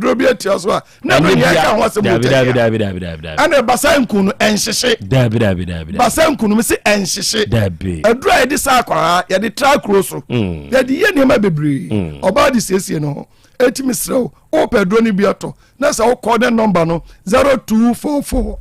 duro bi atua so a na ɛno nyɛ ɛka ho asɛm wɔ tɛkia ɛna basa nku no ɛnhyehye basa nku no mese ɛnhyehye aduru a yɛde sa akwaa yɛde tra kuro so mm. yɛde yɛ nneɛma bebree mm. ɔbaa de siesie no ho ɛti mesrɛ wo wopɛ aduro no bi atɔ na sɛ wokɔ ne nɔmba no 0244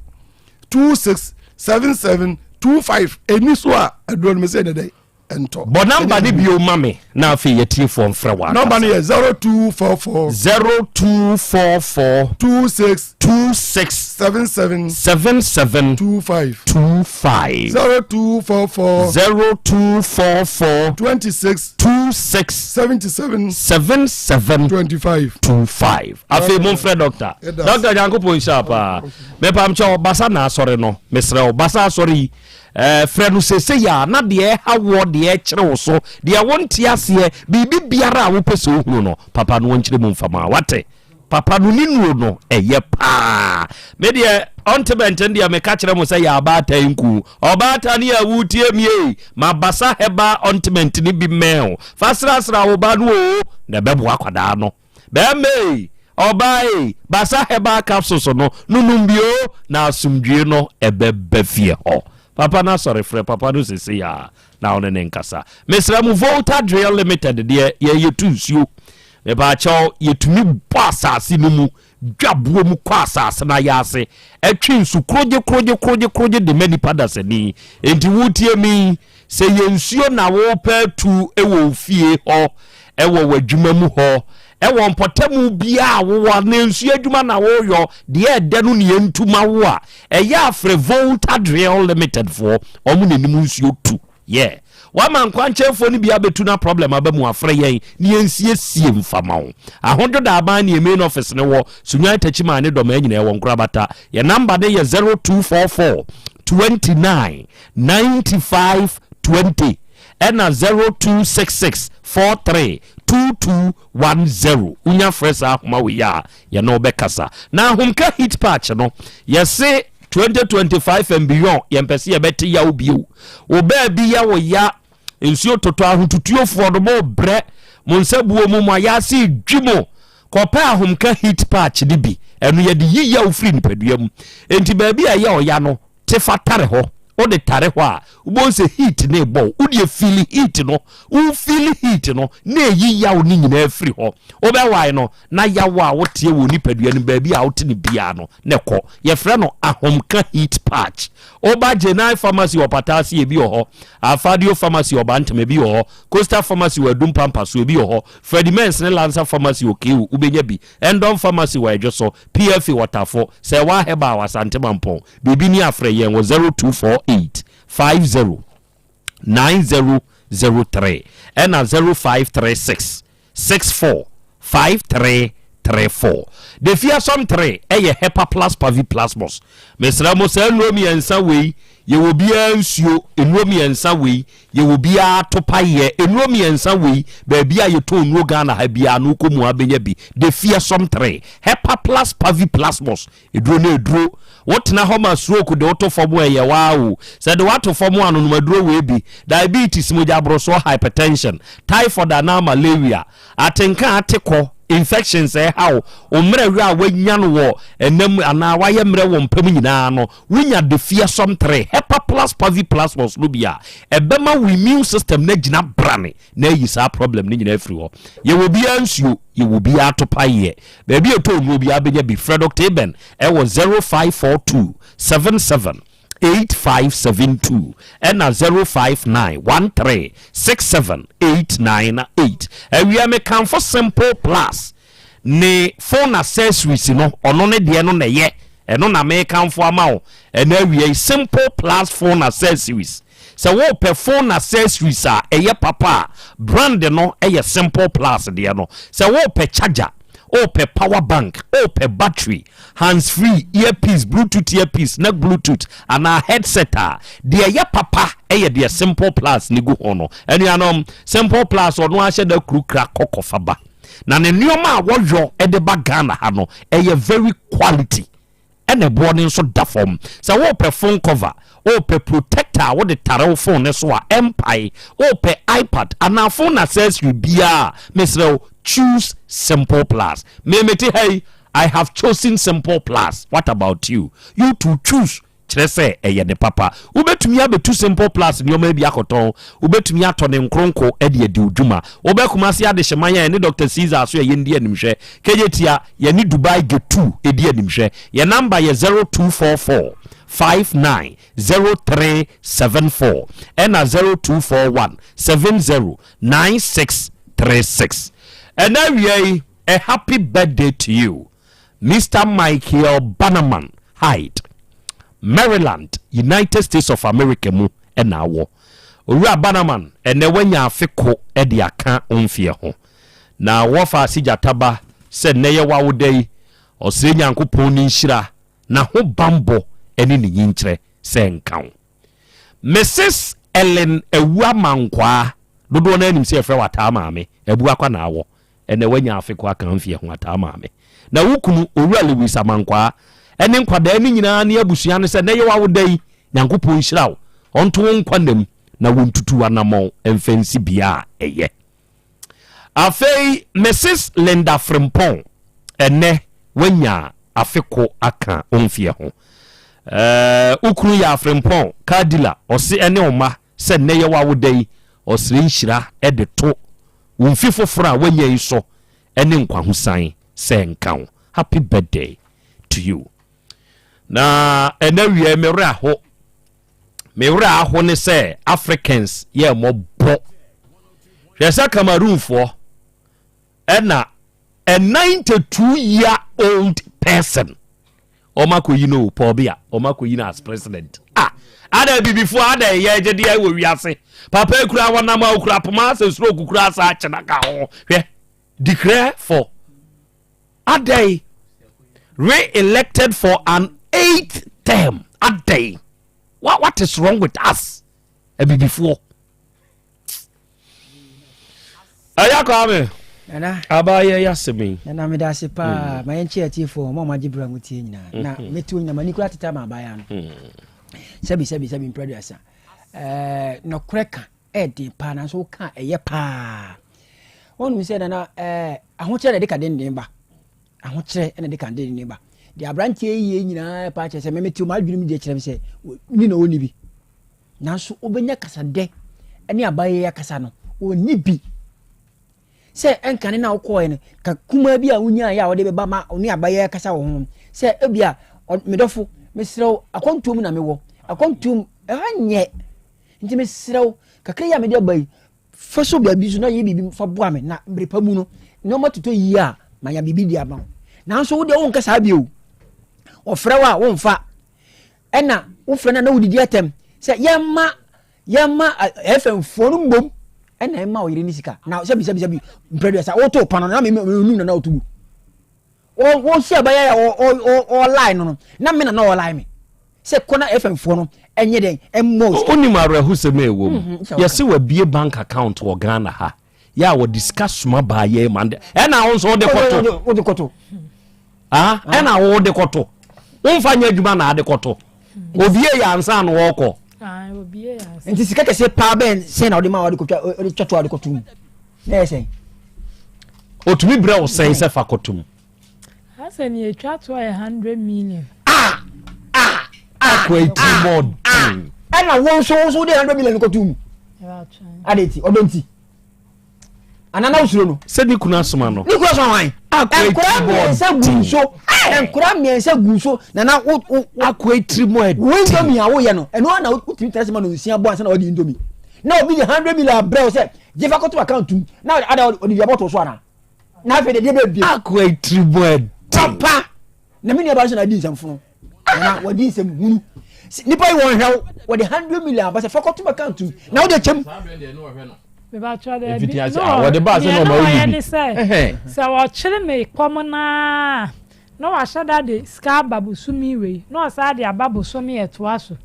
26 77 25 ɛni so a aduro no mesɛ ɛdɛdɛ ntɔ. Bɔ number no bio ma me na afei yɛtiefoɔ mfrɛ wɔ ankasa. Number no yɛ 0244. 0244. 26. 26. 77. 77. 25. 25. 0244. 0244. 26. 26. 77. 77. 25. 25. Afei momfrɛ dɔkta. Dɔkta Nyankopɔn nhyira paa. Mepamkyɛ ɔbasa na asɔre no. Mesrɛ ɔbasa asɔre yi. Ɛɛ, frɛ no seesei ara, na deɛ ɛha woɔ, deɛ ɛkyere wo so, deɛ wonte aseɛ, biribi biara a wopɛ sɛ wohunu no, papa no ɔnkyerɛ mu mfa ma wo. Wate? Papa no ne nnuro no, ɛyɛ paa. Me deɛ, ɔnte bɛnten deɛ meka kyerɛ mo sɛ yɛ abaatan nku. Ɔbaatan yi a woretie me ei, ma Basa Herbal Ointment no bi mmɛn wo. Fa srasra wo ba no oo, na ɛbɛboa akwadaa no. Bɛɛma ei, ɔbaa ei, Basa Herbal Capsules no, nonom bi oo, na asomdwie no ɛbɛba fie hɔ. Papa no asɔre, frɛ papa no sesei ara na wo ne no nkasa. Mesrɛ mo, Volta Drill Limited deɛ, yɛn yɛtu nsuo. Mepaakyɛw, yɛtumi bɔ asase no mu, dwa boɔ mu kɔ asase no ayaase, ɛtwe nsu korogye korogye korogye korogye de ma nipa dasani. Enti wotie me yi, Sɛ yɛ nsuo na worepɛ atu wɔ wo fie hɔ, wɔ w'adwuma mu hɔ, Ɛwɔ mpɔtamu biara a wowɔ na nsuo adwuma na woyɔ deɛ ɛdɛ no ne yɛntu ma wo a, ɛyɛ afrɛ Volta Drill Limited foɔ, wɔn na ɛnim nsuo tu. Yeah. Wama nkwankyɛnfoɔ no bi abɛtu na problem aba mu afrɛ yɛn ne yɛnsiesie mfa ma wo. Ahodwo Daaban ne yɛn main office no wɔ, Sunyani Takyiman ne Dɔmaa nyinaa ɛwɔ Nkorabata. Yɛn number no yɛ 0244 29 95 20 ɛna 0266 43 2210. Wonya frɛ saa ahoma wei a, yɛne wo bɛkasa. Na ahomka heat patch no, yɛse 2025 and beyond, yɛmpɛ sɛ yɛbɛte yaw bio. Wo baabi yɛ wo ya, nsuo totɔ ahotutuofoɔ no, mo brɛ, mo nsa buo mu, mo ayaase dwi mo. Kɔpɛ ahomka heat patch no bi, ɛno yɛde yi yaw firi nipadua mu. Enti baabi a ɛyɛ ɔya no, te fa tare hɔ. Wode tare hɔ a, wobɛhu sɛ heat no rebɔ wo. Wodeɛ feeli heat no, wo feeli heat no, na ɛyi yaw no nyinaa firi hɔ. Wobɛwae no, na yaw a woteɛ wɔ nipadua no baabi a wote no biara no, na ɛkɔ. Yɛfrɛ no ahomka heat patch. Woba Genai Pharmacy wɔ Pataase, ebi wɔ hɔ. Afadio Pharmacy wɔ Bantam, ebi wɔ hɔ. Coastal Pharmacy wɔ Adum Pampa so, ebi wɔ hɔ. Freddie Mens ne Lancer Pharmacy wɔ KU, wobɛnya bi. Endom Pharmacy wɔ Adwo so. PFA wɔ Tafo. Sɛɛwaa Herbal wɔ Asante Mampɔn. Biribi ni a frɛ yɛn wɔ 0248 50 9003 ɛna 0536 64 5334. Defiasɔm 3 ɛyɛ Hepa Plus Pavi Plasmos. Mesrɛ mo saa nnuro mmiɛnsa wei yɛwɔ biara nsuo, nnuro mmiɛnsa wei yɛwɔ biara topaeɛ, nnuro mmiɛnsa wei baabi a yɛtɔn nnuro Ghana ha biara no wokɔ mu a bɛnya bi. Defiasɔm 3 Hepa Plus Pavi Plasmos Eduro no eduro. Wo tena hɔ ma stroke de wo to fam a ɛyɛ waa o. Sɛ ɛde wo ato fam a nonom aduro wei bi, diabetes, mogya borosoɔ, hypertension, typhoid anaa malaria, atenka a ate kɔ, infections a ɛha wo, wo mmerɛyɔ a woanya no wɔ ɛna mu anaa woayɛ mmerɛ wɔ mpa mu nyinaa no, wonya Defiasɔm 3, Hepa Plus Pavi Plus Plus no bi a, ɛbɛma wo immune system no agyina brane na ayi saa problem no nyinaa afiri hɔ. Yɛwɔ biara nsuo, yɛwɔ biara atopaeɛ. Baabi a ɛtɔ nnuro biara bɛnya bi. Frɛ Dɔkta Eben ɛwɔ 0542 77 8572 ɛna 059 13 67 898. Awia mekamfo Simple Plus ne phone accessories no, ɔno ne deɛ no na ɛyɛ. Ɛno na mekamfo ama wo ɛna awia yi, Simple Plus phone accessories. Sɛ worepɛ phone accessories a ɛyɛ papa a, brand no yɛ Simple Plus deɛ no. Sɛ worepɛ charger, worepɛ power bank, worepɛ battery, hands free, earpiece, bluetooth earpiece, neck bluetooth anaa headset a, deɛ ɛyɛ papa yɛ deɛ Simple Plus no gu ho no. Anuanom, Simple Plus ɔno ara hyɛ da kuru kra kɔ kɔfa ba. Na ne nneɛma a wɔyɔ de ba Ghana ha no, ɛyɛ very quality. ɛna ɛboɔ no nso da fam. Sɛ worepɛ phone cover, worepɛ protector a wode tare wo phone no so a ɛmpae, worepɛ iPad anaa phone accessory biara a, mesrɛ wo, choose Simple Plus. Me mete ha yi, I have chosen Simple Plus. What about you? You too choose kyerɛ sɛ ɛyɛ ne papa. Wobɛtumi abɛtu Simple Plus nneɛma bi akɔtɔn, wobɛtumi atɔ ne nkronko de adi wo dwuma. Wobɛ Kumasi Adehyeman a ɛne Dr. Caesar so a yɛndi animhwɛ, Kejetia, Yɛne Dubai Getu di animhwɛ. Yɛn number yɛ 0244 59 0374 ɛna 0241 70 9636. Ɛnɛ awia yi, a happy birthday to you, Mister Michael Bannerman Hyde, Maryland, United States of America mu na awɔ. Owura Bannerman, ɛnɛ woanya afe ko de aka wo mfeɛ ho. Na wɔfa ase gyata ba sɛ nnɛ yɛ w'awoda yi, ɔsrɛ Nyankopɔn ne nhyira, n'ahobanbɔ ne ne nyinkyerɛ sɛ nka wo. Mrs. Ellen Awua Mankwaa, dodoɔ no ara nim sɛ yɛfrɛ wo Ataa Maame, Abuakwa na awɔ, ɛnnɛ w'anya afe ko aka mfeɛ ho Ataa Maame. Na wo kunu, Owura Lewis Amankwaa, ne nkwadaa no nyinaa ne abusua no sɛ nnɛ yɛ w'awoda yi, Nyankopɔn nhyira wo, ɔnto wo nkwa nna mu na wɔntutu w'anamɔn mfa nsi bea a ɛyɛ. Afei Mrs. Linda Frimpong, ɛnnɛ wanya afe ko aka wo mfeɛ ho. Ɛɛ, wo kunu yɛ Afrimpong, car dealer, ɔse ɛne wo mma sɛ nnɛ yɛ w'awoda yi, ɔsrɛ nhyira de to wo mfe foforɔ a wanya yi so ɛne nkwahosan sɛ nka wo. Happy birthday to you. Na ɛnɛ awia me werɛ aho. Me werɛ aho ne sɛ Africans yɛ mmɔbɔ. Hwɛ sɛ Cameroonfoɔ ɛna A 92 year old person. Wɔn akɔyi no Paul Biya, wɔn akɔyi no as president. Ah, ada abibifoɔ ada ɛyɛ agyedeɛ wɔ wiase. Papa ekura wɔnam a okura poma asɛ stroke kura asa akyena ka ho. Hwɛ, declare for adɛn re-elected for an eighth term adɛn what, what is wrong with us abibifoɔ ɛyɛ kwame abayɛ yɛ asɛm yi nana meda ase paa mm. ma yɛnkyɛ atiefoɔ ma ɔmagye berɛ a motie nyinaa na mm-hmm. mete wo nyina m'ani kora teta ma abaya no mm. sɛbi sɛbi sɛbi mprɛduasa nɔkorɛ ka ɛden paa nanso woka ɛyɛ paa wɔnum sɛ nana ɛɛ ahokyerɛ na ɛde ka denden ba ahokyerɛ na ɛde ka denden ba deɛ aberanteɛ yi yɛ nyinaa paa kyerɛ sɛ mɛmɛ ti o maa adwene mu deɛ kyerɛ mi sɛ ni na ɔnni bi nanso wobɛnya kasadɛ ɛne abayɛ akasa no ɔnni bi sɛ ɛnkane na wokɔɛ no ka kumaa bi a wonyaeɛ a wɔde bɛba ma ɔne abayɛ akasa wɔ ho sɛ ebia medɔfo mesrɛ wo akwantuo mu na mewɔ akwantuo mu ɛha nyɛ Nti mesrɛ wo, kakra yi a mede aba yi, fa so baabi so na yɛ biribi fa boa me, na bere pa mu no, nneɛma totɔ yie a, manya biribi de ama wo. Nanso wo deɛ wonka saa bio. Wɔfrɛ wo a, womfa. Ɛna wofrɛ no a na wodidi atɛm sɛ yɛmma yɛmma FM foɔ no mmom ɛna ɛma ɔyere ne sika. Na sɛbi sɛbi sɛbi mprɛduasa woto pa no na menum na na woto gu. Wɔsi abaya a ɔlae no no na me na na ɔlae me sɛ kɔ na FM foɔ no ɛnyɛ dɛn ɛmmɔ o sika. Wonim awerɛhosɛm a ɛwɔ mu? Mhm, Yɛse wabie bank account wɔ Ghana ha yɛ a wɔde sika soma baa yɛ ma ndɛ ɛna wo nso wode kɔto wode kɔto ah ɛna wo wode kɔto womfa nyɛ adwuma na ade kɔto obie yɛ ansa na wɔkɔ nti sika kɛseɛ paa bɛn sɛn na wode ma wode kɔtwa wode twa to a wode kɔto mu na ɛyɛ sɛn otumi brɛ wo sɛn sɛ fa kɔto mu asɛ ne ɛtwa to yɛ 100 million ah ah ah akɔ eti mɔ den ɛna wo nso wo nso wode 100 million kɔto mu ade nti ɔdɔ nti anana wosuro no sɛ ne kunu asoma no ne kunu asoma hwan nkora mmiɛnsa gu so nkora mmiɛnsa gu so nana wo wo akɔ etiri mu ɛdi wo indomie a woyɛ no ɛno ana wotumi tena se ma no nsia bɔ ansa na wɔde indomie na obi de 100 million abrɛ wo sɛ gye fa kɔto account mu na ada ɔde dua bɔtɔ so ana na afei de deɛ bɛ bie akoa etiri mu ɛden papa na me nua ba nso na adi nsɛm fono na wɔde nsɛm hunu nipa yi wɔn hwɛ wo wɔde 100 million aba sɛ fa kɔto account mu na wode kyɛm Mfiti ase a wɔde baa sɛ na ɔma wo bi sɛ wɔkyere me kɔm naa Na wahyɛ da de sika aba bosome wei, na ɔsan de aba bosome a ɛtoa so.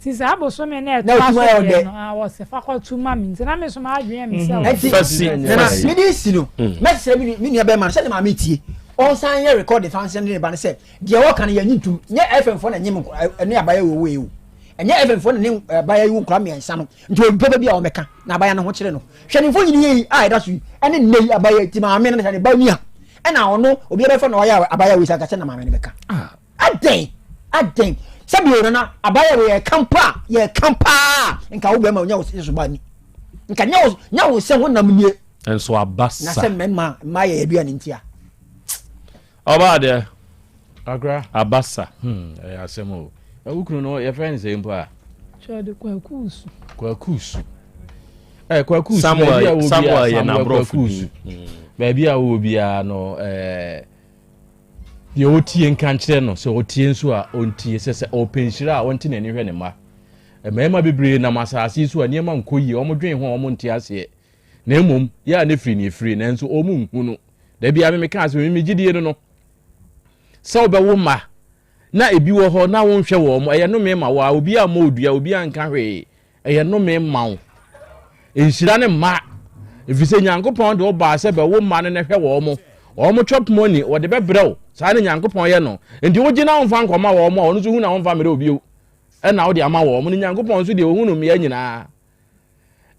Nti saa bosome no a ɛtoa so deɛ no, ah, wɔse fa kɔto ma me. Nti na me nso m'adwene yɛ me sɛ mhm. wɔde. Fasi, fasi. Mede si no, mm. mɛsrɛ me nua bɛrima no sɛde maame tie. Ɔnsan yɛ record fa nsɛm de ne ba no sɛ deɛ wɔka no yɛnyi ntom. Nyɛ FM foɔ na nye me ɛne abayɛ wɔ wɔ o. Ɛnyɛ FM foɔ na ne abayɛ yi wo nkora mmiɛnsa no. Nti obi pɛpɛ bi a wɔmɛka na abaya no ho kyerɛ no. Hwɛ ne mfonini yi a ɛda so yi ɛne nnɛ yi abayɛ ti maame no sɛ ne ba ni a ɛna ɔno obi bɛfa na ɔyɛ abaya wei sɛ anka sɛ na maame no bɛka ah. adɛn adɛn sɛbi o nana abaya wei yɛ ka mpo a yɛ ka paa nka wo bɛrima nya wo so ba ni nka nya wo nya wo sɛ ho nam nie nso aba sa na sɛ mmarima mmaa yɛ aduane ntia ɔbaa deɛ akora aba sa hmm, ɛyɛ asɛm o wo kunu no yɛfrɛ no sɛ mpo a kyerɛ kwaku su kwaku su Eh, kwaku su Samuel baabi a wɔ Samuel biara yɛ Samuel n'aborɔfo kwaku su din. baabi a wɔ biara no eh, deɛ ɔtie nka nkyerɛ no sɛ ɔtie nso a ɔntie sɛ sɛ ɔpɛ nhyira a ɔnte n'ani hwɛ ne mma mmarima bebree nam asase yi so a nneɛma nkɔ yie wɔn dwen ho a wɔn nte aseɛ na mmom yɛ a ne firi ne efiri nanso wɔn nhu no da biara me meka asɛm me gyidie no no sɛ wobɛwo mma na ebi wɔ hɔ na wonhwɛ wɔn ɛyɛ nnome ma wo a obi ammɔ odua obi anka hwee Ɛyɛ nnome mma wo. Nhyira ne mma, ɛfiri sɛ Nyankopɔn de wo baa sɛ bɛwo mma no na hwɛ wɔn mo. Wɔn chop money, wɔde bɛbrɛ wo. Saa na Nyankopɔn yɛ no. Nti wogye na womfa nkɔma wɔn a, ɔno nso hu na womfa mmerɛ wo bio. Ɛna wode ama wɔn no, Nyankopɔn nso deɛ ɔhu no mmea nyinaa.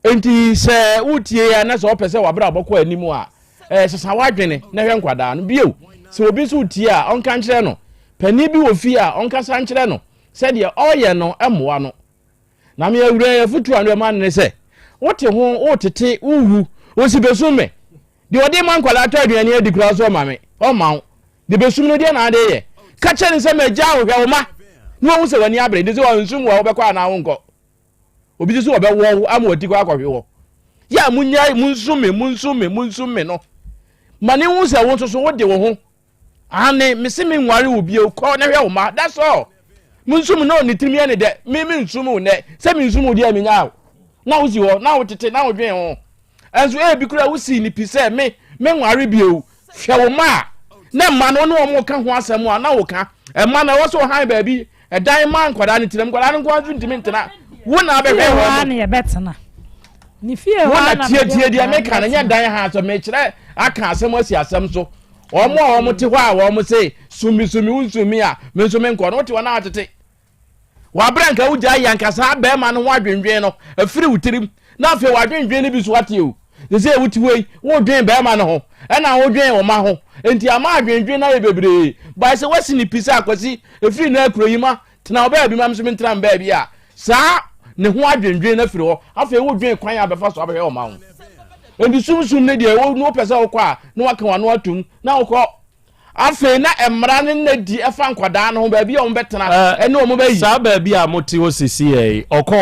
Nti sɛ wotie ya na sɛ ɔpɛ sɛ w'abrabɔ kɔ anim a, ɛɛ sesa w'adwene na hwɛ nkwadaa no. Bio, sɛ obi nso tie a, ɔnka nkyerɛ no. Panin bi wɔ fie a, ɔnkasa nkyerɛ no sɛdeɛ ɔyɛ no mmoa no. Na me awura yi afotu a mede ma no ne sɛ, wote ho, wotete, wowu, wosi besum me. Deɛ ɔde ma nkwadaa tɔ aduane adi koraa so ɔma me, ɔmma wo. Deɛ besum no deɛ na ade yɛ. Ka kyerɛ no sɛ magya wo, hwɛ wo ma. Na wahu sɛ w'ani abere, nti sɛ ɔnsum wo a wobɛkɔ anaa wonkɔ. Obi nso ɔbɛwɔ wo ama wati kɔ akɔhwe hɔ. Yɛ a munyae, munsum me, munsum me, munsum me no. Ma ne hu sɛ wo nso so wode wo ho. Aane, mese me nware wo bio, kɔ na hwɛ wo mma, that's all. Mensum no, ne tirim yɛ ne dɛ, me mensum wo nnɛ, sɛ mensum wo deɛ menyaa wo. Na wosi hɔ, na wotete, na wodwen ho. Ɛnso ebi koraa wosii ne pi sɛ me menware bio, hwɛ wo mma a, na mma no wo ne wɔn reka ho asɛm a, na woka. Mma no ɛwɔ sɛ wɔhan baabi, ɛdan ma nkwadaa no tena mu, nkwadaa no nko ara nso ntumi ntena, wo na abɛhwɛ Fie hɔ ara wɔn. na yɛbɛtena. Ne fie hɔ Wo ara na na mede tietie deɛ nkwadaa no meka no, nyɛ bɛtena. dan ha asɛm, mekyerɛ aka asɛm asi asɛm so. Wɔn a wɔte hɔ a wɔn se sumi sumi wo nsumi a me nso menkɔ no wote hɔ na atete. W'abrɛ nka wogyae yɛ anka saa bɛrima no ho adwendwen no afiri wo tirim na afei w'adwendwen no bi so ate o. Te sɛ wote hɔ yi wodwen bɛrima no ho ɛna wodwen wo ma ho nti ama adwendwen no ayɛ bebree. Bae sɛ woasi ne pi sɛ akwasi ɛfiri nnɛ akuro yi ma tena wo baabi ma me nso mentena me baabi a, saa ne ho adwendwen no afiri hɔ. Afei wodwen kwan a bɛfa so abɛhwɛ wo ma ho. Enti sumsum no deɛ, wo wopɛ sɛ wokɔ a, na waka w'ano atum na wokɔ. Afei na mmara no nna di ɛfa nkwadaa no ho, baabi a wɔbɛtena Ɛ, ɛne wɔn bɛyi. Saa baabi a mote hɔ sesei yi, ɔkɔɔ.